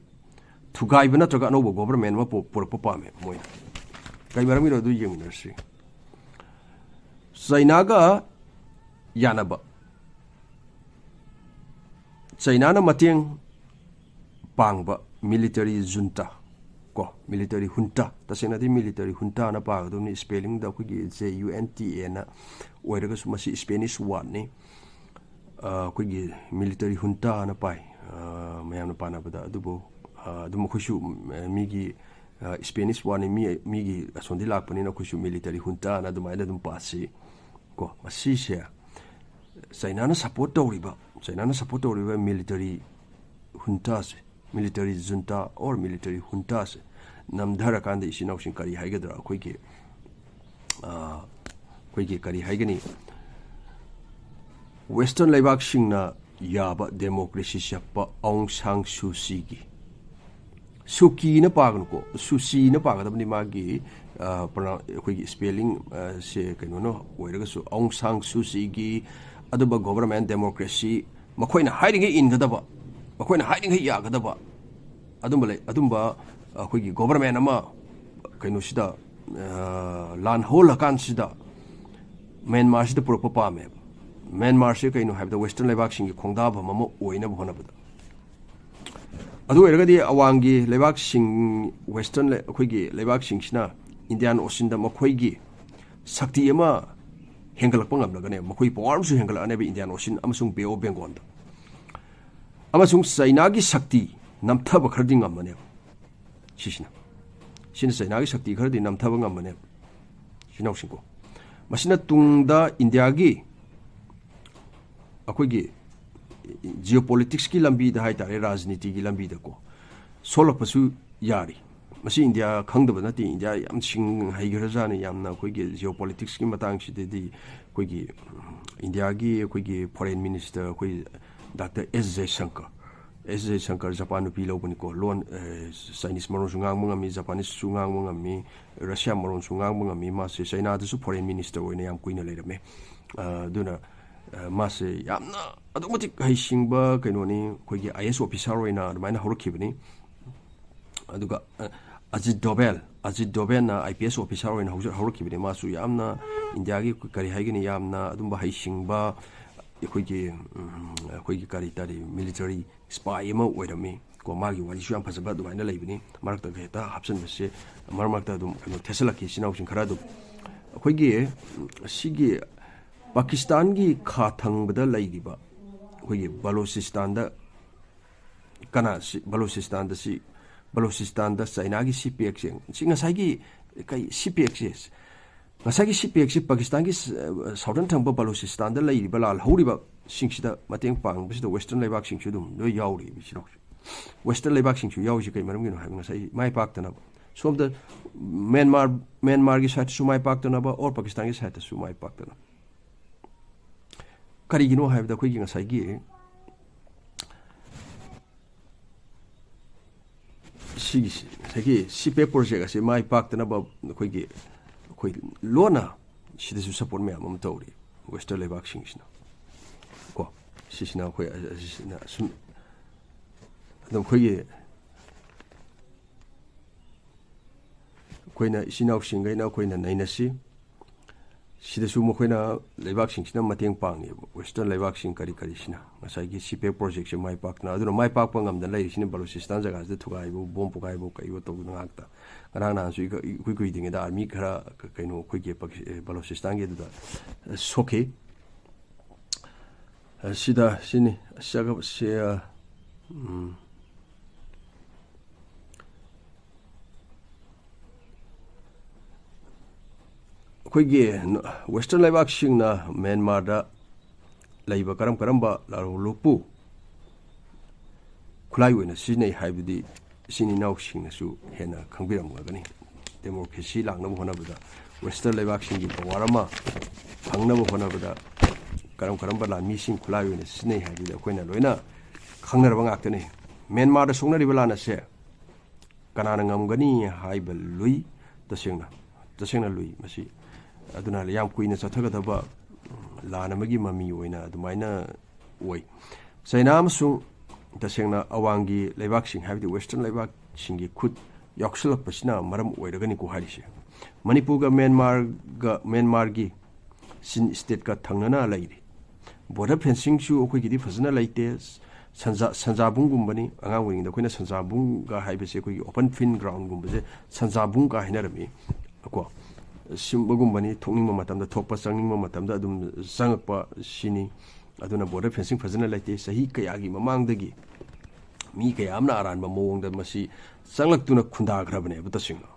ꯊꯨꯒꯥꯏꯕ ꯅꯠꯇ꯭ꯔꯒ ꯑꯅꯧꯕ government ꯑꯃ ꯄꯨ-, ꯄꯨꯔꯛꯄ ꯄꯥꯝꯃꯦ ꯃꯣꯏꯅ꯫ ꯀꯩ ꯃꯔꯝꯒꯤꯅꯣ ꯑꯗꯨ ꯌꯦꯡꯃꯤꯟꯅꯔꯁꯤ꯫ ꯆꯩꯅꯥꯒ ꯌꯥꯅꯕ, ꯆꯩꯅꯥꯅ ꯃꯇꯦꯡ ꯄꯥꯡꯕ military junta ꯀꯣ, military junta, ꯇꯁꯦꯡꯅꯗꯤ military juntaꯅ ꯄꯥꯒꯗꯕꯅꯤ, spellingꯗ ꯑꯩꯈꯣꯏꯒꯤ J U N T Aꯅ ꯑꯣꯏꯔꯒꯁꯨ ꯃꯁꯤ Spanish wordꯅꯤ꯫ ꯑ, ꯑꯩꯈꯣꯏꯒꯤ military juntaꯅ ꯄꯥꯏ, ꯑ, ꯃꯌꯥꯝꯅ ꯄꯥꯅꯕꯗ꯫ ꯑꯗꯨꯕꯨ, ꯑ, ꯑꯗꯨꯝ ꯑꯩꯈꯣꯏꯁꯨ, ꯎꯝ, ꯃꯤꯒꯤ, ꯑ, Spanish wordꯅꯤ, ꯃꯤ, ꯃꯤꯒꯤ ꯑꯁꯣꯝꯗꯤ ꯂꯥꯛꯄꯅꯤꯅ ꯑꯩꯈꯣꯏꯁꯨ military juntaꯅ ꯑꯗꯨꯃꯥꯏꯅ ꯑꯗꯨꯝ ꯄꯥꯁꯤ ꯀꯣ꯫ ꯃꯁꯤꯁꯦ ꯆꯩꯅꯥꯅ support ꯇꯧꯔꯤꯕ, ꯆꯩꯅꯥꯅ support ꯇꯧꯔꯤꯕ military juntaꯁꯦ, military junta or military juntaꯁꯦ ꯅꯝꯊꯔꯀꯥꯟꯗ ꯏꯆꯤꯟ ꯏꯅꯥꯎꯁꯤꯡ ꯀꯔꯤ ꯍꯥꯏꯒꯗ꯭ꯔꯥ, ꯑꯩꯈꯣꯏꯒꯤ, ꯑ, ꯑꯩꯈꯣꯏꯒꯤ ꯀꯔꯤ ꯍꯥꯏꯒꯅꯤ, Western ꯂꯩꯕꯥꯛꯁꯤꯡꯅ ꯌꯥꯕ democracy ꯆꯠꯄ ꯑꯥꯎꯡ ꯁꯥꯡ ꯁꯨꯆꯤꯒꯤ, ꯁꯨꯀꯤꯅ ꯄꯥꯒꯅꯨꯀꯣ, ꯁꯨꯆꯤꯅ ꯄꯥꯒꯗꯕꯅꯤ꯫ ꯃꯥꯒꯤ, ꯑ, ꯄ꯭ꯔꯣꯅꯥꯎꯟ-, ꯑꯩꯈꯣꯏꯒꯤ spelling, ꯑ, ꯁꯦ ꯀꯩꯅꯣꯅ ꯑꯣꯏꯔꯒꯁꯨ, ꯑꯥꯎꯡ ꯁꯥꯡ ꯁꯨꯆꯤꯒꯤ ꯑꯗꯨꯝꯕ government, democracy, ꯃꯈꯣꯏꯅ ꯍꯥꯏꯔꯤꯉꯩ ꯏꯟꯒꯗꯕ, ꯃꯈꯣꯏꯅ ꯍꯥꯏꯔꯤꯉꯩ ꯌꯥꯒꯗꯕ, ꯑꯗꯨꯝꯕ ꯂꯩ, ꯑꯗꯨꯝꯕ ꯑꯩꯈꯣꯏꯒꯤ government ꯑꯃ ꯀꯩꯅꯣꯁꯤꯗ, ꯑ, ꯂꯥꯟ ꯍꯧꯍꯜꯂꯀꯥꯟꯁꯤꯗ ꯃ꯭ꯌꯥꯟꯃꯥꯔꯁꯤꯗ ꯄꯨꯔꯛꯄ ꯄꯥꯝꯃꯦꯕ꯫ ꯃ꯭ꯌꯥꯟꯃꯥꯔꯁꯤ ꯀꯩꯅꯣ ꯍꯥꯏꯕꯗ Western ꯂꯩꯕꯥꯛꯁꯤꯡꯒꯤ ꯈꯣꯡꯗꯥꯐꯝ ꯑꯃ ꯑꯣꯏꯅꯕ ꯍꯣꯠꯅꯕꯗ꯫ ꯑꯗꯨ ꯑꯣꯏꯔꯒꯗꯤ ꯑꯋꯥꯡꯒꯤ ꯂꯩꯕꯥꯛꯁꯤꯡ, Western ꯂꯩ-, ꯑꯩꯈꯣꯏꯒꯤ ꯂꯩꯕꯥꯛꯁꯤꯡꯁꯤꯅ Indian Oceanꯗ ꯃꯈꯣꯏꯒꯤ ꯁꯛꯇꯤ ꯑꯃ ꯍꯦꯟꯒꯠꯂꯛꯄ ꯉꯝꯂꯒꯅꯦꯕ, ꯃꯈꯣꯏ ꯄꯋꯥꯔ ꯑꯃꯁꯨ ꯍꯦꯟꯒꯠꯂꯛꯑꯅꯦꯕ ꯏꯟꯗꯤꯌꯥꯟ ꯑꯣꯁꯤꯟ ꯑꯃꯁꯨꯡ ꯕꯦ ꯑꯣꯐ ꯕꯦꯡꯒꯣꯜꯗ꯫ ꯑꯃꯁꯨꯡ ꯆꯩꯅꯥꯒꯤ ꯁꯛꯇꯤ ꯅꯝꯊꯕ ꯈꯔꯗꯤ ꯉꯝꯃꯅꯦꯕ꯫ ꯁꯤꯁꯤꯅ ꯁꯤꯅ ꯆꯩꯅꯥꯒꯤ ꯁꯛꯇꯤ ꯈꯔꯗꯤ ꯅꯝꯊꯕ ꯉꯝꯃꯅꯦꯕ꯫ ꯁꯤ ꯅꯧꯁꯤꯡꯀꯣ, ꯃꯁꯤꯅ ꯇꯨꯡꯗ ꯏꯟꯗꯤꯌꯥꯒꯤ ꯑꯩꯈꯣꯏꯒꯤ ꯖꯤꯑꯣ ꯄꯣꯂꯤꯇꯤꯛꯁꯀꯤ ꯂꯝꯕꯤꯗ ꯍꯥꯏ ꯇꯥꯔꯦ, ꯔꯥꯖꯅꯤꯇꯤꯒꯤ ꯂꯝꯕꯤꯗꯀꯣ ꯁꯣꯛꯂꯛꯄꯁꯨ ꯌꯥꯔꯤ꯫ ꯃꯁꯤ ꯏꯟꯗꯤꯌꯥ ꯈꯪꯗꯕ ꯅꯠꯇꯦ, ꯏꯟꯗꯤꯌꯥ ꯌꯥꯝ ꯁꯤꯡ ꯍꯩꯈ꯭ꯔꯖꯥꯠꯅꯤ, ꯌꯥꯝꯅ ꯑꯩꯈꯣꯏꯒꯤ ꯖꯤꯑꯣ ꯄꯣꯂꯤꯇꯤꯛꯁꯀꯤ ꯃꯇꯥꯡꯁꯤꯗꯗꯤ ꯑꯩꯈꯣꯏꯒꯤ ꯏꯟꯗꯤꯌꯥꯒꯤ ꯑꯩꯈꯣꯏꯒꯤ ꯐꯣꯔꯦꯟ ꯃꯤꯅꯤꯁꯇꯔ ꯑꯩꯈꯣꯏ ꯗꯥꯛꯇꯔ ꯑꯦꯁ ꯖꯌꯁꯪꯀꯔ, ꯑꯦꯁ ꯖꯌꯁꯪꯀꯔ ꯖꯄꯥꯟ ꯅꯨꯄꯤ ꯂꯧꯕꯅꯤꯀꯣ, ꯂꯣꯟ ꯆꯥꯏꯅꯤꯁ ꯃꯔꯣꯟꯁꯨ ꯉꯥꯡꯕ ꯉꯝꯃꯤ, ꯖꯄꯥꯅꯤꯁꯁꯨ ꯉꯥꯡꯕ ꯉꯝꯃꯤ, ꯔꯁꯤꯌꯥ ꯃꯔꯣꯟꯁꯨ ꯉꯥꯡꯕ ꯉꯝꯃꯤ꯫ ꯃꯥꯁꯦ ꯆꯩꯅꯥꯗꯁꯨ ꯐꯣꯔꯦꯟ ꯃꯤꯅꯤꯁꯇꯔ ꯑꯣꯏꯅ ꯌꯥꯝ ꯀꯨꯏꯅ ꯂꯩꯔꯝꯃꯦ꯫ ꯑꯗꯨꯅ ꯃꯥꯁꯦ ꯌꯥꯝꯅ ꯑꯗꯨꯛꯀꯤ ꯃꯇꯤꯛ ꯍꯩꯁꯤꯡꯕ ꯀꯩꯅꯣꯅꯤ, ꯑꯩꯈꯣꯏꯒꯤ ꯑꯥꯏ ꯑꯦꯁ ꯑꯣꯐꯤꯁꯥꯔ ꯑꯣꯏꯅ ꯑꯗꯨꯃꯥꯏꯅ ꯍꯧꯔꯛꯈꯤꯕꯅꯤ꯫ ꯑꯗꯨꯒ ꯑꯖꯤꯠ ꯗꯣꯕꯦꯜ, ꯑꯖꯤꯠ ꯗꯣꯕꯦꯜꯅ ꯑꯥꯏ ꯄꯤ ꯑꯦꯁ ꯑꯣꯐꯤꯁꯥꯔ ꯑꯣꯏꯅ ꯍꯧꯖ- ꯍꯧꯔꯛꯈꯤꯕꯅꯤ꯫ ꯃꯥꯁꯨ ꯌꯥꯝꯅ ꯏꯟꯗꯤꯌꯥꯒꯤ ꯀꯔꯤ ꯍꯥꯏꯒꯅꯤ, ꯌꯥꯝꯅ ꯑꯗꯨꯝꯕ ꯍꯩꯁꯤꯡꯕ ꯑꯩꯈꯣꯏꯒꯤ ꯑꯩꯈꯣꯏꯒꯤ ꯀꯔꯤ ꯇꯥꯔꯤ, ꯃꯤꯂꯤꯇꯔꯤ ꯁ꯭ꯄꯥꯏ ꯑꯃ ꯑꯣꯏꯔꯝꯃꯤ ꯀꯣ꯫ ꯃꯥꯒꯤ ꯋꯥꯔꯤꯁꯨ ꯌꯥꯝ ꯐꯖꯕ ꯑꯗꯨꯃꯥꯏꯅ ꯂꯩꯕꯅꯤ꯫ ꯃꯔꯛꯇ ꯍꯦꯛꯇ ꯍꯥꯞꯆꯤꯟꯕꯁꯦ ꯃꯔꯛ ꯃꯔꯛꯇ ꯑꯗꯨꯝ ꯀꯩꯅꯣ ꯊꯦꯠꯆꯜꯂꯛꯈꯤ ꯏꯆꯤꯟ ꯏꯅꯥꯎꯁꯤꯡ ꯈꯔ ꯑꯗꯨꯝ꯫ ꯑꯩꯈꯣꯏꯒꯤ ꯁꯤꯒꯤ ꯄꯥꯀꯤꯁꯇꯥꯟꯒꯤ ꯈꯥ ꯊꯪꯕꯗ ꯂꯩꯔꯤꯕ ꯑꯩꯈꯣꯏꯒꯤ ꯕꯂꯣꯆꯤꯁꯇꯥꯟꯗ ꯀꯅꯥ ꯁꯤ ꯕꯂꯣꯆꯤꯁꯇꯥꯟꯗ ꯁꯤ ꯕꯂꯣꯆꯤꯁꯇꯥꯟꯗ ꯆꯩꯅꯥꯒꯤ ꯁꯤ ꯄꯦꯛꯁꯦ, ꯁꯤ ꯉꯁꯥꯏꯒꯤ ꯀꯩ ꯁꯤ ꯄꯦꯛꯁꯦ, ꯉꯁꯥꯏꯒꯤ ꯁꯤ ꯄꯦꯛꯁꯤ ꯄꯥꯀꯤꯁꯇꯥꯟꯒꯤ ꯁꯥꯎꯗꯔꯟ ꯊꯪꯕ ꯕꯂꯣꯆꯤꯁꯇꯥꯟꯗ ꯂꯩꯔꯤꯕ ꯂꯥꯜꯍꯧꯔꯤꯕꯁꯤꯡꯁꯤꯗ ꯃꯇꯦꯡ ꯄꯥꯡꯕꯁꯤꯗ ꯋꯦꯁꯇꯔꯟ ꯂꯩꯕꯥꯛꯁꯤꯡꯁꯨ ꯑꯗꯨꯝ ꯂꯣꯏ ꯌꯥꯎꯔꯤ꯫ ꯁꯤꯅ ꯋꯦꯁꯇꯔꯟ ꯂꯩꯕꯥꯛꯁꯤꯡꯁꯨ ꯌꯥꯎꯔꯤꯁꯤ ꯀꯩ ꯃꯔꯝꯒꯤꯅꯣ ꯍꯥꯏꯕ, ꯉꯁꯥꯏ ꯃꯥꯏ ꯄꯥꯛꯇꯅꯕ ꯁꯣꯝꯗ ꯃ꯭ꯌꯥꯟꯃꯥꯔ ꯃ꯭ꯌꯥꯟꯃꯥꯔꯒꯤ ꯁꯥꯏꯠꯇꯁꯨ ꯃꯥꯏ ꯄꯥꯛꯇꯅꯕ ꯑꯣꯔ ꯄꯥꯀꯤꯁꯇꯥꯟꯒꯤ ꯁꯥꯏꯠꯇꯁꯨ ꯃꯥꯏ ꯄꯥꯛꯇꯅꯕ꯫ ꯀꯔꯤꯒꯤꯅꯣ ꯍꯥꯏꯕꯗ ꯑꯩꯈꯣꯏꯒꯤ ꯉꯁꯥꯏꯒꯤ ꯁꯤꯒꯤꯁꯤ ꯉꯁꯥꯏꯒꯤ ꯁꯤ ꯄꯦꯛ ꯄ꯭ꯔꯣꯖꯦꯛ ꯑꯁꯤ ꯃꯥꯏ ꯄꯥꯛꯇꯅꯕ ꯑꯩꯈꯣꯏꯒꯤ ꯑꯩꯈꯣꯏ ꯂꯣꯟꯅ ꯁꯤꯗꯁꯨ ꯁꯞꯄꯣꯔꯠ ꯃꯌꯥꯝ ꯑꯃ ꯇꯧꯔꯤ ꯋꯦꯁꯇꯔꯟ ꯂꯩꯕꯥꯛꯁꯤꯡꯁꯤꯅ ꯀꯣ꯫ ꯁꯤꯁꯤꯅ ꯑꯩꯈꯣꯏ ꯑꯁꯤꯁꯤꯅ ꯑꯁꯨꯝ ꯑꯗꯨꯝ ꯑꯩꯈꯣꯏꯒꯤ ꯑꯩꯈꯣꯏꯅ ꯏꯆꯤꯟ ꯏꯅꯥꯎꯁꯤꯡꯈꯩꯅ ꯑꯩꯈꯣꯏꯅ ꯅꯩꯅꯁꯤ꯫ ꯁꯤꯗꯁꯨ ꯃꯈꯣꯏꯅ, ꯂꯩꯕꯥꯛꯁꯤꯡꯁꯤꯅ ꯃꯇꯦꯡ ꯄꯥꯡꯉꯦꯕ, ꯋꯦꯁꯇꯔꯟ ꯂꯩꯕꯥꯛꯁꯤꯡ ꯀꯔꯤ ꯀꯔꯤꯁꯤꯅ, ꯉꯁꯥꯏꯒꯤ ꯁꯤ ꯄꯦꯛ ꯄ꯭ꯔꯣꯖꯦꯛꯁꯦ ꯃꯥꯏ ꯄꯥꯛꯇꯅ꯫ ꯑꯗꯨꯅ ꯃꯥꯏ ꯄꯥꯛꯄ ꯉꯝꯗꯅ ꯂꯩꯔꯤꯁꯤꯅ ꯕꯂꯨꯆꯤꯁꯇꯥꯟ ꯖꯒꯥꯁꯤꯗ ꯊꯨꯒꯥꯏꯕ, ꯕꯣꯝ ꯄꯣꯈꯥꯏꯕ, ꯀꯩꯕ ꯇꯧꯗꯅ ꯉꯥꯛꯇ꯫ ꯉꯔꯥꯡ ꯅꯍꯥꯟꯁꯨ ꯏꯀ-, ꯏꯀꯨꯏ ꯀꯨꯏꯗ꯭ꯔꯤꯉꯩꯗ ꯑꯥꯔꯃꯤ ꯈꯔ ꯀ-, ꯀꯩꯅꯣ, ꯑꯩꯈꯣꯏꯒꯤ ꯄꯥꯀꯤ-, ꯑꯦ, ꯕꯂꯨꯆꯤꯁꯇꯥꯟꯒꯤ ꯑꯗꯨꯗ, ꯑ, ꯁꯣꯛꯈꯤ꯫ ꯑ, ꯁꯤꯗ ꯁꯤꯅꯤ, ꯑꯁ, ꯆꯒ-, ꯁꯤ, ꯑ, ꯎꯝ꯫ ꯑꯩꯈꯣꯏꯒꯤ ꯋꯦꯁꯇꯔꯟ ꯂꯩꯕꯥꯛꯁꯤꯡꯅ ꯃ꯭ꯌꯥꯟꯃꯥꯔꯗ ꯂꯩꯕ ꯀꯔꯝ ꯀꯔꯝꯕ ꯂꯥꯂꯣꯡꯂꯨꯞꯄꯨ ꯈꯨꯠꯂꯥꯏ ꯑꯣꯏꯅ ꯁꯤꯖꯤꯟꯅꯩ ꯍꯥꯏꯕꯗꯤ ꯏꯆꯤꯟ ꯏꯅꯥꯎꯁꯤꯡꯅꯁꯨ ꯍꯦꯟꯅ ꯈꯪꯕꯤꯔꯝꯒꯅꯤ꯫ ꯗꯦꯃꯣꯀ꯭ꯔꯦꯁꯤ ꯂꯥꯛꯅꯕ ꯍꯣꯠꯅꯕꯗ, ꯋꯦꯁꯇꯔꯟ ꯂꯩꯕꯥꯛꯁꯤꯡꯒꯤ ꯄꯋꯥꯔ ꯑꯃ ꯐꯪꯅꯕ ꯍꯣꯠꯅꯕꯗ ꯀꯔꯝ ꯀꯔꯝꯕ ꯂꯥꯟꯃꯤꯁꯤꯡ ꯈꯨꯠꯂꯥꯏ ꯑꯣꯏꯅ ꯁꯤꯖꯤꯟꯅꯩ ꯍꯥꯏꯕꯗꯤ ꯑꯩꯈꯣꯏꯅ ꯂꯣꯏꯅ ꯈꯪꯅꯔꯕ ꯉꯥꯛꯇꯅꯤ꯫ ꯃ꯭ꯌꯥꯟꯃꯥꯔꯗ ꯁꯣꯛꯅꯔꯤꯕ ꯂꯥꯟ ꯑꯁꯦ ꯀꯅꯥꯅ ꯉꯝꯒꯅꯤ ꯍꯥꯏꯕ ꯂꯨꯏ, ꯇꯁꯦꯡꯅ, ꯇꯁꯦꯡꯅ ꯂꯨꯏ ꯃꯁꯤ꯫ ꯑꯗꯨꯅ ꯌꯥꯝ ꯀꯨꯏꯅ ꯆꯠꯊꯒꯗꯕ ꯂꯥꯟ ꯑꯃꯒꯤ ꯃꯃꯤ ꯑꯣꯏꯅ ꯑꯗꯨꯃꯥꯏꯅ ꯑꯣꯏ꯫ ꯆꯩꯅꯥ ꯑꯃꯁꯨꯡ, ꯇꯁꯦꯡꯅ, ꯑꯋꯥꯡꯒꯤ ꯂꯩꯕꯥꯛꯁꯤꯡ, ꯍꯥꯏꯕꯗꯤ ꯋꯦꯁꯇꯔꯟ ꯂꯩꯕꯥꯛꯁꯤꯡꯒꯤ ꯈꯨꯠ ꯌꯥꯎꯁꯜꯂꯛꯄꯁꯤꯅ ꯃꯔꯝ ꯑꯣꯏꯔꯒꯅꯤꯀꯣ ꯍꯥꯏꯔꯤꯁꯦ꯫ ꯃꯅꯤꯄꯨꯔꯒ ꯃ꯭ꯌꯥꯟꯃꯥꯔꯒ, ꯃ꯭ꯌꯥꯟꯃꯥꯔꯒꯤ ꯆꯤꯟ ꯁ꯭ꯇꯦꯠꯀ ꯊꯪꯅꯅ ꯂꯩꯔꯤ꯫ ꯕꯣꯔꯗꯔ ꯐꯦꯟꯁꯤꯡꯁꯨ ꯑꯩꯈꯣꯏꯒꯤꯗꯤ ꯐꯖꯅ ꯂꯩꯇꯦ꯫ ꯁꯟꯖꯥ-, ꯁꯟꯖꯥꯕꯨꯡꯒꯨꯝꯕꯅꯤ꯫ ꯑꯉꯥꯡ ꯑꯣꯏꯔꯤꯉꯩꯗ ꯑꯩꯈꯣꯏꯅ ꯁꯟꯖꯥꯕꯨꯡꯒ ꯍꯥꯏꯕꯁꯦ, ꯑꯩꯈꯣꯏꯒꯤ ꯑꯣꯄꯟ ꯐꯤꯜ ꯒ꯭ꯔꯥꯎꯟꯒꯨꯝꯕꯁꯦ ꯁꯟꯖꯥꯕꯨꯡꯒ ꯍꯥꯏꯅꯔꯝꯃꯤ ꯀꯣ꯫ ꯁꯤꯒꯨꯝꯕꯒꯨꯝꯕꯅꯤ, ꯊꯣꯛꯅꯤꯡꯕ ꯃꯇꯝꯗ ꯊꯣꯛꯄ, ꯆꯪꯅꯤꯡꯕ ꯃꯇꯝꯗ ꯑꯗꯨꯝ ꯆꯪꯉꯛꯄ ꯁꯤꯅꯤ꯫ ꯑꯗꯨꯅ ꯕꯣꯔꯗꯔ ꯐꯦꯟꯁꯤꯡ ꯐꯖꯅ ꯂꯩꯇꯦ꯫ ꯆꯍꯤ ꯀꯌꯥꯒꯤ ꯃꯃꯥꯡꯗꯒꯤ ꯃꯤ ꯀꯌꯥ ꯑꯃꯅ ꯑꯔꯥꯟꯕ ꯃꯑꯣꯡꯗ ꯃꯁꯤ ꯆꯪꯂꯛꯇꯨꯅ ꯈꯨꯟꯗꯥꯈ꯭ꯔꯕꯅꯦꯕ ꯇꯁꯦꯡꯅ꯫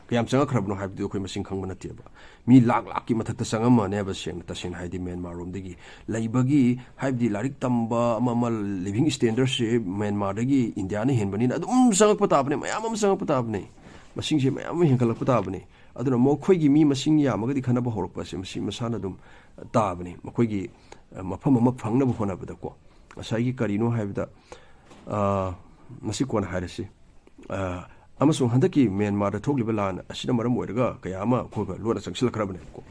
ꯀꯌꯥꯝ ꯆꯪꯉꯛꯈ꯭ꯔꯕꯅꯣ ꯍꯥꯏꯕꯗꯨ ꯑꯩꯈꯣꯏ ꯃꯁꯤꯡ ꯈꯪꯕ ꯅꯠꯇꯦꯕ꯫ ꯃꯤ ꯂꯥꯛ ꯂꯥꯛꯀꯤ ꯃꯊꯛꯇ ꯆꯪꯉꯝꯃꯅꯦꯕ, ꯁꯦꯡꯅ, ꯇꯁꯦꯡꯅ ꯍꯥꯏꯗꯤ ꯃ꯭ꯌꯥꯟꯃꯥꯔ ꯔꯣꯝꯗꯒꯤ ꯂꯩꯕꯒꯤ, ꯍꯥꯏꯕꯗꯤ ꯂꯥꯏꯔꯤꯛ ꯇꯝꯕ ꯑꯃ ꯑꯃ, ꯂꯤꯚꯤꯡ ꯁ꯭ꯇꯦꯟꯗꯔꯠꯁꯦ ꯃ꯭ꯌꯥꯟꯃꯥꯔꯗꯒꯤ ꯏꯟꯗꯤꯌꯥꯅ ꯍꯦꯟꯕꯅꯤꯅ ꯑꯗꯨꯝ ꯆꯪꯉꯛꯄ ꯇꯥꯕꯅꯦ, ꯃꯌꯥꯝ ꯑꯃ ꯆꯪꯉꯛꯄ ꯇꯥꯕꯅꯦ, ꯃꯁꯤꯡꯁꯦ ꯃꯌꯥꯝ ꯑꯃ ꯍꯦꯟꯒꯠꯂꯛꯄ ꯇꯥꯕꯅꯦ꯫ ꯑꯗꯨꯅ ꯃꯈꯣꯏꯒꯤ ꯃꯤ ꯃꯁꯤꯡ ꯌꯥꯝꯃꯒꯗꯤ ꯈꯟꯅꯕ ꯍꯧꯔꯛꯄꯁꯦ ꯃꯁꯤ ꯃꯁꯥꯅ ꯑꯗꯨꯝ ꯇꯥꯕꯅꯤ꯫ ꯃꯈꯣꯏꯒꯤ, ꯑ, ꯃꯐꯝ ꯑꯃ ꯐꯪꯅꯕ ꯍꯣꯠꯅꯕꯗꯀꯣ꯫ ꯉꯁꯥꯏꯒꯤ ꯀꯔꯤꯅꯣ ꯍꯥꯏꯕꯗ, ꯑ, ꯃꯁꯤ ꯀꯣꯟꯅ ꯍꯥꯏꯔꯁꯤ꯫ ꯑ, ꯑꯃꯁꯨꯡ ꯍꯟꯗꯛꯀꯤ ꯃ꯭ꯌꯥꯟꯃꯥꯔꯗ ꯊꯣꯛꯂꯤꯕ ꯂꯥꯟ ꯑꯁꯤꯅ ꯃꯔꯝ ꯑꯣꯏꯔꯒ ꯀꯌꯥ ꯑꯃ ꯑꯩꯈꯣꯏꯒ ꯂꯣꯟꯅ ꯆꯪꯁꯤꯜꯂꯛꯈ꯭ꯔꯕꯅꯦꯕꯀꯣ꯫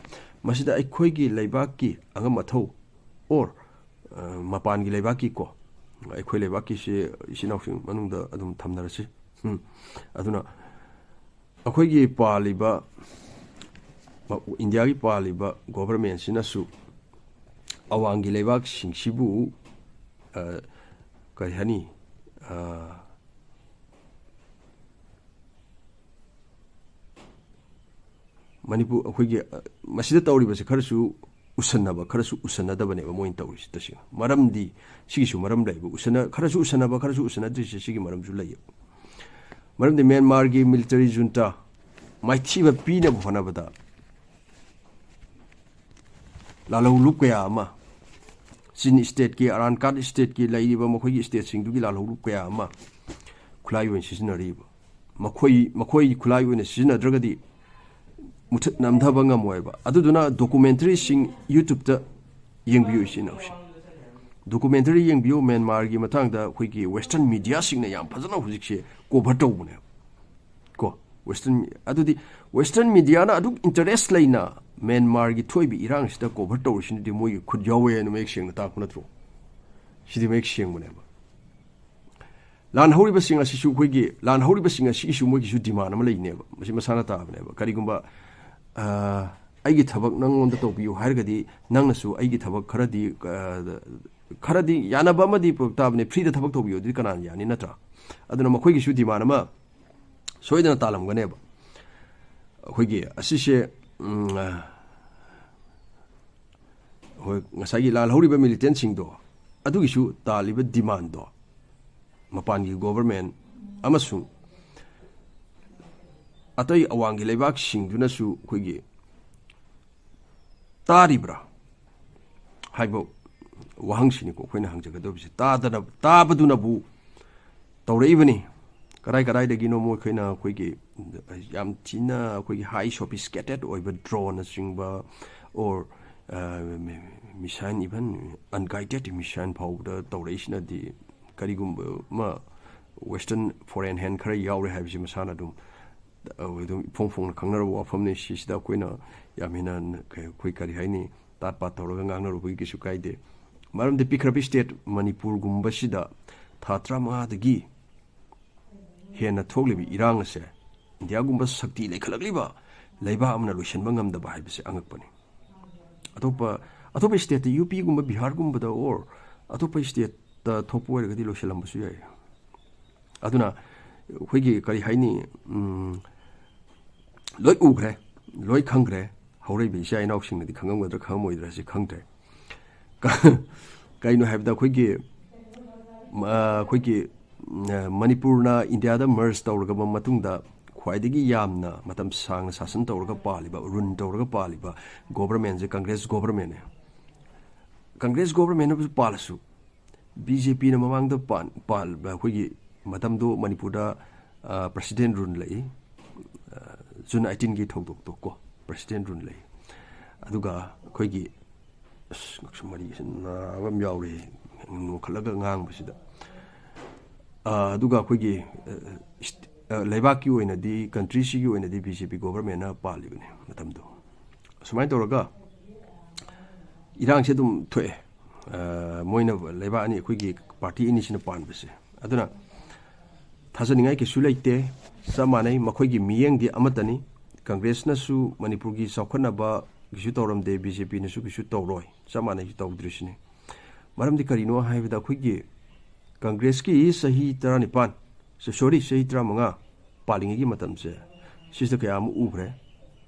ꯃꯁꯤꯗ ꯑꯩꯈꯣꯏꯒꯤ ꯂꯩꯕꯥꯛꯀꯤ ꯑꯉꯝ ꯑꯊꯧ, or, ꯑ, ꯃꯄꯥꯟꯒꯤ ꯂꯩꯕꯥꯛꯀꯤꯀꯣ, ꯑꯩꯈꯣꯏ ꯂꯩꯕꯥꯛꯀꯤꯁꯤ ꯏꯆꯤꯟ ꯏꯅꯥꯎꯁꯤꯡ ꯃꯅꯨꯡꯗ ꯑꯗꯨꯝ ꯊꯝꯅꯔꯁꯤ꯫ ꯎꯝ꯫ ꯑꯗꯨꯅ ꯑꯩꯈꯣꯏꯒꯤ ꯄꯥꯜꯂꯤꯕ ꯏꯟꯗꯤꯌꯥꯒꯤ ꯄꯥꯜꯂꯤꯕ ꯒꯣꯚꯔꯃꯦꯟꯁꯤꯅꯁꯨ ꯑꯋꯥꯡꯒꯤ ꯂꯩꯕꯥꯛꯁꯤꯡꯁꯤꯕꯨ, ꯑ, ꯀꯔꯤ ꯍꯥꯏꯅꯤ, ꯑ, ꯃꯅꯤꯄꯨꯔ, ꯑꯩꯈꯣꯏꯒꯤ, ꯑ, ꯃꯁꯤꯗ ꯇꯧꯔꯤꯕꯁꯦ ꯈꯔꯁꯨ ꯎꯁꯟꯅꯕ, ꯈꯔꯁꯨ ꯎꯁꯟꯅꯗꯕꯅꯦꯕ ꯃꯣꯏꯅ ꯇꯧꯔꯤꯁꯤ ꯇꯁꯦꯡꯅ꯫ ꯃꯔꯝꯗꯤ ꯁꯤꯒꯤꯁꯨ ꯃꯔꯝ ꯂꯩꯕ, ꯎꯁꯟꯅ-, ꯈꯔꯁꯨ ꯎꯁꯟꯅꯕ, ꯈꯔꯁꯨ ꯎꯁꯟꯅꯗ꯭ꯔꯤꯁꯦ ꯁꯤꯒꯤ ꯃꯔꯝꯁꯨ ꯂꯩꯌꯦꯕ꯫ ꯃꯔꯝꯗꯤ ꯃ꯭ꯌꯥꯟꯃꯥꯔꯒꯤ ꯃꯤꯂꯤꯇꯔꯤ ꯖꯨꯟꯇꯥ ꯃꯥꯏꯊꯤꯕ ꯄꯤꯅꯕ ꯍꯣꯠꯅꯕꯗ ꯂꯥꯜꯍꯧꯂꯨꯞ ꯀꯌꯥ ꯑꯃ, ꯆꯤꯟ ꯁ꯭ꯇꯦꯠꯀꯤ, ꯑꯔꯥꯟꯀꯥꯠ ꯁ꯭ꯇꯦꯠꯀꯤ ꯂꯩꯔꯤꯕ ꯃꯈꯣꯏꯒꯤ ꯁ꯭ꯇꯦꯠꯁꯤꯡꯗꯨꯒꯤ ꯂꯥꯜꯍꯧꯂꯨꯞ ꯀꯌꯥ ꯑꯃ ꯈꯨꯠꯂꯥꯏ ꯑꯣꯏꯅ ꯁꯤꯖꯤꯟꯅꯔꯤꯕ꯫ ꯃꯈꯣꯏ, ꯃꯈꯣꯏ ꯈꯨꯠꯂꯥꯏ ꯑꯣꯏꯅ ꯁꯤꯖꯤꯟꯅꯗ꯭ꯔꯒꯗꯤ ꯃꯨꯊꯠ ꯅꯝꯊꯕ ꯉꯝꯃꯣꯏꯕ꯫ ꯑꯗꯨꯗꯨꯅ ꯗꯣꯀꯨꯃꯦꯟꯇꯔꯤꯁꯤꯡ YouTube-ꯇ ꯌꯦꯡꯕꯤꯌꯨ, ꯏꯆꯤꯟ ꯏꯅꯥꯎꯁꯤꯡ꯫ ꯗꯣꯀꯨꯃꯦꯟꯇꯔꯤ ꯌꯦꯡꯕꯤꯌꯨ, ꯃ꯭ꯌꯥꯟꯃꯥꯔꯒꯤ ꯃꯇꯥꯡꯗ ꯑꯩꯈꯣꯏꯒꯤ ꯋꯦꯁꯇꯔꯟ ꯃꯤꯗꯤꯌꯥꯁꯤꯡꯅ ꯌꯥꯝ ꯐꯖꯅ ꯍꯧꯖꯤꯛꯁꯦ ꯀꯣꯚꯔ ꯇꯧꯕꯅꯦꯕ꯫ ꯀꯣ, ꯋꯦꯁꯇꯔꯟ, ꯑꯗꯨꯗꯤ ꯋꯦꯁꯇꯔꯟ ꯃꯤꯗꯤꯌꯥꯅ ꯑꯗꯨꯛ ꯏꯟꯇꯔꯦꯁ ꯂꯩꯅ ꯃ꯭ꯌꯥꯟꯃꯥꯔꯒꯤ ꯊꯣꯛꯏꯕ ꯏꯔꯥꯡꯁꯤꯗ ꯀꯣꯚꯔ ꯇꯧꯔꯤꯁꯤꯅꯗꯤ ꯃꯣꯏꯒꯤ ꯈꯨꯠ ꯌꯥꯎꯋꯦ ꯍꯥꯏꯅ ꯃꯌꯦꯛ ꯁꯦꯡꯅ ꯇꯥꯛꯄ ꯅꯠꯇ꯭ꯔꯣ? ꯁꯤꯗꯤ ꯃꯌꯦꯛ ꯁꯦꯡꯕꯅꯦꯕ꯫ ꯂꯥꯟ ꯍꯧꯔꯤꯕꯁꯤꯡ ꯑꯁꯤꯁꯨ ꯑꯩꯈꯣꯏꯒꯤ, ꯂꯥꯟ ꯍꯧꯔꯤꯕꯁꯤꯡ ꯑꯁꯤꯒꯤꯁꯨ ꯃꯣꯏꯒꯤꯁꯨ ꯗꯤꯃꯥꯟ ꯑꯃ ꯂꯩꯅꯦꯕ꯫ ꯃꯁꯤ ꯃꯁꯥꯅ ꯇꯥꯕꯅꯦꯕ꯫ ꯀꯔꯤꯒꯨꯝꯕ, ꯑ, ꯑꯩꯒꯤ ꯊꯕꯛ ꯅꯪꯉꯣꯟꯗ ꯇꯧꯕꯤꯌꯨ ꯍꯥꯏꯔꯒꯗꯤ ꯅꯪꯅꯁꯨ ꯑꯩꯒꯤ ꯊꯕꯛ ꯈꯔꯗꯤ, ꯑ, ꯈꯔꯗꯤ ꯌꯥꯅꯕ ꯑꯃꯗꯤ ꯄꯨꯔꯛ ꯇꯥꯕꯅꯦ꯫ ꯐ꯭ꯔꯤꯗ ꯊꯕꯛ ꯇꯧꯕꯤꯌꯨ ꯑꯗꯨꯗꯤ ꯀꯅꯥꯅ ꯌꯥꯅꯤ, ꯅꯠꯇ꯭ꯔꯥ? ꯑꯗꯨꯅ ꯃꯈꯣꯏꯒꯤꯁꯨ ꯗꯤꯃꯥꯟ ꯑꯃ ꯁꯣꯏꯗꯅ ꯇꯥꯜꯂꯝꯒꯅꯦꯕ꯫ ꯑꯩꯈꯣꯏꯒꯤ ꯑꯁꯤꯁꯦ, ꯎꯝ, ꯑ, ꯍꯣꯏ, ꯉꯁꯥꯏꯒꯤ ꯂꯥꯜꯍꯧꯔꯤꯕ ꯃꯤꯂꯤꯇꯦꯟꯁꯤꯡꯗꯣ, ꯑꯗꯨꯒꯤꯁꯨ ꯇꯥꯜꯂꯤꯕ ꯗꯤꯃꯥꯟꯗꯣ ꯃꯄꯥꯟꯒꯤ ꯒꯣꯚꯔꯃꯦꯟ ꯑꯃꯁꯨꯡ ꯑꯇꯩ ꯑꯋꯥꯡꯒꯤ ꯂꯩꯕꯥꯛꯁꯤꯡꯗꯨꯅꯁꯨ ꯑꯩꯈꯣꯏꯒꯤ ꯇꯥꯔꯤꯕ꯭ꯔꯥ ꯍꯥꯏꯕ ꯋꯥꯍꯪꯁꯤꯅꯤꯀꯣ ꯑꯩꯈꯣꯏꯅ ꯍꯪꯖꯒꯗꯧꯔꯤꯁꯦ꯫ ꯇꯥꯗꯅ, ꯇꯥꯕꯗꯨꯅꯕꯨ ꯇꯧꯔꯛꯏꯕꯅꯤ꯫ ꯀꯗꯥꯏ ꯀꯗꯥꯏꯗꯒꯤꯅꯣ ꯃꯈꯣꯏꯅ ꯑꯩꯈꯣꯏꯒꯤ ꯌꯥꯝ ꯊꯤꯅ ꯑꯩꯈꯣꯏꯒꯤ ꯍꯥꯏ ꯁꯣꯐꯤꯁꯀꯦꯇꯦꯠ ꯑꯣꯏꯕ ꯗ꯭ꯔꯣꯟꯅꯆꯤꯡꯕ, or, ꯑ, ꯃꯤ-, missile, even unguided missile ꯐꯥꯎꯕꯗ ꯇꯧꯔꯛꯏꯁꯤꯅꯗꯤ ꯀꯔꯤꯒꯨꯝꯕ ꯑꯃ ꯋꯦꯁꯇꯔꯟ ꯐꯣꯔꯦꯟ ꯍꯦꯟ ꯈꯔ ꯌꯥꯎꯔꯦ ꯍꯥꯏꯕꯁꯤ ꯃꯁꯥꯅ ꯑꯗꯨꯝ, ꯑ, ꯑꯗꯨꯝ ꯏꯐꯣꯡ ꯐꯣꯡꯅ ꯈꯪꯅꯔꯕ ꯋꯥꯐꯝꯅꯤ꯫ ꯁꯤꯁꯤꯗ ꯑꯩꯈꯣꯏꯅ ꯌꯥꯝ ꯍꯦꯟꯅ ꯀ-, ꯑꯩꯈꯣꯏ ꯀꯔꯤ ꯍꯥꯏꯅꯤ, ꯇꯥꯠ ꯄꯥꯠ ꯇꯧꯔꯒ ꯉꯥꯡꯅꯔꯨꯕꯒꯤ ꯀꯩꯁꯨ ꯀꯥꯏꯗꯦ꯫ ꯃꯔꯝꯗꯤ ꯄꯤꯛꯈ꯭ꯔꯕ ꯁ꯭ꯇꯦꯠ ꯃꯅꯤꯄꯨꯔꯒꯨꯝꯕꯁꯤꯗ ꯊꯥ ꯇꯔꯥꯃꯉꯥꯗꯒꯤ ꯍꯦꯟꯅ ꯊꯣꯛꯂꯤꯕ ꯏꯔꯥꯡ ꯑꯁꯦ ꯏꯟꯗꯤꯌꯥꯒꯨꯝꯕ ꯁꯛꯇꯤ ꯂꯩꯈꯠꯂꯛꯂꯤꯕ ꯂꯩꯕꯥꯛ ꯑꯃꯅ ꯂꯣꯏꯁꯤꯟꯕ ꯉꯝꯗꯕ ꯍꯥꯏꯕꯁꯦ ꯑꯉꯛꯄꯅꯤ꯫ ꯑꯇꯣꯞꯄ ꯑꯇꯣꯞꯄ ꯁ꯭ꯇꯦꯠꯇ, ꯌꯨ ꯄꯤꯒꯨꯝꯕ, ꯕꯤꯍꯥꯔꯒꯨꯝꯕꯗ ꯑꯣꯔ ꯑꯇꯣꯞꯄ ꯁ꯭ꯇꯦꯠꯇ ꯊꯣꯛꯄ ꯑꯣꯏꯔꯒꯗꯤ ꯂꯣꯏꯁꯤꯜꯂꯝꯕꯁꯨ ꯌꯥꯏ꯫ ꯑꯗꯨꯅ ꯑꯩꯈꯣꯏꯒꯤ ꯀꯔꯤ ꯍꯥꯏꯅꯤ, ꯎꯝ, ꯂꯣꯏ ꯎꯈ꯭ꯔꯦ, ꯂꯣꯏ ꯈꯪꯈ꯭ꯔꯦ꯫ ꯍꯧꯔꯛꯏꯕ ꯏꯆꯥ ꯏꯅꯥꯎꯁꯤꯡꯅꯗꯤ ꯈꯪꯉꯝꯒꯗ꯭ꯔꯥ ꯈꯪꯉꯝꯃꯣꯏꯗ꯭ꯔꯥ ꯁꯤ ꯈꯪꯗ꯭ꯔꯦ꯫ ꯀ-, ꯀꯩꯅꯣ ꯍꯥꯏꯕꯗ ꯑꯩꯈꯣꯏꯒꯤ, ꯃ-, ꯑꯩꯈꯣꯏꯒꯤ, ꯑ, ꯃꯅꯤꯄꯨꯔꯅ ꯏꯟꯗꯤꯌꯥꯗ ꯃꯔꯖ ꯇꯧꯔꯒꯕ ꯃꯇꯨꯡꯗ ꯈ꯭ꯋꯥꯏꯗꯒꯤ ꯌꯥꯝꯅ ꯃꯇꯝ ꯁꯥꯡꯅ ꯁꯥꯁꯟ ꯇꯧꯔꯒ ꯄꯥꯜꯂꯤꯕ, ꯔꯨꯟ ꯇꯧꯔꯒ ꯄꯥꯜꯂꯤꯕ ꯒꯣꯕꯔꯃꯦꯟꯁꯦ ꯀꯪꯒ꯭ꯔꯦꯁ ꯒꯣꯕꯔꯃꯦꯟꯅꯦ꯫ ꯀꯪꯒ꯭ꯔꯦꯁ ꯒꯣꯕꯔꯃꯦꯟꯅꯁꯨ ꯄꯥꯜꯂꯁꯨ, ꯕꯤ ꯖꯦ ꯄꯤꯅ ꯃꯃꯥꯡꯗ ꯄꯥꯟ-, ꯄꯥꯜꯕ ꯑꯩꯈꯣꯏꯒꯤ ꯃꯇꯝꯗꯨ ꯃꯅꯤꯄꯨꯔꯗ, ꯑ, ꯄ꯭ꯔꯁꯤꯗꯦꯟ ꯔꯨꯜ ꯂꯩ꯫ ꯑ, ꯖꯨꯟ ꯑꯩꯠꯇꯤꯟꯒꯤ ꯊꯧꯗꯣꯛꯇꯣ ꯀꯣ, ꯄ꯭ꯔꯁꯤꯗꯦꯟ ꯔꯨꯜ ꯂꯩ꯫ ꯑꯗꯨꯒ ꯑꯩꯈꯣꯏꯒꯤ, ꯑꯁ, ꯉꯛꯁꯝ ꯃꯔꯤꯁꯦ ꯅꯥꯕ ꯑꯃ ꯌꯥꯎꯔꯦ, ꯅꯣꯡꯈꯠꯂꯒ ꯉꯥꯡꯕꯁꯤꯗ꯫ ꯑ, ꯑꯗꯨꯒ ꯑꯩꯈꯣꯏꯒꯤ, ꯑ, ꯏꯁ-, ꯑ, ꯂꯩꯕꯥꯛꯀꯤ ꯑꯣꯏꯅꯗꯤ, ꯀꯟꯇ꯭ꯔꯤꯁꯤꯒꯤ ꯑꯣꯏꯅꯗꯤ ꯕꯤ ꯖꯦ ꯄꯤ ꯒꯣꯕꯔꯃꯦꯟꯅ ꯄꯥꯜꯂꯤꯕꯅꯦ ꯃꯇꯝꯗꯣ꯫ ꯑꯁꯨꯃꯥꯏꯅ ꯇꯧꯔꯒ ꯏꯔꯥꯡꯁꯦ ꯑꯗꯨꯝ ꯊꯣꯛꯑꯦ꯫ ꯑ, ꯃꯣꯏꯅ ꯂꯩꯕꯥꯛ ꯑꯅꯤ, ꯑꯩꯈꯣꯏꯒꯤ ꯄꯥꯔꯇꯤ ꯑꯅꯤꯁꯤꯅ ꯄꯥꯟꯕꯁꯦ꯫ ꯑꯗꯨꯅ ꯊꯥꯖꯅꯤꯡꯉꯥꯏ ꯀꯩꯁꯨ ꯂꯩꯇꯦ꯫ ꯆꯞ ꯃꯥꯟꯅꯩ, ꯃꯈꯣꯏꯒꯤ ꯃꯤꯠꯌꯦꯡꯗꯤ ꯑꯃꯠꯇꯅꯤ꯫ ꯀꯪꯒ꯭ꯔꯦꯁꯅꯁꯨ ꯃꯅꯤꯄꯨꯔꯒꯤ ꯆꯥꯎꯈꯠꯅꯕ ꯀꯩꯁꯨ ꯇꯧꯔꯝꯗꯦ, ꯕꯤ ꯖꯦ ꯄꯤꯅꯁꯨ ꯀꯩꯁꯨ ꯇꯧꯔꯣꯏ꯫ ꯆꯞ ꯃꯥꯟꯅꯩ ꯇꯧꯗ꯭ꯔꯤꯁꯤꯅꯤ꯫ ꯃꯔꯝꯗꯤ ꯀꯔꯤꯅꯣ ꯍꯥꯏꯕꯗ ꯑꯩꯈꯣꯏꯒꯤ ꯀꯪꯒ꯭ꯔꯦꯁꯀꯤ ꯆꯍꯤ ꯇꯔꯥꯅꯤꯄꯥꯟ, ꯁꯣꯔꯤ, ꯆꯍꯤ ꯇꯔꯥꯃꯉꯥ ꯄꯥꯜꯂꯤꯉꯩꯒꯤ ꯃꯇꯝꯁꯦ, ꯁꯤꯁꯤꯗ ꯀꯌꯥ ꯑꯃ ꯎꯈ꯭ꯔꯦ꯫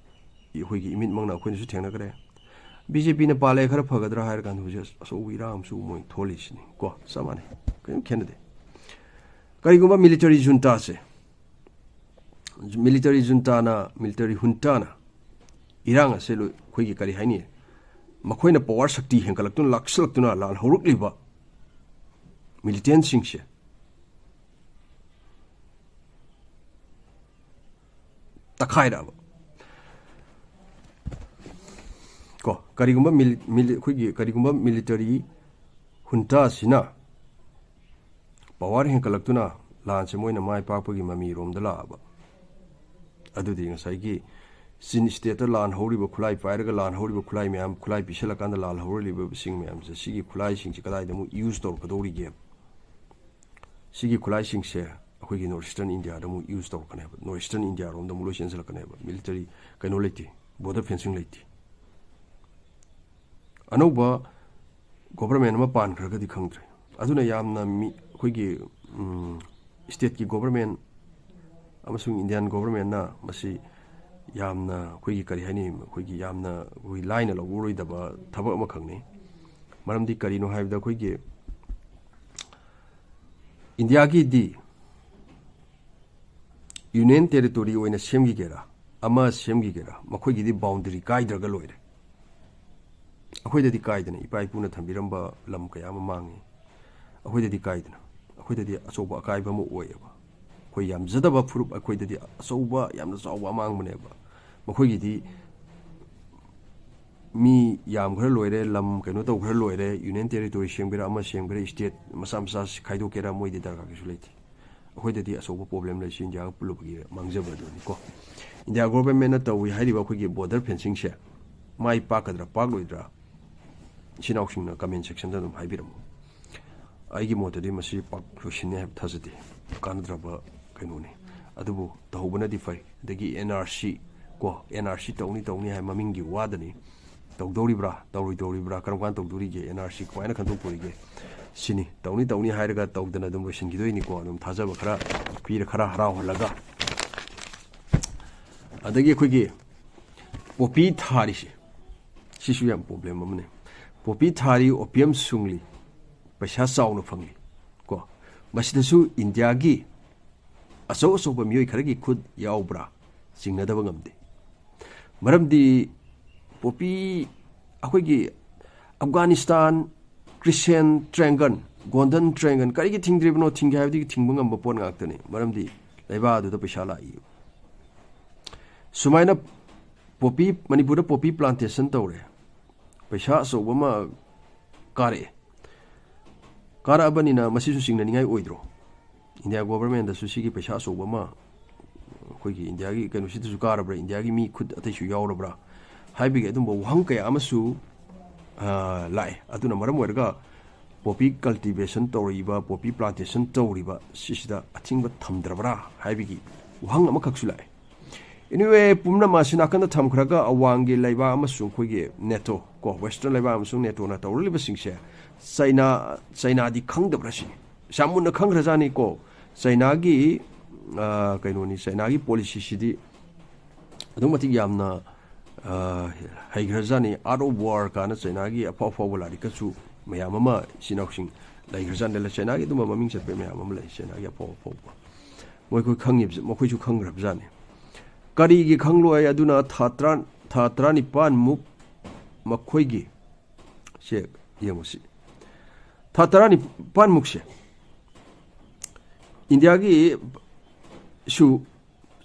ꯑꯩꯈꯣꯏꯒꯤ ꯏꯃꯤꯠꯃꯛꯅ ꯑꯩꯈꯣꯏꯅꯁꯨ ꯊꯦꯡꯅꯈ꯭ꯔꯦ꯫ ꯕꯤ ꯖꯦ ꯄꯤꯅ ꯄꯥꯜꯂꯦ, ꯈꯔ ꯐꯒꯗ꯭ꯔꯥ ꯍꯥꯏꯔ ꯀꯥꯟꯗ ꯍꯧꯖꯤꯛ ꯑꯆꯧꯕ ꯏꯔꯥꯡ ꯑꯃꯁꯨ ꯃꯣꯏ ꯊꯣꯛꯂꯤꯁꯤꯅꯤ ꯀꯣ, ꯆꯞ ꯃꯥꯟꯅꯩ, ꯀꯔꯤꯝ ꯈꯦꯠꯅꯗꯦ꯫ ꯀꯔꯤꯒꯨꯝꯕ ꯃꯤꯂꯤꯇꯔꯤ ꯖꯨꯟꯇꯥꯁꯦ, ꯃꯤꯂꯤꯇꯔꯤ ꯖꯨꯟꯇꯥꯅ, ꯃꯤꯂꯤꯇꯔꯤ ꯍꯨꯟꯇꯥꯅ ꯏꯔꯥꯡ ꯑꯁꯦ ꯂꯣꯏ-, ꯑꯩꯈꯣꯏꯒꯤ ꯀꯔꯤ ꯍꯥꯏꯅꯤ, ꯃꯈꯣꯏꯅ ꯄꯋꯥꯔ ꯁꯛꯇꯤ ꯍꯦꯟꯒꯠꯂꯛꯇꯨꯅ, ꯂꯥꯛꯁꯤꯜꯂꯛꯇꯨꯅ ꯂꯥꯜꯍꯧꯔꯛꯂꯤꯕ ꯃꯤꯂꯤꯇꯦꯟꯁꯤꯡꯁꯦ ꯇꯛꯈꯥꯏꯔꯛꯑꯕ꯫ ꯀꯣ, ꯀꯔꯤꯒꯨꯝꯕ ꯃꯤꯂꯤ-, ꯃꯤꯂꯤ-, ꯑꯩꯈꯣꯏꯒꯤ ꯀꯔꯤꯒꯨꯝꯕ ꯃꯤꯂꯤꯇꯔꯤ ꯍꯨꯟꯇꯥꯁꯤꯅ ꯄꯋꯥꯔ ꯍꯦꯟꯒꯠꯂꯛꯇꯨꯅ ꯂꯥꯟꯁꯦ ꯃꯣꯏꯅ ꯃꯥꯏ ꯄꯥꯛꯄꯒꯤ ꯃꯃꯤꯔꯣꯝꯗ ꯂꯥꯛꯑꯕ, ꯑꯗꯨꯗꯤ ꯉꯁꯥꯏꯒꯤ ꯆꯤꯟ ꯁ꯭ꯇꯦꯠꯇ ꯂꯥꯟ ꯍꯧꯔꯤꯕ, ꯈꯨꯠꯂꯥꯏ ꯄꯥꯏꯔꯒ ꯂꯥꯟ ꯍꯧꯔꯤꯕ, ꯈꯨꯠꯂꯥꯏ ꯃꯌꯥꯝ, ꯈꯨꯠꯂꯥꯏ ꯄꯤꯁꯜꯂꯀꯥꯟꯗ ꯂꯥꯟ ꯍꯧꯔꯛꯂꯤꯕꯁꯤꯡ ꯃꯌꯥꯝꯁꯦ, ꯁꯤꯒꯤ ꯈꯨꯠꯂꯥꯏꯁꯤꯡꯁꯦ ꯀꯗꯥꯏꯗ ꯑꯃꯨꯛ ꯌꯨꯁ ꯇꯧꯔꯛꯀꯗꯧꯔꯤꯒꯦ? ꯁꯤꯒꯤ ꯈꯨꯠꯂꯥꯏꯁꯤꯡꯁꯦ ꯑꯩꯈꯣꯏꯒꯤ ꯅꯣꯔꯠ ꯏꯁꯇꯔꯟ ꯏꯟꯗꯤꯌꯥꯗ ꯑꯃꯨꯛ ꯌꯨꯁ ꯇꯧꯔꯛꯀꯅꯦꯕ, ꯅꯣꯔꯠ ꯏꯁꯇꯔꯟ ꯏꯟꯗꯤꯌꯥꯔꯣꯝꯗ ꯑꯃꯨꯛ ꯂꯣꯏ ꯆꯦꯟꯁꯤꯜꯂꯛꯀꯅꯦꯕ꯫ ꯃꯤꯂꯤꯇꯔꯤ ꯀꯩꯅꯣ ꯂꯩꯇꯦ, ꯕꯣꯔꯗꯔ ꯐꯦꯟꯁꯤꯡ ꯂꯩꯇꯦ꯫ ꯑꯅꯧꯕ ꯒꯣꯕꯔꯃꯦꯟ ꯑꯃ ꯄꯥꯟꯈ꯭ꯔꯒꯗꯤ ꯈꯪꯗ꯭ꯔꯦ꯫ ꯑꯗꯨꯅ ꯌꯥꯝꯅ ꯃꯤ, ꯑꯩꯈꯣꯏꯒꯤ ꯁ꯭ꯇꯦꯠꯀꯤ ꯒꯣꯕꯔꯃꯦꯟ ꯑꯃꯁꯨꯡ ꯏꯟꯗꯤꯌꯥꯟ ꯒꯣꯕꯔꯃꯦꯟꯅ ꯃꯁꯤ ꯌꯥꯝꯅ ꯑꯩꯈꯣꯏꯒꯤ, ꯀꯔꯤ ꯍꯥꯏꯅꯤ, ꯑꯩꯈꯣꯏꯒꯤ ꯌꯥꯝꯅ ꯑꯩꯈꯣꯏ ꯂꯥꯏꯅ ꯂꯧꯔꯣꯏꯗꯕ ꯊꯕꯛ ꯑꯃꯈꯛꯅꯤ꯫ ꯃꯔꯝꯗꯤ ꯀꯔꯤꯅꯣ ꯍꯥꯏꯕꯗ, ꯑꯩꯈꯣꯏꯒꯤ ꯏꯟꯗꯤꯌꯥꯒꯤꯗꯤ ꯌꯨꯅꯤꯌꯟ ꯇꯦꯔꯤꯇꯣꯔꯤ ꯑꯣꯏꯅ ꯁꯦꯝꯈꯤꯒꯦꯔꯥ, ꯑꯃ ꯁꯦꯝꯈꯤꯒꯦꯔꯥ, ꯃꯈꯣꯏꯒꯤꯗꯤ ꯕꯥꯎꯟꯗꯔꯤ ꯀꯥꯏꯗ꯭ꯔꯒ ꯂꯣꯏꯔꯦ꯫ ꯑꯩꯈꯣꯏꯗꯗꯤ ꯀꯥꯏꯗꯅ, ꯏꯄꯥ ꯏꯄꯨꯅ ꯊꯝꯕꯤꯔꯝꯕ ꯂꯝ ꯀꯌꯥ ꯑꯃ ꯃꯥꯡꯉꯤ꯫ ꯑꯩꯈꯣꯏꯗꯗꯤ ꯀꯥꯏꯗꯅ, ꯑꯩꯈꯣꯏꯗꯗꯤ ꯑꯆꯧꯕ ꯑꯀꯥꯏꯕ ꯑꯃ ꯑꯣꯏꯌꯦꯕ꯫ ꯑꯩꯈꯣꯏ ꯌꯥꯝꯖꯗꯕ ꯐꯨꯔꯨꯞ, ꯑꯩꯈꯣꯏꯗꯗꯤ ꯑꯆꯧꯕ, ꯌꯥꯝꯅ ꯆꯥꯎꯕ ꯑꯃꯥꯡꯕꯅꯦꯕ꯫ ꯃꯈꯣꯏꯒꯤꯗꯤ ꯃꯤ ꯌꯥꯝꯈ꯭ꯔ ꯂꯣꯏꯔꯦ, ꯂꯝ ꯀꯩꯅꯣ ꯇꯧꯈ꯭ꯔ ꯂꯣꯏꯔꯦ, ꯌꯨꯅꯤꯌꯟ ꯇꯦꯔꯤꯇꯣꯔꯤ ꯁꯦꯝꯒꯦꯔꯥ, ꯑꯃ ꯁꯦꯝꯒꯦꯔꯥ, ꯁ꯭ꯇꯦꯠ ꯃꯆꯥ ꯃꯆꯥ ꯈꯥꯏꯗꯣꯛꯀꯦꯔꯥ, ꯃꯣꯏꯗꯤ ꯗꯔꯀꯥꯔ ꯀꯩꯁꯨ ꯂꯩꯇꯦ꯫ ꯑꯩꯈꯣꯏꯗꯗꯤ ꯑꯆꯧꯕ ꯄ꯭ꯔꯣꯕ꯭ꯂꯦꯝ ꯂꯩꯁꯤ, ꯏꯟꯗꯤꯌꯥꯒ ꯄꯨꯜꯂꯨꯕꯒꯤ ꯃꯥꯡꯖꯕ ꯑꯗꯨꯅꯤꯀꯣ꯫ ꯏꯟꯗꯤꯌꯥ ꯒꯣꯕꯔꯃꯦꯟꯅ ꯇꯧꯏ ꯍꯥꯏꯔꯤꯕ ꯑꯩꯈꯣꯏꯒꯤ ꯕꯣꯔꯗꯔ ꯐꯦꯟꯁꯤꯡꯁꯦ ꯃꯥꯏ ꯄꯥꯛꯀꯗ꯭ꯔꯥ ꯄꯥꯛꯂꯣꯏꯗ꯭ꯔꯥ, ꯏꯆꯤꯟ ꯏꯅꯥꯎꯁꯤꯡꯅ ꯀꯃꯦꯟ ꯁꯦꯛꯁꯟꯗ ꯑꯗꯨꯝ ꯍꯥꯏꯕꯤꯔꯝꯃꯨ꯫ ꯑꯩꯒꯤ ꯃꯣꯠꯇꯗꯤ ꯃꯁꯤ ꯄꯥꯛ ꯂꯣꯏꯁꯤꯟꯅꯤ ꯍꯥꯏꯕ ꯊꯥꯖꯗꯦ, ꯀꯥꯟꯅꯗ꯭ꯔꯕ ꯀꯩꯅꯣꯅꯤ꯫ ꯑꯗꯨꯕꯨ ꯇꯧꯍꯧꯕꯅꯗꯤ ꯐꯩ꯫ ꯑꯗꯒꯤ ꯑꯦꯟ ꯑꯥꯔ ꯁꯤ ꯀꯣ, ꯑꯦꯟ ꯑꯥꯔ ꯁꯤ ꯇꯧꯅꯤ ꯇꯧꯅꯤ ꯍꯥꯏ ꯃꯃꯤꯡꯒꯤ ꯋꯥꯗꯅꯤ꯫ ꯇꯧꯗꯧꯔꯤꯕ꯭ꯔꯥ, ꯇꯧꯔꯣꯏꯗꯧꯔꯤꯕ꯭ꯔꯥ, ꯀꯔꯝ ꯀꯥꯟ ꯇꯧꯗꯣꯔꯤꯒꯦ, ꯑꯦꯟ ꯑꯥꯔ ꯁꯤ ꯀꯃꯥꯏꯅ ꯈꯟꯗꯣꯛꯇꯣꯔꯤꯒꯦ ꯁꯤꯅꯤ꯫ ꯇꯧꯅꯤ ꯇꯧꯅꯤ ꯍꯥꯏꯔꯒ ꯇꯧꯗꯅ ꯑꯗꯨꯝ ꯂꯣꯏꯁꯤꯟꯈꯤꯗꯣꯏꯅꯤꯀꯣ꯫ ꯑꯗꯨꯝ ꯊꯥꯖꯕ ꯈꯔ ꯄꯤꯔ, ꯈꯔ ꯍꯔꯥꯎꯍꯜꯂꯒ꯫ ꯑꯗꯒꯤ ꯑꯩꯈꯣꯏꯒꯤ ꯄꯣꯄꯤ ꯊꯥꯔꯤꯁꯦ, ꯁꯤꯁꯨ ꯌꯥꯝ ꯄ꯭ꯔꯣꯕ꯭ꯂꯦꯝ ꯑꯃꯅꯤ꯫ ꯄꯣꯄꯤ ꯊꯥꯔꯤ, ꯑꯣꯄꯤꯌꯝ ꯁꯨꯡꯂꯤ, ꯄꯩꯁꯥ ꯆꯥꯎꯅ ꯐꯪꯂꯤ ꯀꯣ꯫ ꯃꯁꯤꯗꯁꯨ ꯏꯟꯗꯤꯌꯥꯒꯤ ꯑꯆꯧ ꯑꯆꯧꯕ ꯃꯤꯑꯣꯏ ꯈꯔꯒꯤ ꯈꯨꯠ ꯌꯥꯎꯕ꯭ꯔꯥ? ꯆꯤꯡꯅꯗꯕ ꯉꯝꯗꯦ꯫ ꯃꯔꯝꯗꯤ ꯄꯣꯄꯤ, ꯑꯩꯈꯣꯏꯒꯤ ꯑꯐꯒꯥꯅꯤꯁꯇꯥꯟ, ꯀ꯭ꯔꯤꯁꯦꯟ ꯇ꯭ꯔꯦꯡꯒꯟ, ꯒꯣꯜꯗꯟ ꯇ꯭ꯔꯦꯡꯒꯟ ꯀꯔꯤꯒꯤ ꯊꯤꯡꯗ꯭ꯔꯤꯕꯅꯣ? ꯊꯤꯡꯒꯦ ꯍꯥꯏꯕꯗꯤ ꯊꯤꯡꯕ ꯉꯝꯕ ꯄꯣꯠ ꯉꯥꯛꯇꯅꯤ, ꯃꯔꯝꯗꯤ ꯂꯩꯕꯥꯛ ꯑꯗꯨꯗ ꯄꯩꯁꯥ ꯂꯥꯛꯏ꯫ ꯁꯨꯃꯥꯏꯅ ꯄꯣꯄꯤ, ꯃꯅꯤꯄꯨꯔꯗ ꯄꯣꯄꯤ ꯄ꯭ꯂꯥꯟꯇꯦꯁꯟ ꯇꯧꯔꯦ, ꯄꯩꯁꯥ ꯑꯆꯧꯕ ꯑꯃ ꯀꯥꯔꯛꯑꯦ꯫ ꯀꯥꯔꯛꯑꯕꯅꯤꯅ ꯃꯁꯤꯁꯨ ꯆꯤꯡꯅꯅꯤꯡꯉꯥꯏ ꯑꯣꯏꯗ꯭ꯔꯣ? ꯏꯟꯗꯤꯌꯥ ꯒꯣꯕꯔꯃꯦꯟꯗꯁꯨ ꯁꯤꯒꯤ ꯄꯩꯁꯥ ꯑꯆꯧꯕ ꯑꯃ ꯑꯩꯈꯣꯏꯒꯤ ꯏꯟꯗꯤꯌꯥꯒꯤ ꯀꯩꯅꯣꯁꯤꯗꯁꯨ ꯀꯥꯔꯕ꯭ꯔꯥ, ꯏꯟꯗꯤꯌꯥꯒꯤ ꯃꯤ ꯈꯨꯠ ꯑꯇꯩꯁꯨ ꯌꯥꯎꯔꯕ꯭ꯔꯥ ꯍꯥꯏꯕꯒꯤ ꯑꯗꯨꯝꯕ ꯋꯥꯍꯪ ꯀꯌꯥ ꯑꯃꯁꯨ, ꯑ, ꯂꯥꯛꯑꯦ꯫ ꯑꯗꯨꯅ ꯃꯔꯝ ꯑꯣꯏꯔꯒ ꯄꯣꯄꯤ ꯀꯜꯇꯤꯚꯦꯁꯟ ꯇꯧꯔꯤꯕ, ꯄꯣꯄꯤ ꯄ꯭ꯂꯥꯟꯇꯦꯁꯟ ꯇꯧꯔꯤꯕ ꯁꯤꯁꯤꯗ ꯑꯊꯤꯡꯕ ꯊꯝꯗ꯭ꯔꯕ꯭ꯔꯥ ꯍꯥꯏꯕꯒꯤ ꯋꯥꯍꯪ ꯑꯃꯈꯛꯁꯨ ꯂꯥꯛꯑꯦ꯫ Anyway, ꯄꯨꯝꯅꯃꯛ ꯑꯁꯤ ꯅꯥꯀꯟꯗ ꯊꯝꯈ꯭ꯔꯒ ꯑꯋꯥꯡꯒꯤ ꯂꯩꯕꯥꯛ ꯑꯃꯁꯨꯡ ꯑꯩꯈꯣꯏꯒꯤ ꯅꯦꯇꯣ ꯀꯣ, ꯋꯦꯁꯇꯔꯟ ꯂꯩꯕꯥꯛ ꯑꯃꯁꯨꯡ ꯅꯦꯇꯣꯅ ꯇꯧꯔꯛꯂꯤꯕꯁꯤꯡꯁꯦ ꯆꯩꯅꯥ, ꯆꯩꯅꯥꯗꯤ ꯈꯪꯗꯕ꯭ꯔꯥ ꯁꯤꯅꯤ꯫ ꯌꯥꯝ ꯃꯨꯟꯅ ꯈꯪꯈ꯭ꯔꯖꯥꯠꯅꯤꯀꯣ꯫ ꯆꯩꯅꯥꯒꯤ, ꯑ, ꯀꯩꯅꯣꯅꯤ, ꯆꯩꯅꯥꯒꯤ ꯄꯣꯂꯤꯁꯤꯁꯤꯗꯤ ꯑꯗꯨꯛ ꯃꯇꯤꯛ ꯌꯥꯝꯅ, ꯑ, ꯍꯩꯈ꯭ꯔꯖꯥꯠꯅꯤ꯫ Art of War ꯀꯥꯏꯅ ꯆꯩꯅꯥꯒꯤ ꯑꯐꯥꯎ ꯑꯐꯥꯎꯕ ꯂꯥꯏꯔꯤꯛꯀꯁꯨ ꯃꯌꯥꯝ ꯑꯃ ꯏꯆꯤꯟ ꯏꯅꯥꯎꯁꯤꯡ ꯂꯩꯈ꯭ꯔꯖꯥꯠꯅꯤ꯫ ꯆꯩꯅꯥꯒꯤ ꯑꯗꯨꯝꯕ ꯃꯃꯤꯡ ꯆꯠꯄ ꯃꯌꯥꯝ ꯑꯃ ꯂꯩ꯫ ꯆꯩꯅꯥꯒꯤ ꯑꯐꯥꯎ ꯑꯐꯥꯎꯕ ꯃꯈꯣꯏ ꯈꯪꯉꯤꯕ-, ꯃꯈꯣꯏꯁꯨ ꯈꯪꯈ꯭ꯔꯕꯖꯥꯠꯅꯤ꯫ ꯀꯔꯤꯒꯤ ꯈꯪꯂꯣꯏ? ꯑꯗꯨꯅ ꯊꯥ ꯇꯔꯥ, ꯊꯥ ꯇꯔꯥꯅꯤꯄꯥꯟꯃꯨꯛ ꯃꯈꯣꯏꯒꯤ, ꯁꯦ ꯌꯦꯡꯉꯨꯁꯤ, ꯊꯥ ꯇꯔꯥꯅꯤꯄꯥꯟꯃꯨꯛꯁꯦ ꯏꯟꯗꯤꯌꯥꯒꯤ ꯁꯨ,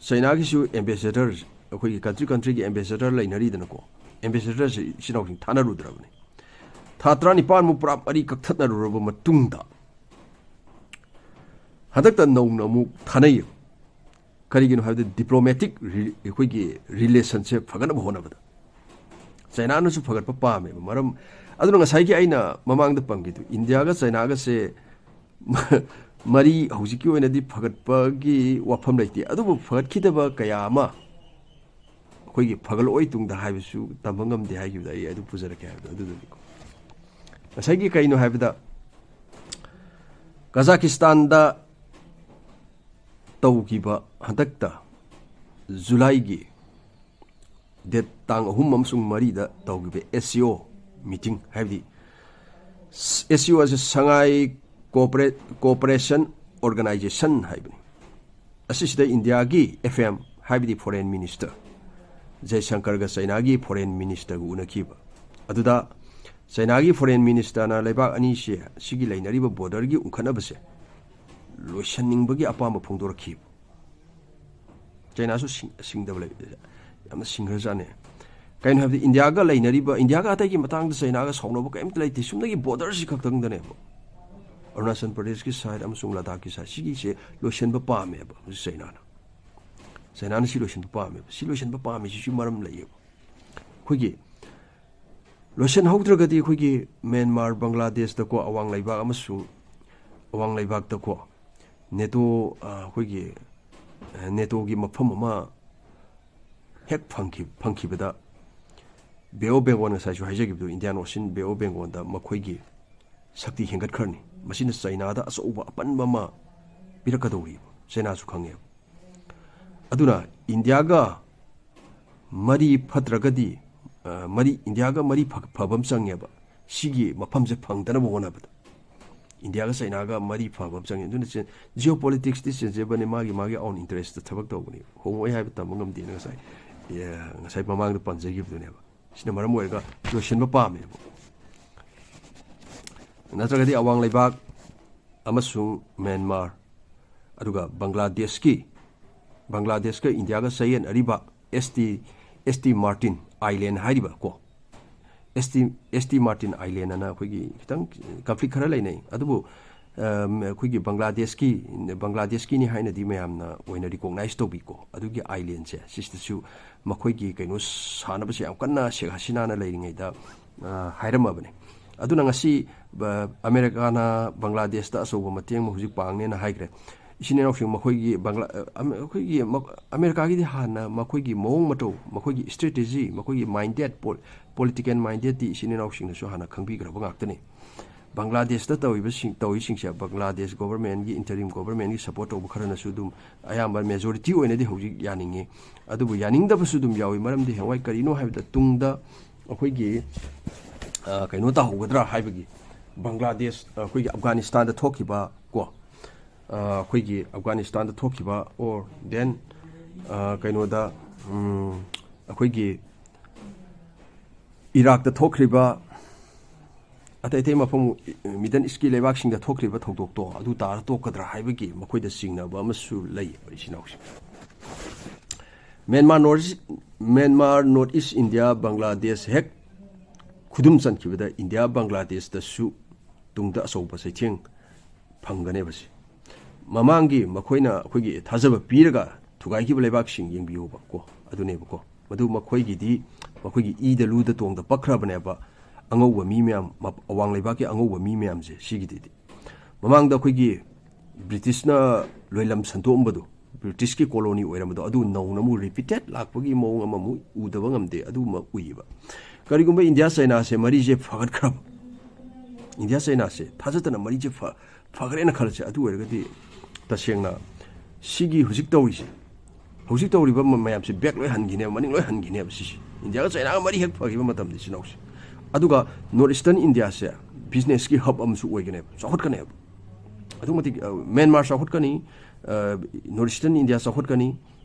ꯆꯩꯅꯥꯒꯤꯁꯨ ꯑꯦꯝꯕꯦꯁꯦꯗꯔ, ꯑꯩꯈꯣꯏꯒꯤ country countryꯒꯤ ꯑꯦꯝꯕꯦꯁꯦꯗꯔ ꯂꯩꯅꯔꯤꯗꯅꯀꯣ, ꯑꯦꯝꯕꯦꯁꯦꯗꯔꯁꯦ ꯏꯆꯤꯟ ꯏꯅꯥꯎꯁꯤꯡ ꯊꯥꯅꯔꯨꯗ꯭ꯔꯕꯅꯤ꯫ ꯊꯥ ꯇꯔꯥꯅꯤꯄꯥꯟꯃꯨꯛ ꯄꯨꯔꯥ ꯃꯔꯤ ꯀꯛꯊꯠꯅꯔꯨꯔꯕ ꯃꯇꯨꯡꯗ ꯍꯟꯗꯛꯇ ꯅꯧꯅ ꯑꯃꯨꯛ ꯊꯥꯅꯩꯌꯦꯕ꯫ ꯀꯔꯤꯒꯤꯅꯣ ꯍꯥꯏꯕꯗ diplomatic ꯔꯤ-, ꯑꯩꯈꯣꯏꯒꯤ relationꯁꯦ ꯐꯒꯠꯅꯕ ꯍꯣꯠꯅꯕꯗ꯫ ꯆꯩꯅꯥꯅꯁꯨ ꯐꯒꯠꯄ ꯄꯥꯝꯃꯦꯕ꯫ ꯃꯔꯝ ꯑꯗꯨꯅ ꯉꯁꯥꯏꯒꯤ ꯑꯩꯅ ꯃꯃꯥꯡꯗ ꯄꯟꯈꯤꯗꯨ, ꯏꯟꯗꯤꯌꯥꯒ ꯆꯩꯅꯥꯒꯁꯦ ꯃꯔꯤ ꯍꯧꯖꯤꯛꯀꯤ ꯑꯣꯏꯅꯗꯤ ꯐꯒꯠꯄꯒꯤ ꯋꯥꯐꯝ ꯂꯩꯇꯦ, ꯑꯗꯨꯕꯨ ꯐꯒꯠꯈꯤꯗꯕ ꯀꯌꯥ ꯑꯃ ꯑꯩꯈꯣꯏꯒꯤ ꯐꯒꯠꯂꯛꯑꯣꯏ ꯇꯨꯡꯗ ꯍꯥꯏꯕꯁꯨ ꯇꯝꯕ ꯉꯝꯗꯦ ꯍꯥꯏꯈꯤꯕꯗ ꯑꯩ ꯑꯗꯨ ꯄꯨꯖꯔꯛꯀꯦ ꯍꯥꯏꯕꯗꯣ ꯑꯗꯨꯗꯨꯅꯤꯀꯣ꯫ ꯉꯁꯥꯏꯒꯤ ꯀꯩꯅꯣ ꯍꯥꯏꯕꯗ, ꯀꯖꯥꯀꯤꯁꯇꯥꯟꯗ ꯇꯧꯈꯤꯕ ꯍꯟꯗꯛꯇ ꯖꯨꯂꯥꯏꯒꯤ date ꯇꯥꯡ ꯑꯍꯨꯝ ꯑꯃꯁꯨꯡ ꯃꯔꯤꯗ ꯇꯧꯈꯤꯕ S C O meeting, ꯍꯥꯏꯕꯗꯤ S C O ꯑꯁꯤ Shanghai Coopera-, Cooperation Organization ꯍꯥꯏꯕꯅꯤ꯫ ꯑꯁꯤꯁꯤꯗ ꯏꯟꯗꯤꯌꯥꯒꯤ F M, ꯍꯥꯏꯕꯗꯤ foreign minister, ꯖꯌꯁꯪꯀꯔꯒ ꯆꯩꯅꯥꯒꯤ foreign ministerꯒ ꯎꯅꯈꯤꯕ꯫ ꯑꯗꯨꯗ ꯆꯩꯅꯥꯒꯤ foreign ministerꯅ ꯂꯩꯕꯥꯛ ꯑꯅꯤꯁꯦ ꯁꯤꯒꯤ ꯂꯩꯅꯔꯤꯕ borderꯒꯤ ꯎꯪꯈꯠꯅꯕꯁꯦ ꯂꯣꯏꯁꯟꯅꯤꯡꯕꯒꯤ ꯑꯄꯥꯝꯕ ꯐꯣꯡꯗꯣꯔꯛꯈꯤꯕ꯫ ꯆꯩꯅꯥꯁꯨ ꯁꯤꯡ-, ꯁꯤꯡꯗꯕ ꯂꯩ, ꯌꯥꯝꯅ ꯁꯤꯡꯈ꯭ꯔꯖꯥꯠꯅꯦ꯫ ꯀꯩꯅꯣ ꯍꯥꯏꯕꯗ ꯏꯟꯗꯤꯌꯥꯒ ꯂꯩꯅꯔꯤꯕ, ꯏꯟꯗꯤꯌꯥꯒ ꯑꯇꯩꯒꯤ ꯃꯇꯥꯡꯗ ꯆꯩꯅꯥꯒ ꯁꯥꯎꯅꯕ ꯀꯔꯤꯝꯇ ꯂꯩꯇꯦ꯫ ꯁꯨꯞꯅꯒꯤ borderꯁꯤ ꯈꯛꯇꯪꯗꯅꯦꯕ꯫ ꯑꯔꯨꯅꯥꯆꯜ ꯄ꯭ꯔꯗꯦꯁꯀꯤ side ꯑꯃꯁꯨꯡ ꯂꯗꯥꯈꯀꯤ side ꯁꯤꯒꯤꯁꯦ ꯂꯣꯏꯁꯤꯟꯕ ꯄꯥꯝꯃꯦꯕ ꯍꯧꯖꯤꯛ ꯆꯩꯅꯥꯅ꯫ ꯆꯩꯅꯥꯅ ꯁꯤ ꯂꯣꯏꯁꯤꯟꯕ ꯄꯥꯝꯃꯦꯕ꯫ ꯁꯤ ꯂꯣꯏꯁꯤꯟꯕ ꯄꯥꯝꯃꯤꯁꯤꯁꯨ ꯃꯔꯝ ꯂꯩꯌꯦꯕ꯫ ꯑꯩꯈꯣꯏꯒꯤ ꯂꯣꯏꯁꯤꯟꯍꯧꯗ꯭ꯔꯒꯗꯤ ꯑꯩꯈꯣꯏꯒꯤ ꯃ꯭ꯌꯥꯟꯃꯥꯔ, ꯕꯪꯒ꯭ꯂꯥꯗꯦꯁꯇꯀꯣ, ꯑꯋꯥꯡ ꯂꯩꯕꯥꯛ ꯑꯃꯁꯨꯡ ꯑꯋꯥꯡ ꯂꯩꯕꯥꯛꯇꯀꯣ, ꯅꯦꯇꯣ, ꯑ, ꯑꯩꯈꯣꯏꯒꯤ, ꯑ, ꯅꯦꯇꯣꯒꯤ ꯃꯐꯝ ꯑꯃ ꯍꯦꯛ ꯐꯪꯈꯤ-, ꯐꯪꯈꯤꯕꯗ, ꯕꯦ ꯑꯣꯐ ꯕꯦꯡꯒꯣꯜ, ꯉꯁꯥꯏꯁꯨ ꯍꯥꯏꯖꯈꯤꯕꯗꯨ, ꯏꯟꯗꯤꯌꯥꯟ ꯑꯣꯁꯤꯟ, ꯕꯦ ꯑꯣꯐ ꯕꯦꯡꯒꯣꯜꯗ ꯃꯈꯣꯏꯒꯤ ꯁꯛꯇꯤ ꯍꯦꯟꯒꯠꯈ꯭ꯔꯅꯤ꯫ ꯃꯁꯤꯅ ꯆꯩꯅꯥꯗ ꯑꯆꯧꯕ ꯑꯄꯟꯕ ꯑꯃ ꯄꯤꯔꯛꯀꯗꯧꯔꯤꯕ ꯆꯩꯅꯥꯁꯨ ꯈꯪꯉꯦꯕ꯫ ꯑꯗꯨꯅ ꯏꯟꯗꯤꯌꯥꯒ ꯃꯔꯤ ꯐꯠꯇ꯭ꯔꯒꯗꯤ, ꯑ, ꯃꯔꯤ, ꯏꯟꯗꯤꯌꯥꯒ ꯃꯔꯤ ꯐ-, ꯐꯕ ꯑꯃ ꯆꯪꯉꯦꯕ, ꯁꯤꯒꯤ ꯃꯐꯝꯁꯦ ꯐꯪꯗꯅꯕ ꯍꯣꯠꯅꯕꯗ꯫ ꯏꯟꯗꯤꯌꯥꯒ ꯆꯩꯅꯥꯒ ꯃꯔꯤ ꯐꯕ ꯑꯃ ꯆꯪꯉꯦ꯫ ꯑꯗꯨꯅ ꯆꯦ-, ꯖꯤꯑꯣ ꯄꯣꯂꯤꯇꯤꯛꯁꯇꯤ ꯆꯦꯟꯖꯕꯅꯤ, ꯃꯥꯒꯤ, ꯃꯥꯒꯤ ꯑꯣꯟ ꯏꯟꯇꯔꯦꯁꯇ ꯊꯕꯛ ꯇꯧꯕꯅꯤ꯫ ꯍꯣꯡꯉꯛꯑꯣꯏ ꯍꯥꯏꯕ ꯇꯝꯕ ꯉꯝꯗꯦꯅ ꯉꯁꯥꯏ, ꯑꯦ, ꯉꯁꯥꯏ ꯃꯃꯥꯡꯗ ꯄꯟꯖꯈꯤꯕꯗꯨꯅꯦꯕ꯫ ꯁꯤꯅ ꯃꯔꯝ ꯑꯣꯏꯔꯒ ꯂꯣꯏꯁꯤꯟꯕ ꯄꯥꯝꯃꯦꯕ꯫ ꯅꯠꯇ꯭ꯔꯒꯗꯤ ꯑꯋꯥꯡ ꯂꯩꯕꯥꯛ ꯑꯃꯁꯨꯡ ꯃ꯭ꯌꯥꯟꯃꯥꯔ, ꯑꯗꯨꯒ ꯕꯪꯒ꯭ꯂꯥꯗꯦꯁꯀꯤ, ꯕꯪꯒ꯭ꯂꯥꯗꯦꯁꯀ ꯏꯟꯗꯤꯌꯥꯒ ꯆꯌꯦꯠꯅꯔꯤꯕ ꯑꯦꯁ ꯇꯤ, ꯑꯦꯁ ꯇꯤ ꯃꯥꯔꯇꯤꯟ ꯑꯥꯏꯂꯦꯟ ꯍꯥꯏꯔꯤꯕ ꯀꯣ, ꯑꯦꯁ ꯇꯤ, ꯑꯦꯁ ꯇꯤ ꯃꯥꯔꯇꯤꯟ ꯑꯥꯏꯂꯦꯟ ꯑꯅ ꯑꯩꯈꯣꯏꯒꯤ ꯈꯤꯇꯪ ꯀꯟꯐ꯭ꯂꯤꯛ ꯈꯔ ꯂꯩꯅꯩ꯫ ꯑꯗꯨꯕꯨ, ꯑꯝ, ꯑꯩꯈꯣꯏꯒꯤ ꯕꯪꯒ꯭ꯂꯥꯗꯦꯁꯀꯤ, ꯕꯪꯒ꯭ꯂꯥꯗꯦꯁꯀꯤꯅꯤ ꯍꯥꯏꯅꯗꯤ ꯃꯌꯥꯝꯅ ꯑꯣꯏꯅ ꯔꯤꯀꯣꯛꯅꯥꯏꯁ ꯇꯧꯕꯤꯀꯣ꯫ ꯑꯗꯨꯒꯤ ꯑꯥꯏꯂꯦꯟꯁꯦ ꯁꯤꯁꯤꯗꯁꯨ ꯃꯈꯣꯏꯒꯤ ꯀꯩꯅꯣ ꯁꯥꯟꯅꯕꯁꯦ ꯌꯥꯝ ꯀꯟꯅ ꯁꯦꯛ ꯍꯁꯤꯅꯥꯅ ꯂꯩꯔꯤꯉꯩꯗ, ꯑ, ꯍꯥꯏꯔꯝꯃꯕꯅꯦ꯫ ꯑꯗꯨꯅ ꯉꯁꯤ, ꯕ-, ꯑꯃꯦꯔꯤꯀꯥꯅ ꯕꯪꯒ꯭ꯂꯥꯗꯦꯁꯇ ꯑꯆꯧꯕ ꯃꯇꯦꯡ ꯑꯃ ꯍꯧꯖꯤꯛ ꯄꯥꯡꯅꯦꯅ ꯍꯥꯏꯈ꯭ꯔꯦ꯫ ꯏꯆꯤꯟ ꯏꯅꯥꯎꯁꯤꯡ ꯃꯈꯣꯏꯒꯤ ꯕꯪꯒ꯭ꯂꯥ-, ꯑ, ꯑꯃ-, ꯑꯩꯈꯣꯏꯒꯤ ꯃ-, ꯑꯃꯦꯔꯤꯀꯥꯒꯤꯗꯤ ꯍꯥꯟꯅ ꯃꯈꯣꯏꯒꯤ ꯃꯑꯣꯡ ꯃꯇꯧ, ꯃꯈꯣꯏꯒꯤ ꯁ꯭ꯇ꯭ꯔꯦꯇꯦꯖꯤ, ꯃꯈꯣꯏꯒꯤ ꯃꯥꯏꯟꯗꯦꯠ, ꯄꯣ-, ꯄꯣꯂꯤꯇꯤꯀꯦꯜ ꯃꯥꯏꯟꯗꯦꯠꯇꯤ ꯏꯆꯤꯟ ꯏꯅꯥꯎꯁꯤꯡꯅꯁꯨ ꯍꯥꯟꯅ ꯈꯪꯕꯤꯈ꯭ꯔꯕ ꯉꯥꯛꯇꯅꯤ꯫ ꯕꯪꯒ꯭ꯂꯥꯗꯦꯁꯇ ꯇꯧꯔꯤꯕꯁꯤꯡ, ꯇꯧꯔꯤꯁꯤꯡꯁꯦ ꯕꯪꯒ꯭ꯂꯥꯗꯦꯁ ꯒꯣꯕꯔꯃꯦꯟꯒꯤ, ꯏꯟꯇꯔꯤꯝ ꯒꯣꯕꯔꯃꯦꯟꯒꯤ ꯁꯄꯣꯔꯠ ꯇꯧꯕ ꯈꯔꯅꯁꯨ ꯑꯗꯨꯝ ꯑꯌꯥꯝꯕ ꯃꯦꯖꯣꯔꯤꯇꯤ ꯑꯣꯏꯅꯗꯤ ꯍꯧꯖꯤꯛ ꯌꯥꯅꯤꯡꯉꯤ꯫ ꯑꯗꯨꯕꯨ ꯌꯥꯅꯤꯡꯗꯕꯁꯨ ꯑꯗꯨꯝ ꯌꯥꯎꯏ꯫ ꯃꯔꯝꯗꯤ ꯍꯌꯦꯡꯋꯥꯏ ꯀꯔꯤꯅꯣ ꯍꯥꯏꯕꯗ ꯇꯨꯡꯗ ꯑꯩꯈꯣꯏꯒꯤ, ꯑ, ꯀꯩꯅꯣ ꯇꯧꯍꯧꯒꯗ꯭ꯔꯥ ꯍꯥꯏꯕꯒꯤ, ꯕꯪꯒ꯭ꯂꯥꯗꯦꯁ, ꯑꯩꯈꯣꯏꯒꯤ ꯑꯐꯒꯥꯅꯤꯁꯇꯥꯟꯗ ꯊꯣꯛꯈꯤꯕ ꯀꯣ, ꯑ, ꯑꯩꯈꯣꯏꯒꯤ ꯑꯐꯒꯥꯅꯤꯁꯇꯥꯟꯗ ꯊꯣꯛꯈꯤꯕ, or then, ꯑ, ꯀꯩꯅꯣꯗ, ꯎꯝ, ꯑꯩꯈꯣꯏꯒꯤ ꯏꯔꯥꯛꯇ ꯊꯣꯛꯈ꯭ꯔꯤꯕ, ꯑꯇꯩ ꯑꯇꯩ ꯃꯐꯝ, ꯃꯤꯗꯜ ꯏꯁꯀꯤ ꯂꯩꯕꯥꯛꯁꯤꯡꯗ ꯊꯣꯛꯈ꯭ꯔꯤꯕ ꯊꯧꯗꯣꯛꯇꯣ ꯑꯗꯨ ꯇꯥꯔ ꯇꯣꯛꯀꯗ꯭ꯔꯥ ꯍꯥꯏꯕꯒꯤ ꯃꯈꯣꯏꯗ ꯆꯤꯡꯅꯕ ꯑꯃꯁꯨ ꯂꯩꯌꯦꯕ, ꯏꯆꯤꯟ ꯏꯅꯥꯎꯁꯤꯡ꯫ Myanmar north east, Myanmar, north east India, Bangladesh ꯍꯦꯛ ꯈꯨꯗꯨꯝ ꯆꯟꯈꯤꯕꯗ ꯏꯟꯗꯤꯌꯥ ꯕꯪꯒ꯭ꯂꯥꯗꯦꯁꯇꯁꯨ ꯇꯨꯡꯗ ꯑꯆꯧꯕ ꯆꯩꯊꯦꯡ ꯐꯪꯒꯅꯦꯕ ꯁꯤ꯫ ꯃꯃꯥꯡꯒꯤ ꯃꯈꯣꯏꯅ ꯑꯩꯈꯣꯏꯒꯤ ꯊꯥꯖꯕ ꯄꯤꯔꯒ ꯊꯨꯒꯥꯏꯈꯤꯕ ꯂꯩꯕꯥꯛꯁꯤꯡ ꯌꯦꯡꯕꯤꯌꯣꯕ ꯀꯣ, ꯑꯗꯨꯅꯦꯕꯀꯣ꯫ ꯃꯗꯨ ꯃꯈꯣꯏꯒꯤꯗꯤ ꯃꯈꯣꯏꯒꯤ ꯏꯗ ꯂꯨꯗ ꯇꯣꯡꯗ ꯄꯛꯈ꯭ꯔꯕꯅꯦꯕ꯫ ꯑꯉꯧꯕ ꯃꯤ ꯃꯌꯥꯝ, ꯃ-, ꯑꯋꯥꯡ ꯂꯩꯕꯥꯛꯀꯤ ꯑꯉꯧꯕ ꯃꯤ ꯃꯌꯥꯝꯁꯦ ꯁꯤꯒꯤꯗꯤꯗꯤ꯫ ꯃꯃꯥꯡꯗ ꯑꯩꯈꯣꯏꯒꯤ ꯕ꯭ꯔꯤꯇꯤꯁꯅ ꯂꯣꯏꯂꯝ ꯁꯟꯗꯣꯛꯑꯝꯕꯗꯣ, ꯕ꯭ꯔꯤꯇꯤꯁꯀꯤ ꯀꯣꯂꯣꯅꯤ ꯑꯣꯏꯔꯝꯕꯗꯣ, ꯑꯗꯨ ꯅꯧꯅ ꯑꯃꯨꯛ ꯔꯤꯄꯤꯇꯦꯠ ꯂꯥꯛꯄꯒꯤ ꯃꯑꯣꯡ ꯑꯃꯃꯨꯛ ꯎꯗꯕ ꯉꯝꯗꯦ꯫ ꯑꯗꯨꯃꯛ ꯎꯏꯌꯦꯕ꯫ ꯀꯔꯤꯒꯨꯝꯕ ꯏꯟꯗꯤꯌꯥ ꯆꯩꯅꯥꯁꯦ ꯃꯔꯤꯁꯦ ꯐꯒꯠꯈ꯭ꯔꯕ, ꯏꯟꯗꯤꯌꯥ ꯆꯩꯅꯥꯁꯦ ꯊꯥꯖꯗꯅ ꯃꯔꯤꯁꯦ ꯐ-, ꯐꯈ꯭ꯔꯦꯅ ꯈꯜꯂꯁꯦ꯫ ꯑꯗꯨ ꯑꯣꯏꯔꯒꯗꯤ ꯇꯁꯦꯡꯅ ꯁꯤꯒꯤ ꯍꯧꯖꯤꯛ ꯇꯧꯔꯤꯁꯦ, ꯍꯧꯖꯤꯛ ꯇꯧꯔꯤꯕ ꯃ-, ꯃꯌꯥꯝꯁꯦ ꯕꯦꯛ ꯂꯣꯏ ꯍꯟꯈꯤꯅꯦꯕ, ꯃꯅꯤꯡ ꯂꯣꯏ ꯍꯟꯈꯤꯅꯦꯕ ꯁꯤꯁꯦ꯫ ꯏꯟꯗꯤꯌꯥꯒ ꯆꯩꯅꯥꯒ ꯃꯔꯤ ꯍꯦꯛ ꯐꯈꯤꯕ ꯃꯇꯝꯗ ꯏꯆꯤꯟ ꯏꯅꯥꯎꯁꯦ꯫ ꯑꯗꯨꯒ ꯅꯣꯔꯠ ꯏꯁꯇꯔꯟ ꯏꯟꯗꯤꯌꯥꯁꯦ ꯕꯤꯖꯤꯅꯦꯁꯀꯤ ꯍꯕ ꯑꯃꯁꯨ ꯑꯣꯏꯒꯅꯦꯕ, ꯆꯥꯎꯈꯠꯀꯅꯦꯕ꯫ ꯑꯗꯨꯛ ꯃꯇꯤꯛ, ꯑ, ꯃ꯭ꯌꯥꯟꯃꯥꯔ ꯆꯥꯎꯈꯠꯀꯅꯤ, ꯑ, ꯅꯣꯔꯠ ꯏꯁꯇꯔꯟ ꯏꯟꯗꯤꯌꯥ ꯆꯥꯎꯈꯠꯀꯅꯤ,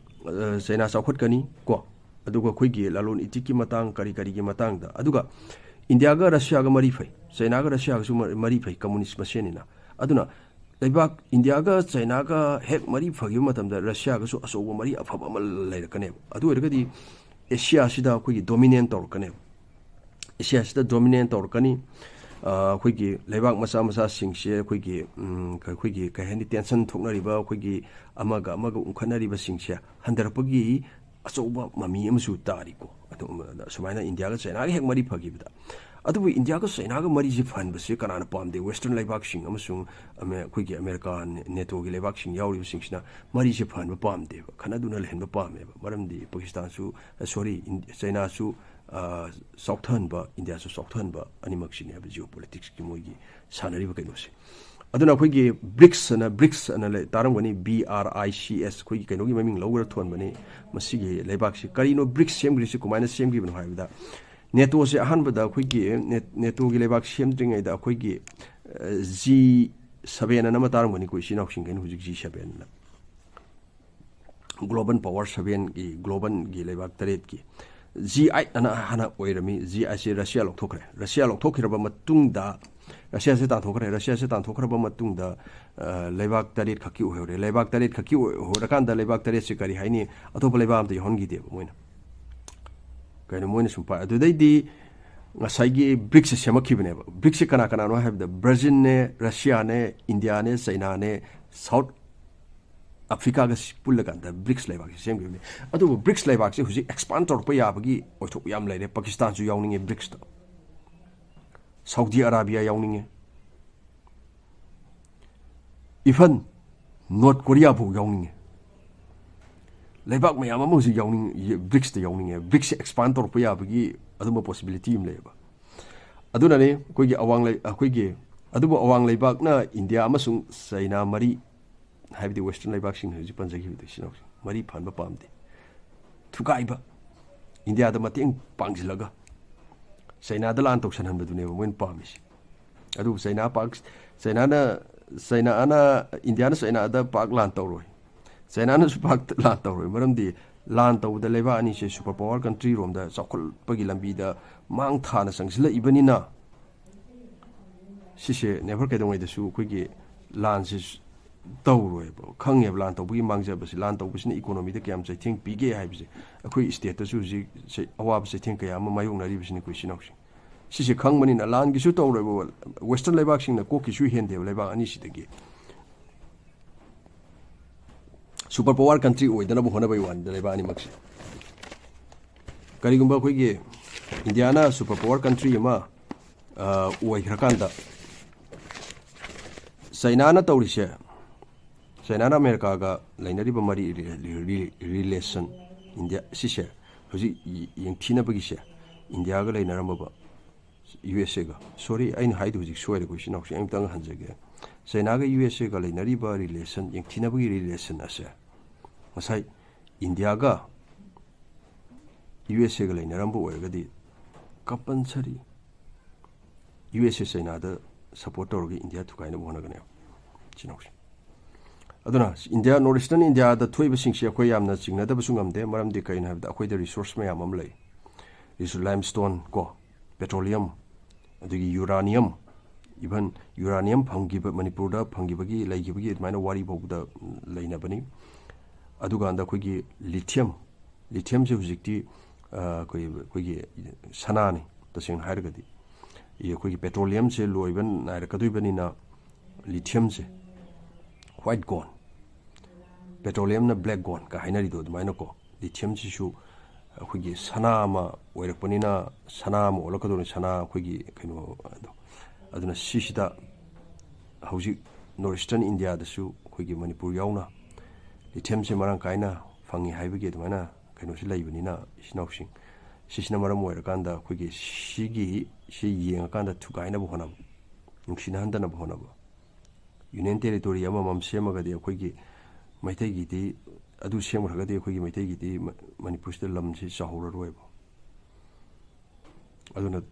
ꯑ, ꯆꯩꯅꯥ ꯆꯥꯎꯈꯠꯀꯅꯤ ꯀꯣ꯫ ꯑꯗꯨꯒ ꯑꯩꯈꯣꯏꯒꯤ ꯂꯂꯣꯟ ꯏꯇꯤꯛꯀꯤ ꯃꯇꯥꯡ, ꯀꯔꯤ ꯀꯔꯤꯒꯤ ꯃꯇꯥꯡꯗ, ꯑꯗꯨꯒ ꯏꯟꯗꯤꯌꯥꯒ ꯔꯁꯤꯌꯥꯒ ꯃꯔꯤ ꯐꯩ, ꯆꯩꯅꯥꯒ ꯔꯁꯤꯌꯥꯒꯁꯨ ꯃ-, ꯃꯔꯤ ꯐꯩ, ꯀꯝꯃꯨꯅꯤꯁ ꯃꯁꯦꯟꯅꯤꯅ꯫ ꯑꯗꯨꯅ ꯂꯩꯕꯥꯛ ꯏꯟꯗꯤꯌꯥꯒ ꯆꯩꯅꯥꯒ ꯍꯦꯛ ꯃꯔꯤ ꯐꯈꯤꯕ ꯃꯇꯝꯗ ꯔꯁꯤꯌꯥꯒꯁꯨ ꯑꯆꯧꯕ ꯃꯔꯤ ꯑꯐꯕ ꯑꯃ ꯂꯩꯔꯛꯀꯅꯦꯕ꯫ ꯑꯗꯨ ꯑꯣꯏꯔꯒꯗꯤ ꯑꯦꯁꯤꯌꯥꯁꯤꯗ ꯑꯩꯈꯣꯏꯒꯤ ꯗꯣꯃꯤꯅꯦꯟ ꯇꯧꯔꯛꯀꯅꯦꯕ꯫ ꯑꯦꯁꯤꯌꯥꯁꯤꯗ ꯗꯣꯃꯤꯅꯦꯟ ꯇꯧꯔꯛꯀꯅꯤ꯫ ꯑ, ꯑꯩꯈꯣꯏꯒꯤ ꯂꯩꯕꯥꯛ ꯃꯆꯥ ꯃꯆꯥꯁꯤꯡꯁꯦ ꯑꯩꯈꯣꯏꯒꯤ, ꯎꯝ, ꯑꯩꯈꯣꯏꯒꯤ ꯀꯩ ꯍꯥꯏꯅꯤ, ꯇꯦꯟꯁꯟ ꯊꯣꯛꯅꯔꯤꯕ, ꯑꯩꯈꯣꯏꯒꯤ ꯑꯃꯒ ꯑꯃꯒ ꯎꯪꯈꯠꯅꯔꯤꯕꯁꯤꯡꯁꯦ ꯍꯟꯊꯔꯛꯄꯒꯤ ꯑꯆꯧꯕ ꯃꯃꯤ ꯑꯃꯁꯨ ꯇꯥꯔꯤꯀꯣ꯫ ꯑꯗꯨ, ꯁꯨꯃꯥꯏꯅ ꯏꯟꯗꯤꯌꯥꯒ ꯆꯩꯅꯥꯒ ꯍꯦꯛ ꯃꯔꯤ ꯐꯈꯤꯕꯗ꯫ ꯑꯗꯨꯕꯨ ꯏꯟꯗꯤꯌꯥꯒ ꯆꯩꯅꯥꯒ ꯃꯔꯤꯁꯦ ꯐꯍꯟꯕꯁꯦ ꯀꯅꯥꯅ ꯄꯥꯝꯗꯦ? ꯋꯦꯁꯇꯔꯟ ꯂꯩꯕꯥꯛꯁꯤꯡ ꯑꯃꯁꯨꯡ ꯑꯃꯦ-, ꯑꯩꯈꯣꯏꯒꯤ ꯑꯃꯦꯔꯤꯀꯥ, ꯅꯦ-, ꯅꯦꯇꯣꯒꯤ ꯂꯩꯕꯥꯛꯁꯤꯡ ꯌꯥꯎꯔꯤꯕꯁꯤꯡꯁꯤꯅ ꯃꯔꯤꯁꯦ ꯐꯍꯟꯕ ꯄꯥꯝꯗꯦꯕ, ꯈꯠꯅꯗꯨꯅ ꯂꯩꯍꯟꯕ ꯄꯥꯝꯃꯦꯕ꯫ ꯃꯔꯝꯗꯤ ꯄꯥꯀꯤꯁꯇꯥꯟꯁꯨ, ꯑ, ꯁꯣꯔꯤ, ꯏꯟ-, ꯆꯩꯅꯥꯁꯨ, ꯑ, ꯆꯥꯎꯊꯍꯟꯕ, ꯏꯟꯗꯤꯌꯥꯁꯨ ꯆꯥꯎꯊꯍꯟꯕ, ꯑꯅꯤꯃꯛꯁꯤꯅꯦꯕ ꯖꯤꯑꯣ ꯄꯣꯂꯤꯇꯤꯛꯁꯀꯤ ꯃꯣꯏꯒꯤ ꯁꯥꯟꯅꯔꯤꯕ ꯀꯩꯅꯣꯁꯦ꯫ ꯑꯗꯨꯅ ꯑꯩꯈꯣꯏꯒꯤ ꯕ꯭ꯔꯤꯛꯁ ꯑꯅ, ꯕ꯭ꯔꯤꯛꯁ ꯑꯅ ꯂꯩ, ꯇꯥꯔꯝꯒꯅꯤ, B R I C S, ꯑꯩꯈꯣꯏꯒꯤ ꯀꯩꯅꯣꯒꯤ ꯃꯃꯤꯡ ꯂꯧꯔꯒ ꯊꯣꯟꯕꯅꯤ꯫ ꯃꯁꯤꯒꯤ ꯂꯩꯕꯥꯛꯁꯤ ꯀꯔꯤꯅꯣ ꯕ꯭ꯔꯤꯛꯁ ꯁꯦꯝꯈ꯭ꯔꯤꯁꯤ, ꯀꯃꯥꯏꯅ ꯁꯦꯝꯈꯤꯕꯅꯣ ꯍꯥꯏꯕꯗ, ꯅꯦꯇꯣꯁꯦ ꯑꯍꯥꯟꯕꯗ ꯑꯩꯈꯣꯏꯒꯤ ꯅꯦ-, ꯅꯦꯇꯣꯒꯤ ꯂꯩꯕꯥꯛ ꯁꯦꯝꯗ꯭ꯔꯤꯉꯩꯗ ꯑꯩꯈꯣꯏꯒꯤ, ꯑ, ꯖꯤ ꯁꯚꯦꯟ ꯑꯅ ꯑꯃ ꯇꯥꯔꯝꯒꯅꯤꯀꯣ, ꯏꯆꯤꯟ ꯏꯅꯥꯎꯁꯤꯡ ꯀꯩꯅꯣ, ꯍꯧꯖꯤꯛ ꯖꯤ ꯁꯚꯦꯟ ꯑꯅ꯫ ꯒ꯭ꯂꯣꯕꯜ ꯄꯋꯥꯔ ꯁꯚꯦꯟꯒꯤ, ꯒ꯭ꯂꯣꯕꯜꯒꯤ ꯂꯩꯕꯥꯛ ꯇꯔꯦꯠꯀꯤ꯫ ꯖꯤ ꯑꯥꯏꯠ ꯑꯅ ꯍꯥꯟꯅ ꯑꯣꯏꯔꯝꯃꯤ, ꯖꯤ ꯑꯥꯏꯠꯁꯦ ꯔꯁꯤꯌꯥ ꯂꯧꯊꯣꯛꯈ꯭ꯔꯦ꯫ ꯔꯁꯤꯌꯥ ꯂꯧꯊꯣꯛꯈ꯭ꯔꯕ ꯃꯇꯨꯡꯗ, ꯔꯁꯤꯌꯥꯁꯦ ꯇꯥꯟꯊꯣꯛꯈ꯭ꯔꯦ, ꯔꯁꯤꯌꯥꯁꯦ ꯇꯥꯟꯊꯣꯛꯈ꯭ꯔꯕ ꯃꯇꯨꯡꯗ, ꯑ, ꯂꯩꯕꯥꯛ ꯇꯔꯦꯠ ꯈꯛꯀꯤ ꯑꯣꯏꯍꯧꯔꯦ꯫ ꯂꯩꯕꯥꯛ ꯇꯔꯦꯠ ꯈꯛꯀꯤ ꯑꯣꯏꯍꯧꯔꯀꯥꯟꯗ ꯂꯩꯕꯥꯛ ꯇꯔꯦꯠꯁꯦ ꯀꯔꯤ ꯍꯥꯏꯅꯤ, ꯑꯇꯣꯞꯄ ꯂꯩꯕꯥꯛ ꯑꯝꯇ ꯌꯥꯎꯍꯟꯈꯤꯗꯦꯕ ꯃꯣꯏꯅ꯫ ꯀꯩꯅꯣ ꯃꯣꯏꯅ ꯁꯨꯝ ꯄꯥꯏ-, ꯑꯗꯨꯗꯩꯗꯤ ꯉꯁꯥꯏꯒꯤ ꯕ꯭ꯔꯤꯛꯁꯁꯦ ꯁꯦꯝꯃꯛꯈꯤꯕꯅꯦꯕ꯫ ꯕ꯭ꯔꯤꯛꯁꯁꯦ ꯀꯅꯥ ꯀꯅꯥꯅꯣ ꯍꯥꯏꯕꯗ ꯕ꯭ꯔꯥꯖꯤꯜꯅꯦ, ꯔꯁꯤꯌꯥꯅꯦ, ꯏꯟꯗꯤꯌꯥꯅꯦ, ꯆꯩꯅꯥꯅꯦ, ꯁꯥꯎꯠ ꯑꯐ꯭ꯔꯤꯀꯥꯒ ꯁꯤ-, ꯄꯨꯜꯂꯀꯥꯟꯗ ꯕ꯭ꯔꯤꯛꯁ ꯂꯩꯕꯥꯛꯁꯦ ꯁꯦꯝꯈꯤꯕꯅꯤ꯫ ꯑꯗꯨꯕꯨ ꯕ꯭ꯔꯤꯛꯁ ꯂꯩꯕꯥꯛꯁꯦ ꯍꯧꯖꯤꯛ ꯑꯦꯛꯁꯄꯥꯟ ꯇꯧꯔꯛꯄ ꯌꯥꯕꯒꯤ ꯑꯣꯏꯊꯣꯛꯄ ꯌꯥꯝ ꯂꯩꯔꯦ꯫ ꯄꯥꯀꯤꯁꯇꯥꯟꯁꯨ ꯌꯥꯎꯅꯤꯡꯉꯦ ꯕ꯭ꯔꯤꯛꯁꯇ, ꯁꯥꯎꯗꯤ ꯑꯔꯥꯕꯤꯌꯥ ꯌꯥꯎꯅꯤꯡꯉꯦ, ꯏꯐꯟ ꯅꯣꯔꯠ ꯀꯣꯔꯤꯌꯥ ꯐꯥꯎ ꯌꯥꯎꯅꯤꯡꯉꯦ꯫ ꯂꯩꯕꯥꯛ ꯃꯌꯥꯝ ꯑꯃ ꯍꯧꯖꯤꯛ ꯌꯥꯎꯅꯤꯡ-, ꯕ꯭ꯔꯤꯛꯁꯇ ꯌꯥꯎꯅꯤꯡꯉꯦ꯫ ꯕ꯭ꯔꯤꯛꯁꯁꯦ ꯑꯦꯛꯁꯄꯥꯟ ꯇꯧꯔꯛꯄ ꯌꯥꯕꯒꯤ ꯑꯗꯨꯝꯕ ꯄꯣꯁꯤꯕꯤꯂꯤꯇꯤ ꯑꯃ ꯂꯩꯌꯦꯕ꯫ ꯑꯗꯨꯅꯅꯦ ꯑꯩꯈꯣꯏꯒꯤ ꯑꯋꯥꯡ ꯂꯩ-, ꯑꯩꯈꯣꯏꯒꯤ, ꯑꯗꯨꯕꯨ ꯑꯋꯥꯡ ꯂꯩꯕꯥꯛꯅ ꯏꯟꯗꯤꯌꯥ ꯑꯃꯁꯨꯡ ꯆꯩꯅꯥ ꯃꯔꯤ, ꯍꯥꯏꯕꯗꯤ ꯋꯦꯁꯇꯔꯟ ꯂꯩꯕꯥꯛꯁꯤꯡꯅ ꯍꯧꯖꯤꯛ ꯄꯟꯖꯈꯤꯕꯗꯣ, ꯏꯆꯤꯟ ꯏꯅꯥꯎꯁꯤꯡ, ꯃꯔꯤ ꯐꯍꯟꯕ ꯄꯥꯝꯗꯦ꯫ ꯊꯨꯒꯥꯏꯕ, ꯏꯟꯗꯤꯌꯥꯗ ꯃꯇꯦꯡ ꯄꯥꯡꯁꯤꯜꯂꯒ ꯆꯩꯅꯥꯗ ꯂꯥꯟ ꯇꯧꯁꯟꯍꯟꯕꯗꯨꯅꯦꯕ ꯃꯣꯏꯅ ꯄꯥꯝꯃꯤꯁꯦ꯫ ꯑꯗꯨꯕꯨ ꯆꯩꯅꯥ ꯄꯥꯛ, ꯆꯩꯅꯥꯅ, ꯆꯩꯅꯥꯅ, ꯏꯟꯗꯤꯌꯥꯅ ꯆꯩꯅꯥꯗ ꯄꯥꯛ ꯂꯥꯟ ꯇꯧꯔꯣꯏ, ꯆꯩꯅꯥꯅꯁꯨ ꯄꯥꯛ ꯂꯥꯟ ꯇꯧꯔꯣꯏ꯫ ꯃꯔꯝꯗꯤ ꯂꯥꯟ ꯇꯧꯕꯗ ꯂꯩꯕꯥꯛ ꯑꯅꯤꯁꯦ ꯁꯨꯄꯔ ꯄꯋꯥꯔ ꯀꯟꯇ꯭ꯔꯤ ꯔꯣꯝꯗ ꯆꯥꯎꯈꯠꯄꯒꯤ ꯂꯝꯕꯤꯗ ꯃꯥꯡ ꯊꯥꯅ ꯆꯪꯁꯤꯜꯂꯛꯏꯕꯅꯤꯅ, ꯁꯤꯁꯦ ꯅꯦꯚꯔ ꯀꯩꯗꯧꯉꯩꯗꯁꯨ ꯑꯩꯈꯣꯏꯒꯤ ꯂꯥꯟꯁꯦ ꯇꯧꯔꯣꯏꯕ꯫ ꯈꯪꯉꯦꯕ ꯂꯥꯟ ꯇꯧꯕꯒꯤ ꯃꯥꯡꯖꯕꯁꯦ, ꯂꯥꯟ ꯇꯧꯕꯁꯤꯅ ꯏꯀꯣꯅꯣꯃꯤꯗ ꯀꯌꯥꯝ ꯆꯩꯊꯦꯡ ꯄꯤꯒꯦ ꯍꯥꯏꯕꯁꯦ꯫ ꯑꯩꯈꯣꯏ ꯁ꯭ꯇꯦꯠꯇꯁꯨ ꯍꯧꯖꯤꯛ ꯆꯩ-, ꯑꯋꯥꯕ ꯆꯩꯊꯦꯡ ꯀꯌꯥ ꯑꯃ ꯃꯥꯌꯣꯛꯅꯔꯤꯕꯁꯤꯅꯤ ꯑꯩꯈꯣꯏ ꯏꯆꯤꯟ ꯏꯅꯥꯎꯁꯤꯡ꯫ ꯁꯤꯁꯦ ꯈꯪꯕꯅꯤꯅ ꯂꯥꯟꯒꯤꯁꯨ ꯇꯧꯔꯣꯏꯕ, ꯋꯦꯁꯇꯔꯟ ꯂꯩꯕꯥꯛꯁꯤꯡꯅ ꯀꯣꯛꯀꯤꯁꯨ ꯍꯦꯟꯗꯦꯕ ꯂꯩꯕꯥꯛ ꯑꯅꯤꯁꯤꯗꯒꯤ꯫ ꯁꯨꯄꯔ ꯄꯋꯥꯔ ꯀꯟꯇ꯭ꯔꯤ ꯑꯣꯏꯗꯅꯕ ꯍꯣꯠꯅꯕꯒꯤ ꯋꯥꯅꯤꯗ ꯂꯩꯕꯥꯛ ꯑꯅꯤꯃꯛꯁꯦ꯫ ꯀꯔꯤꯒꯨꯝꯕ ꯑꯩꯈꯣꯏꯒꯤ ꯏꯟꯗꯤꯌꯥꯅ ꯁꯨꯄꯔ ꯄꯋꯥꯔ ꯀꯟꯇ꯭ꯔꯤ ꯑꯃ, ꯑ, ꯑꯣꯏꯈ꯭ꯔꯀꯥꯟꯗ, ꯆꯩꯅꯥꯅ ꯇꯧꯔꯤꯁꯦ, ꯆꯩꯅꯥꯅ ꯑꯃꯦꯔꯤꯀꯥꯒ ꯂꯩꯅꯔꯤꯕ ꯃꯔꯤ, ꯔꯤ-, ꯔꯤ-, ꯔꯤꯂꯦꯁꯟ, ꯏꯟꯗꯤꯌꯥ, ꯁꯤꯁꯦ ꯍꯧꯖꯤꯛ ꯌꯦꯡꯊꯤꯅꯕꯒꯤꯁꯦ ꯏꯟꯗꯤꯌꯥꯒ ꯂꯩꯅꯔꯝꯃꯕ ꯌꯨ ꯑꯦꯁ ꯑꯦꯒ, ꯁꯣꯔꯤ, ꯑꯩꯅ ꯍꯥꯏꯗꯣ ꯍꯧꯖꯤꯛ ꯁꯣꯏꯔꯦꯀꯣ, ꯏꯆꯤꯟ ꯏꯅꯥꯎꯁꯤꯡ, ꯑꯩ ꯑꯃꯨꯛꯇꯪ ꯍꯟꯖꯒꯦ꯫ ꯆꯩꯅꯥꯒ ꯌꯨ ꯑꯦꯁ ꯑꯦꯒ ꯂꯩꯅꯔꯤꯕ ꯔꯤꯂꯦꯁꯟ, ꯌꯦꯡꯊꯤꯅꯕꯒꯤ ꯔꯤꯂꯦꯁꯟ ꯑꯁꯦ ꯉꯁꯥꯏ ꯏꯟꯗꯤꯌꯥꯒ ꯌꯨ ꯑꯦꯁ ꯑꯦꯒ ꯂꯩꯅꯔꯝꯕ ꯑꯣꯏꯔꯒꯗꯤ ꯀꯝꯄꯜꯁꯔꯤ ꯌꯨ ꯑꯦꯁ ꯑꯦ ꯆꯩꯅꯥꯗ ꯁꯄꯣꯔꯠ ꯇꯧꯔꯒ ꯏꯟꯗꯤꯌꯥ ꯊꯨꯒꯥꯏꯅꯕ ꯍꯣꯠꯅꯒꯅꯦꯕ, ꯏꯆꯤꯟ ꯏꯅꯥꯎꯁꯤꯡ꯫ ꯑꯗꯨꯅ ꯏꯟꯗꯤꯌꯥ, ꯅꯣꯔꯠ ꯏꯁꯇꯔꯟ ꯏꯟꯗꯤꯌꯥꯗ ꯊꯣꯛꯏꯕꯁꯤꯡꯁꯤ ꯑꯩꯈꯣꯏ ꯌꯥꯝꯅ ꯆꯤꯡꯅꯗꯕꯁꯨ ꯉꯝꯗꯦ꯫ ꯃꯔꯝꯗꯤ ꯀꯩꯅꯣ ꯍꯥꯏꯕꯗ ꯑꯩꯈꯣꯏꯗ ꯔꯤꯁꯣꯔꯁ ꯃꯌꯥꯝ ꯑꯃ ꯂꯩ꯫ ꯔꯤꯁꯣ-, ꯂꯥꯏꯝꯁ꯭ꯇꯣꯟ ꯀꯣ, ꯄꯦꯇ꯭ꯔꯣꯂꯤꯌꯝ, ꯑꯗꯒꯤ ꯌꯨꯔꯥꯅꯤꯌꯝ, ꯏꯚꯟ ꯌꯨꯔꯥꯅꯤꯌꯝ ꯐꯪꯈꯤꯕ, ꯃꯅꯤꯄꯨꯔꯗ ꯐꯪꯈꯤꯕꯒꯤ, ꯂꯩꯈꯤꯕꯒꯤ ꯑꯗꯨꯃꯥꯏꯅ ꯋꯥꯔꯤ ꯐꯥꯎꯕꯗ ꯂꯩꯅꯕꯅꯤ꯫ ꯑꯗꯨꯀꯥꯟꯗ ꯑꯩꯈꯣꯏꯒꯤ ꯂꯤꯊꯤꯌꯝ, ꯂꯤꯊꯤꯌꯝꯁꯦ ꯍꯧꯖꯤꯛꯇꯤ, ꯑ, ꯑꯩꯈꯣꯏ, ꯑꯩꯈꯣꯏꯒꯤ ꯁꯅꯥꯅꯤ, ꯇꯁꯦꯡꯅ ꯍꯥꯏꯔꯒꯗꯤ꯫ ꯑꯩꯈꯣꯏꯒꯤ ꯄꯦꯇ꯭ꯔꯣꯂꯤꯌꯝꯁꯦ ꯂꯣꯏꯕ ꯅꯥꯏꯔꯛꯀꯗꯣꯏꯕꯅꯤꯅ ꯂꯤꯊꯤꯌꯝꯁꯦ, ꯋꯥꯏꯠ ꯒꯣꯜ, ꯄꯦꯇ꯭ꯔꯣꯂꯤꯌꯝꯅ ꯕ꯭ꯂꯦꯛ ꯒꯣꯜ ꯀ ꯍꯥꯏꯅꯔꯤꯗꯣ ꯑꯗꯨꯃꯥꯏꯅꯀꯣ, ꯂꯤꯊꯤꯌꯝꯁꯤꯁꯨ ꯑꯩꯈꯣꯏꯒꯤ ꯁꯅꯥ ꯑꯃ ꯑꯣꯏꯔꯛꯄꯅꯤꯅ, ꯁꯅꯥ ꯑꯃ ꯑꯣꯜꯂꯛꯀꯗꯧꯅꯤ, ꯁꯅꯥ ꯑꯩꯈꯣꯏꯒꯤ ꯀꯩꯅꯣ ꯑꯗꯣ꯫ ꯑꯗꯨꯅ ꯁꯤꯁꯤꯗ ꯍꯧꯖꯤꯛ ꯅꯣꯔꯠ ꯏꯁꯇꯔꯟ ꯏꯟꯗꯤꯌꯥꯗꯁꯨ ꯑꯩꯈꯣꯏꯒꯤ ꯃꯅꯤꯄꯨꯔ ꯌꯥꯎꯅ ꯂꯤꯊꯤꯌꯝꯁꯦ ꯃꯔꯥꯡ ꯀꯥꯏꯅ ꯐꯪꯉꯤ ꯍꯥꯏꯕꯒꯤ ꯑꯗꯨꯃꯥꯏꯅ ꯀꯩꯅꯣꯁꯤ ꯂꯩꯕꯅꯤꯅ, ꯏꯆꯤꯟ ꯏꯅꯥꯎꯁꯤꯡ, ꯁꯤꯁꯤꯅ ꯃꯔꯝ ꯑꯣꯏꯔꯀꯥꯟꯗ ꯑꯩꯈꯣꯏꯒꯤ ꯁꯤꯒꯤ ꯁꯤ ꯌꯦꯡꯉꯀꯥꯟꯗ ꯊꯨꯒꯥꯏꯅꯕ ꯍꯣꯠꯅꯕ, ꯅꯨꯡꯁꯤꯅꯍꯟꯗꯅꯕ ꯍꯣꯠꯅꯕ꯫ ꯌꯨꯅꯤꯌꯟ ꯇꯦꯔꯤꯇꯣꯔꯤ ꯑꯃꯃꯝ ꯁꯦꯝꯃꯒꯗꯤ ꯑꯩꯈꯣꯏꯒꯤ ꯃꯩꯇꯩꯒꯤꯗꯤ, ꯑꯗꯨ ꯁꯦꯝꯈ꯭ꯔꯒꯗꯤ ꯑꯩꯈꯣꯏꯒꯤ ꯃꯩꯇꯩꯒꯤꯗꯤ ꯃ-, ꯃꯅꯤꯄꯨꯔꯁꯤꯗ ꯂꯝꯁꯤ ꯆꯥꯎꯍꯧꯔꯔꯣꯏꯕ꯫ ꯑꯗꯨꯅ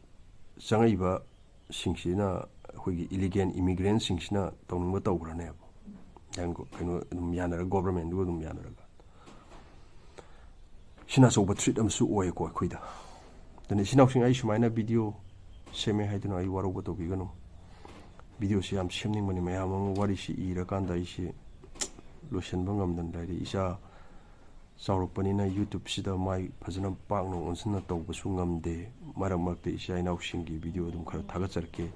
ꯆꯪꯉꯛꯏꯕꯁꯤꯡꯁꯤꯅ ꯑꯩꯈꯣꯏꯒꯤ ꯏꯂꯤꯒꯦꯟ ꯏꯃꯤꯒ꯭ꯔꯦꯟꯁꯤꯡꯁꯤꯅ ꯇꯧꯅꯤꯡꯕ ꯇꯧꯈ꯭ꯔꯅꯦꯕ꯫ ꯌꯥꯡ-, ꯀꯩꯅꯣ ꯑꯗꯨꯝ ꯌꯥꯅꯔꯒ, ꯒꯣꯕꯔꯃꯦꯟꯗꯨꯒ ꯑꯗꯨꯝ ꯌꯥꯅꯔꯒ꯫ ꯁꯤꯅ ꯑꯆꯧꯕ ꯊ꯭ꯔꯤꯠ ꯑꯃꯁꯨ ꯑꯣꯏꯌꯦꯀꯣ ꯑꯩꯈꯣꯏꯗ꯫ ꯑꯗꯨꯅ ꯏꯆꯤꯟ ꯏꯅꯥꯎꯁꯤꯡ, ꯑꯩ ꯁꯨꯃꯥꯏꯅ ꯚꯤꯗꯤꯑꯣ ꯁꯦꯝꯃꯦ ꯍꯥꯏꯗꯨꯅ ꯑꯩ ꯋꯥꯔꯧꯕ ꯇꯧꯕꯤꯒꯅꯨ꯫ ꯚꯤꯗꯤꯑꯣꯁꯤ ꯌꯥꯝ ꯁꯦꯝꯅꯤꯡꯕꯅꯤ, ꯃꯌꯥꯝ ꯑꯃ ꯋꯥꯔꯤꯁꯤ ꯏꯔꯀꯥꯟꯗ ꯑꯩꯁꯤ ꯂꯣꯏꯁꯤꯟꯕ ꯉꯝꯗꯅ ꯂꯩꯔꯦ꯫ ꯏꯆꯥ ꯆꯥꯎꯔꯛꯄꯅꯤꯅ ꯌꯨꯇ꯭ꯌꯨꯕꯁꯤꯗ ꯃꯥꯏ ꯐꯖꯅ ꯄꯥꯛꯅ ꯑꯣꯟꯁꯤꯟꯅ ꯇꯧꯕꯁꯨ ꯉꯝꯗꯦ꯫ ꯃꯔꯛ ꯃꯔꯛꯇ ꯏꯆꯥ ꯏꯅꯥꯎꯁꯤꯡꯒꯤ ꯚꯤꯗꯤꯑꯣ ꯑꯗꯨꯝ ꯈꯔ ꯊꯥꯒꯠꯆꯔꯛꯀꯦ꯫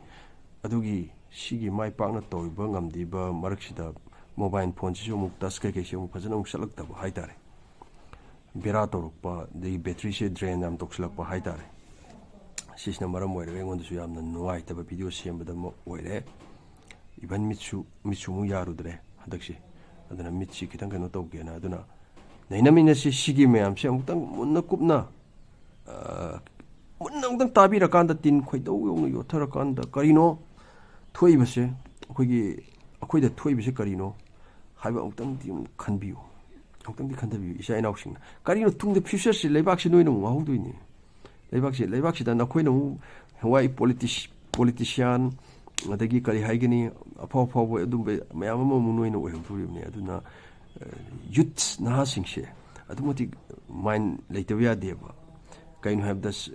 ꯑꯗꯨꯒꯤ ꯁꯤꯒꯤ ꯃꯥꯏ ꯄꯥꯛꯅ ꯇꯧꯕ ꯉꯝꯗ꯭ꯔꯤꯕ ꯃꯔꯛꯁꯤꯗ ꯃꯣꯕꯥꯏꯜ ꯐꯣꯟꯁꯤꯁꯨ ꯑꯃꯨꯛ ꯇꯁ ꯀꯩꯀꯩꯁꯦ ꯑꯃꯨꯛ ꯐꯖꯅ ꯑꯃꯨꯛ ꯆꯠꯂꯛꯇꯕ ꯍꯥꯏꯇꯥꯔꯦ꯫ ꯕꯦꯔꯥ ꯇꯧꯔꯛꯄ, ꯑꯗꯒꯤ ꯕꯦꯇ꯭ꯔꯤꯁꯦ ꯗ꯭ꯔꯦꯟ ꯌꯥꯝ ꯇꯧꯁꯤꯜꯂꯛꯄ ꯍꯥꯏꯇꯥꯔꯦ꯫ ꯁꯤꯁꯤꯅ ꯃꯔꯝ ꯑꯣꯏꯔꯒ ꯑꯩꯉꯣꯟꯗꯁꯨ ꯌꯥꯝꯅ ꯅꯨꯡꯉꯥꯏꯇꯕ ꯚꯤꯗꯤꯑꯣ ꯁꯦꯝꯕꯗ ꯑꯃ ꯑꯣꯏꯔꯦ꯫ ꯏꯚꯟ ꯃꯤꯠꯁꯨ, ꯃꯤꯠꯁꯨ ꯑꯃꯨꯛ ꯌꯥꯔꯨꯗ꯭ꯔꯦ ꯍꯟꯗꯛꯁꯦ꯫ ꯑꯗꯨꯅ ꯃꯤꯠꯁꯤ ꯈꯤꯇꯪ ꯀꯩꯅꯣ ꯇꯧꯒꯦꯅ꯫ ꯑꯗꯨꯅ ꯅꯩꯅꯃꯤꯟꯅꯁꯤ, ꯁꯤꯒꯤ ꯃꯌꯥꯝꯁꯦ ꯑꯃꯨꯛꯇꯪ ꯃꯨꯟꯅ ꯀꯨꯞꯅ, ꯑ, ꯃꯨꯟꯅ ꯑꯃꯨꯛꯇꯪ ꯇꯥꯕꯤꯔꯀꯥꯟꯗ, ꯇꯤꯟ ꯈꯣꯏꯗꯧ ꯌꯧꯅ ꯌꯣꯠꯊꯔꯀꯥꯟꯗ ꯀꯔꯤꯅꯣ ꯊꯣꯛꯏꯕꯁꯦ, ꯑꯩꯈꯣꯏꯒꯤ, ꯑꯩꯈꯣꯏꯗ ꯊꯣꯛꯏꯕꯁꯦ ꯀꯔꯤꯅꯣ ꯍꯥꯏꯕ ꯑꯃꯨꯛꯇꯪꯗꯤ ꯑꯃꯨꯛ ꯈꯟꯕꯤꯌꯨ꯫ ꯑꯃꯨꯛꯇꯪꯗꯤ ꯈꯟꯊꯕꯤꯌꯨ, ꯏꯆꯥ ꯏꯅꯥꯎꯁꯤꯡꯅ꯫ ꯀꯔꯤꯅꯣ ꯇꯨꯡꯗ ꯐ꯭ꯌꯨꯆꯔꯁꯤ ꯂꯩꯕꯥꯛꯁꯤ ꯅꯣꯏꯅ ꯑꯃꯨꯛ ꯉꯥꯎꯍꯧꯗꯣꯏꯅꯤ꯫ ꯂꯩꯕꯥꯛꯁꯤ, ꯂꯩꯕꯥꯛꯁꯤꯗ ꯅꯈꯣꯏꯅ ꯑꯃꯨꯛ ꯍꯋꯥꯏ ꯄꯣꯂꯤꯇꯤꯁ-, ꯄꯣꯂꯤꯇꯤꯁꯤꯌꯥꯟ, ꯑꯗꯒꯤ ꯀꯔꯤ ꯍꯥꯏꯒꯅꯤ, ꯑꯐꯥꯎ ꯑꯐꯥꯎꯕ ꯑꯗꯨꯝꯕ ꯃꯌꯥꯝ ꯑꯃ ꯑꯃꯨꯛ ꯅꯣꯏꯅ ꯑꯣꯏꯍꯧꯗꯣꯔꯤꯕꯅꯤ꯫ ꯑꯗꯨꯅ, ꯑ, ꯌꯨꯠꯁ, ꯅꯍꯥꯁꯤꯡꯁꯦ ꯑꯗꯨꯛ ꯃꯇꯤꯛ ꯃꯥꯏꯟ ꯂꯩꯇꯕ ꯌꯥꯗꯦꯕ꯫ ꯀꯩꯅꯣ ꯍꯥꯏꯕꯗ, ꯁ-,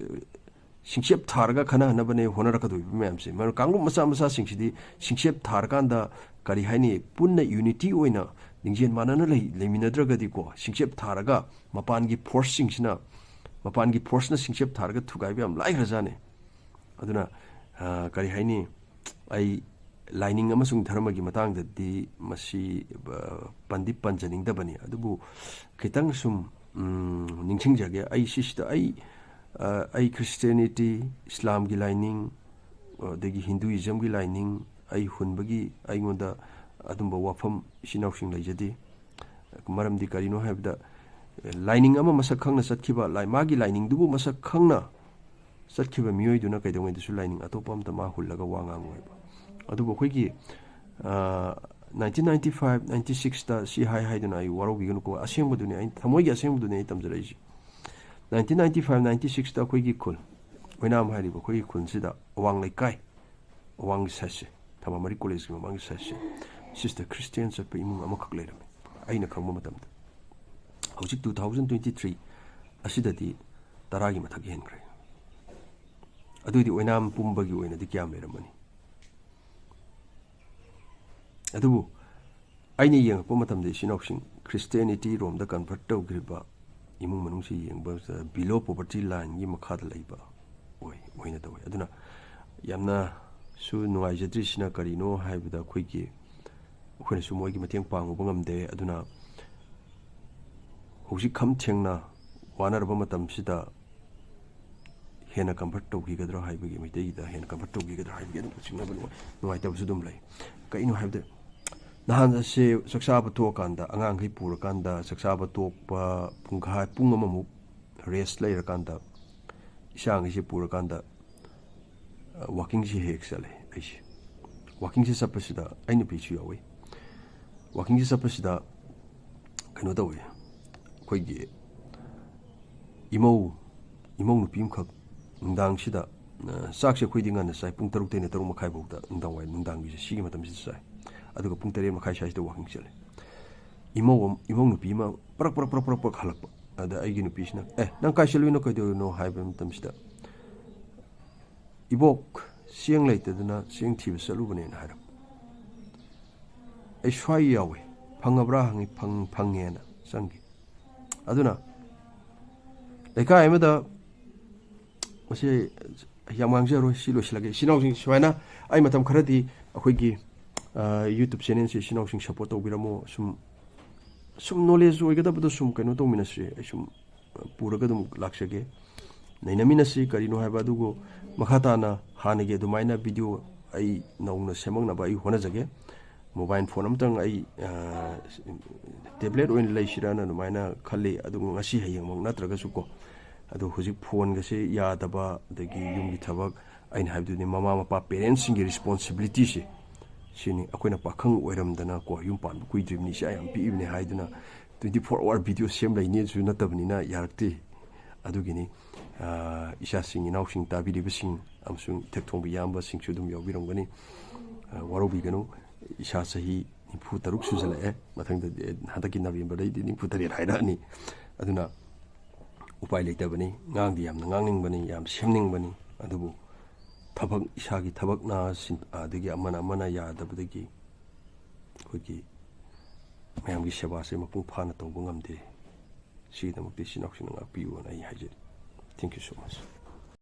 ꯁꯤꯡꯆꯦꯞ ꯊꯥꯔꯒ ꯈꯟꯅꯍꯟꯅꯕꯅꯦ ꯍꯣꯠꯅꯔꯛꯀꯗꯧꯔꯤꯕ ꯃꯌꯥꯝꯁꯦ꯫ ꯃꯔꯝ ꯀꯥꯡꯂꯨꯞ ꯃꯆꯥ ꯃꯆꯥꯁꯤꯡꯁꯤꯗꯤ ꯁꯤꯡꯆꯦꯞ ꯊꯥꯔꯀꯥꯟꯗ, ꯀꯔꯤ ꯍꯥꯏꯅꯤ, ꯄꯨꯟꯅ ꯌꯨꯅꯤꯇꯤ ꯑꯣꯏꯅ ꯂꯤꯡꯖꯦꯜ ꯃꯥꯟꯅꯅ ꯂꯩ-, ꯂꯩꯃꯤꯟꯅꯗ꯭ꯔꯒꯗꯤꯀꯣ, ꯁꯤꯡꯆꯦꯞ ꯊꯥꯔꯒ ꯃꯄꯥꯟꯒꯤ ꯐꯣꯔꯁꯁꯤꯡꯁꯤꯅ, ꯃꯄꯥꯟꯒꯤ ꯐꯣꯔꯁꯅ ꯁꯤꯡꯆꯦꯞ ꯊꯥꯔꯒ ꯊꯨꯒꯥꯏꯕ ꯌꯥꯝ ꯂꯥꯏꯈ꯭ꯔꯖꯥꯠꯅꯤ꯫ ꯑꯗꯨꯅ, ꯑ, ꯀꯔꯤ ꯍꯥꯏꯅꯤ, ꯑꯩ ꯂꯥꯏꯅꯤꯡ ꯑꯃꯁꯨꯡ ꯙꯔꯃꯒꯤ ꯃꯇꯥꯡꯗꯗꯤ ꯃꯁꯤ, ꯑ, ꯄꯟꯗꯤ ꯄꯟꯖꯅꯤꯡꯗꯕꯅꯤ, ꯑꯗꯨꯕꯨ ꯈꯤꯇꯪ ꯁꯨꯝ, ꯎꯝ, ꯅꯤꯡꯁꯤꯡꯖꯒꯦ꯫ ꯑꯩ ꯁꯤꯁꯤꯗ ꯑꯩ, ꯑ, ꯑꯩ ꯈ꯭ꯔꯤꯁꯇꯤꯌꯥꯅꯤꯇꯤ, ꯏꯁꯂꯥꯝꯒꯤ ꯂꯥꯏꯅꯤꯡ, ꯑꯗꯒꯤ ꯍꯤꯟꯗꯨꯏꯖꯝꯒꯤ ꯂꯥꯏꯅꯤꯡ ꯑꯩ ꯍꯨꯟꯕꯒꯤ ꯑꯩꯉꯣꯟꯗ ꯑꯗꯨꯝꯕ ꯋꯥꯐꯝ ꯏꯆꯤꯟ ꯏꯅꯥꯎꯁꯤꯡ ꯂꯩꯖꯗꯦ꯫ ꯃꯔꯝꯗꯤ ꯀꯔꯤꯅꯣ ꯍꯥꯏꯕꯗ, ꯂꯥꯏꯅꯤꯡ ꯑꯃ ꯃꯁꯛ ꯈꯪꯅ ꯆꯠꯈꯤꯕ, ꯂꯥꯏ-, ꯃꯥꯒꯤ ꯂꯥꯏꯅꯤꯡꯗꯨꯕꯨ ꯃꯁꯛ ꯈꯪꯅ ꯆꯠꯈꯤꯕ ꯃꯤꯑꯣꯏꯗꯨꯅ ꯀꯩꯗꯧꯉꯩꯗꯁꯨ ꯂꯥꯏꯅꯤꯡ ꯑꯇꯣꯞꯄ ꯑꯝꯇ ꯃꯥ ꯍꯨꯜꯂꯒ ꯋꯥ ꯉꯥꯡꯉꯣꯏꯕ꯫ ꯑꯗꯨꯕꯨ ꯑꯩꯈꯣꯏꯒꯤ, ꯑ, ꯅꯥꯏꯟꯇꯤꯟ ꯅꯥꯏꯟꯇꯤ ꯐꯥꯏꯚ, ꯅꯥꯏꯟꯇꯤ ꯁꯤꯛꯁꯇ ꯁꯤ ꯍꯥꯏ ꯍꯥꯏꯗꯨꯅ ꯑꯩ ꯋꯥꯔꯧꯕꯤꯒꯅꯨꯀꯣ, ꯑꯁꯦꯡꯕꯗꯨꯅꯤ, ꯑꯩ ꯊꯃꯣꯏꯒꯤ ꯑꯁꯦꯡꯕꯗꯨꯅꯤ ꯑꯩ ꯇꯝꯖꯔꯛꯏꯁꯦ꯫ ꯅꯥꯏꯟꯇꯤꯟ ꯅꯥꯏꯟꯇꯤ ꯐꯥꯏꯚ, ꯅꯥꯏꯟꯇꯤ ꯁꯤꯛꯁꯇ ꯑꯩꯈꯣꯏꯒꯤ ꯈꯨꯜ, ꯑꯣꯏꯅꯥꯝ ꯍꯥꯏꯔꯤꯕ ꯑꯩꯈꯣꯏꯒꯤ ꯈꯨꯜꯁꯤꯗ ꯑꯋꯥꯡ ꯂꯩꯀꯥꯏ, ꯑꯋꯥꯡꯒꯤ ꯁꯥꯏꯠꯁꯦ, ꯊꯝꯕꯥꯜ ꯃꯔꯤ ꯀꯣꯂꯦꯖꯀꯤ ꯃꯃꯥꯡꯒꯤ ꯁꯥꯏꯠꯁꯦ, ꯁꯤꯁꯤꯗ ꯈ꯭ꯔꯤꯁꯇꯤꯌꯥꯟ ꯆꯠꯄ ꯏꯃꯨꯡ ꯑꯃꯈꯛ ꯂꯩꯔꯝꯃꯤ, ꯑꯩꯅ ꯈꯪꯕ ꯃꯇꯝꯗ꯫ ꯍꯧꯖꯤꯛ ꯇꯨ ꯊꯥꯎꯖꯟ ꯇ꯭ꯋꯦꯟꯇꯤ ꯊ꯭ꯔꯤ ꯑꯁꯤꯗꯗꯤ ꯇꯔꯥꯒꯤ ꯃꯊꯛ ꯍꯦꯟꯈ꯭ꯔꯦ꯫ ꯑꯗꯨꯑꯣꯏꯗꯤ ꯑꯣꯏꯅꯥꯝ ꯄꯨꯝꯕꯒꯤ ꯑꯣꯏꯅꯗꯤ ꯀꯌꯥꯝ ꯂꯩꯔꯝꯃꯅꯤ? ꯑꯗꯨꯕꯨ ꯑꯩꯅ ꯌꯦꯡꯉꯛꯄ ꯃꯇꯝꯗ ꯏꯆꯤꯟ ꯏꯅꯥꯎꯁꯤꯡ ꯈ꯭ꯔꯤꯁꯇꯤꯌꯥꯅꯤꯇꯤ ꯔꯣꯝꯗ ꯀꯟꯚꯔꯠ ꯇꯧꯈ꯭ꯔꯤꯕ ꯏꯃꯨꯡ ꯃꯅꯨꯡꯁꯤ ꯌꯦꯡꯕ ꯃꯇꯝꯗ below poverty lineꯒꯤ ꯃꯈꯥꯗ ꯂꯩꯕ ꯑꯣꯏ, ꯑꯣꯏꯅ ꯇꯧꯋꯤ꯫ ꯑꯗꯨꯅ ꯌꯥꯝꯅꯁꯨ ꯅꯨꯡꯉꯥꯏꯖꯗ꯭ꯔꯤꯁꯤꯅ ꯀꯔꯤꯅꯣ ꯍꯥꯏꯕꯗ ꯑꯩꯈꯣꯏꯒꯤ, ꯑꯩꯈꯣꯏꯅꯁꯨ ꯃꯣꯏꯒꯤ ꯃꯇꯦꯡ ꯄꯥꯡꯉꯨꯕ ꯉꯝꯗꯦ꯫ ꯑꯗꯨꯅ ꯍꯧꯖꯤꯛ ꯈꯝ ꯊꯦꯡꯅ ꯋꯥꯅꯔꯕ ꯃꯇꯝꯁꯤꯗ ꯍꯦꯟꯅ ꯀꯟꯚꯔꯠ ꯇꯧꯈꯤꯒꯗ꯭ꯔꯥ ꯍꯥꯏꯕꯒꯤ, ꯃꯩꯇꯩꯒꯤꯗ ꯍꯦꯟꯅ ꯀꯟꯚꯔꯠ ꯇꯧꯈꯤꯒꯗ꯭ꯔꯥ ꯍꯥꯏꯕꯒꯤ ꯑꯗꯨꯝ ꯆꯤꯡꯅꯕ ꯅꯨꯡꯉꯥꯏ-, ꯅꯨꯡꯉꯥꯏꯇꯕꯁꯨ ꯑꯗꯨꯝ ꯂꯩ꯫ ꯀꯩꯅꯣ ꯍꯥꯏꯕꯗ, ꯅꯍꯥꯟ ꯑꯁꯦ ꯆꯥꯛꯆꯥꯕ ꯇꯣꯛꯑꯀꯥꯟꯗ, ꯑꯉꯥꯡꯈꯩ ꯄꯨꯔꯀꯥꯟꯗ, ꯆꯥꯛꯆꯥꯕ ꯇꯣꯛꯄ ꯄꯨꯡꯈꯥꯏ, ꯄꯨꯡ ꯑꯃꯃꯨꯛ ꯔꯦꯁ ꯂꯩꯔꯀꯥꯟꯗ, ꯏꯆꯥꯉꯩꯁꯦ ꯄꯨꯔꯀꯥꯟꯗ, ꯑ, ꯋꯥꯀꯤꯡꯁꯦ ꯍꯦꯛ ꯍꯦꯛ ꯆꯠꯂꯦ ꯑꯩꯁꯦ꯫ ꯋꯥꯀꯤꯡꯁꯦ ꯆꯠꯄꯁꯤꯗ ꯑꯩ ꯅꯨꯄꯤꯁꯨ ꯌꯥꯎꯏ꯫ ꯋꯥꯀꯤꯡꯁꯦ ꯆꯠꯄꯁꯤꯗ ꯀꯩꯅꯣ ꯇꯧꯋꯦ, ꯑꯩꯈꯣꯏꯒꯤ ꯏꯃꯧ, ꯏꯃꯧ ꯅꯨꯄꯤ ꯑꯃꯈꯛ ꯅꯨꯡꯗꯥꯡꯁꯤꯗ, ꯑ, ꯆꯥꯛꯁꯦ ꯑꯩꯈꯣꯏꯗꯤ ꯉꯟꯅ ꯆꯥꯏ, ꯄꯨꯡ ꯇꯔꯨꯛꯇꯩꯅ ꯇꯔꯨꯛ ꯃꯈꯥꯏ ꯐꯥꯎꯗ ꯅꯨꯡꯗꯥꯡ ꯋꯥꯏꯔꯝ, ꯅꯨꯡꯗꯥꯡꯒꯤꯁꯦ ꯁꯤꯒꯤ ꯃꯇꯝꯁꯤꯗ ꯆꯥꯏ꯫ ꯑꯗꯨꯒ ꯄꯨꯡ ꯇꯔꯦꯠ ꯃꯈꯥꯏ ꯁ꯭ꯋꯥꯏꯁꯤꯗ ꯋꯥꯀꯤꯡ ꯆꯠꯂꯦ꯫ ꯏꯃꯧ ꯑꯃ, ꯏꯃꯧ ꯅꯨꯄꯤ ꯑꯃ ꯄ꯭ꯔꯛ ꯄ꯭ꯔꯛ ꯄ꯭ꯔꯛ ꯄ꯭ꯔꯛ ꯄ꯭ꯔꯛ ꯍꯜꯂꯛꯄ꯫ ꯑꯗ ꯑꯩꯒꯤ ꯅꯨꯄꯤꯁꯤꯅ, "ꯑꯦ, ꯅꯪ ꯀꯥꯏ ꯆꯠꯂꯨꯏꯅꯣ, ꯀꯩꯗꯧꯔꯤꯅꯣ?" ꯍꯥꯏꯕ ꯃꯇꯝꯁꯤꯗ, "ꯏꯕꯣꯛ, ꯆꯦꯡ ꯂꯩꯇꯗꯅ ꯆꯦꯡ ꯊꯤꯕ ꯆꯠꯂꯨꯕꯅꯦꯅ" ꯍꯥꯏꯔꯛꯄ꯫ ꯑꯩ ꯁ꯭ꯋꯥꯏ ꯌꯥꯎꯋꯦ, ꯐꯪꯉꯕ꯭ꯔꯥ ꯍꯪꯉꯤ, "ꯐꯪ-, ꯐꯪꯉꯦꯅ" ꯆꯪꯈꯤ꯫ ꯑꯗꯨꯅ ꯂꯩꯀꯥꯏ ꯑꯃꯗ, ꯃꯁꯤ ꯌꯥꯝ ꯉꯥꯡꯖꯔꯣꯏ, ꯁꯤ ꯂꯣꯏꯁꯤꯜꯂꯒꯦ꯫ ꯏꯆꯤꯟ ꯏꯅꯥꯎꯁꯤꯡ ꯁꯨꯃꯥꯏꯅ ꯑꯩ ꯃꯇꯝ ꯈꯔꯗꯤ ꯑꯩꯈꯣꯏꯒꯤ YouTube ꯆꯦꯅꯦꯜꯁꯦ ꯏꯆꯤꯟ ꯏꯅꯥꯎꯁꯤꯡ ꯁꯞꯄꯣꯔꯠ ꯇꯧꯕꯤꯔꯝꯃꯣ꯫ ꯁꯨꯝ ꯁꯨꯝ ꯅꯣꯂꯦꯖ ꯑꯣꯏꯒꯗꯕꯗꯣ ꯁꯨꯝ ꯀꯩꯅꯣ ꯇꯧꯃꯤꯟꯅꯁꯤ꯫ ꯑꯩ ꯁꯨꯝ ꯄꯨꯔꯒ ꯑꯗꯨꯝ ꯂꯥꯛꯆꯒꯦ꯫ ꯅꯩꯅꯃꯤꯟꯅꯁꯤ꯫ ꯀꯔꯤꯅꯣ ꯍꯥꯏꯕ ꯑꯗꯨꯕꯨ ꯃꯈꯥ ꯇꯥꯅ ꯍꯥꯟꯅꯒꯤ ꯑꯗꯨꯃꯥꯏꯅ ꯚꯤꯗꯤꯑꯣ ꯑꯩ ꯅꯧꯅ ꯁꯦꯝꯃꯛꯅꯕ ꯑꯩ ꯍꯣꯠꯅꯖꯒꯦ꯫ ꯃꯣꯕꯥꯏꯜ ꯐꯣꯟ ꯑꯃꯇꯪ ꯑꯩ ꯇꯦꯕ꯭ꯂꯦꯠ ꯑꯣꯏꯅ ꯂꯩꯁꯤꯔꯅ ꯑꯗꯨꯃꯥꯏꯅ ꯈꯜꯂꯤ꯫ ꯑꯗꯨ ꯉꯁꯤ ꯍꯌꯦꯡꯃꯛ ꯅꯠꯇ꯭ꯔꯒꯁꯨ ꯀꯣ, ꯑꯗꯣ ꯍꯧꯖꯤꯛ ꯐꯣꯟꯒꯁꯦ ꯌꯥꯗꯕ, ꯑꯗꯒꯤ ꯌꯨꯝꯒꯤ ꯊꯕꯛ, ꯑꯩꯅ ꯍꯥꯏꯕꯗꯨꯅꯤ, ꯃꯃꯥ ꯃꯄꯥ ꯄꯦꯔꯦꯟꯁꯁꯤꯡꯒꯤ ꯔꯦꯁꯄꯣꯟꯁꯤꯕꯤꯂꯤꯇꯤꯁꯦ ꯁꯤꯅꯤ꯫ ꯑꯩꯈꯣꯏꯅ ꯄꯥꯈꯪ ꯑꯣꯏꯔꯝꯗꯅ ꯀꯣ, ꯌꯨꯝ ꯄꯥꯟꯕ ꯀꯨꯏꯗ꯭ꯔꯤꯕꯅꯤ, ꯏꯆꯥ ꯌꯥꯝ ꯄꯤꯛꯏꯕꯅꯤ ꯍꯥꯏꯗꯨꯅ ꯇ꯭ꯋꯦꯟꯇꯤ ꯐꯣꯔ ꯑꯋꯥꯔ ꯚꯤꯗꯤꯑꯣ ꯁꯦꯝ ꯂꯩꯅꯤꯁꯨ ꯅꯠꯇꯕꯅꯤꯅ ꯌꯥꯔꯛꯇꯦ꯫ ꯑꯗꯨꯒꯤꯅꯤ ꯏꯆꯥꯁꯤꯡ ꯏꯅꯥꯎꯁꯤꯡ ꯇꯥꯕꯤꯔꯤꯕꯁꯤꯡ ꯑꯃꯁꯨꯡ ꯏꯊꯛ ꯊꯣꯡꯕ ꯏꯌꯥꯝꯕꯁꯤꯡꯁꯨ ꯑꯗꯨꯝ ꯌꯥꯎꯕꯤꯔꯝꯒꯅꯤ꯫ ꯋꯥꯔꯧꯕꯤꯒꯅꯨ꯫ ꯏꯁꯥ ꯆꯍꯤ ꯅꯤꯐꯨ ꯇꯔꯨꯛ ꯁꯨꯖꯜꯂꯛꯑꯦ꯫ ꯃꯊꯪꯗꯗꯤ, ꯍꯟꯗꯛꯀꯤ ꯅꯕꯦꯝꯕꯔꯗꯩꯗꯤ ꯅꯤꯐꯨ ꯇꯔꯦꯠ ꯍꯥꯏꯔꯛꯑꯅꯤ꯫ ꯑꯗꯨꯅ ꯎꯄꯥꯏ ꯂꯩꯇꯕꯅꯤ꯫ ꯉꯥꯡꯗꯤ ꯌꯥꯝꯅ ꯉꯥꯡꯅꯤꯡꯕꯅꯤ, ꯌꯥꯝ ꯁꯦꯝꯅꯤꯡꯕꯅꯤ꯫ ꯑꯗꯨꯕꯨ ꯊꯕꯛ, ꯏꯁꯥꯒꯤ ꯊꯕꯛꯅ ꯁꯤꯟ-, ꯑꯗꯒꯤ ꯑꯃꯅ ꯑꯃꯅ ꯌꯥꯗꯕꯗꯒꯤ ꯑꯩꯈꯣꯏꯒꯤ ꯃꯌꯥꯝꯒꯤ ꯁꯦꯕꯥꯁꯦ ꯃꯄꯨꯡ ꯐꯥꯅ ꯇꯧꯕ ꯉꯝꯗꯦ꯫ ꯁꯤꯒꯤꯗꯃꯛꯇ ꯏꯆꯤꯟ ꯏꯅꯥꯎꯁꯤꯡꯅ ꯉꯥꯛꯄꯤꯌꯨꯅ ꯑꯩ ꯍꯥꯏꯖꯔꯤ꯫ Thank you so much꯫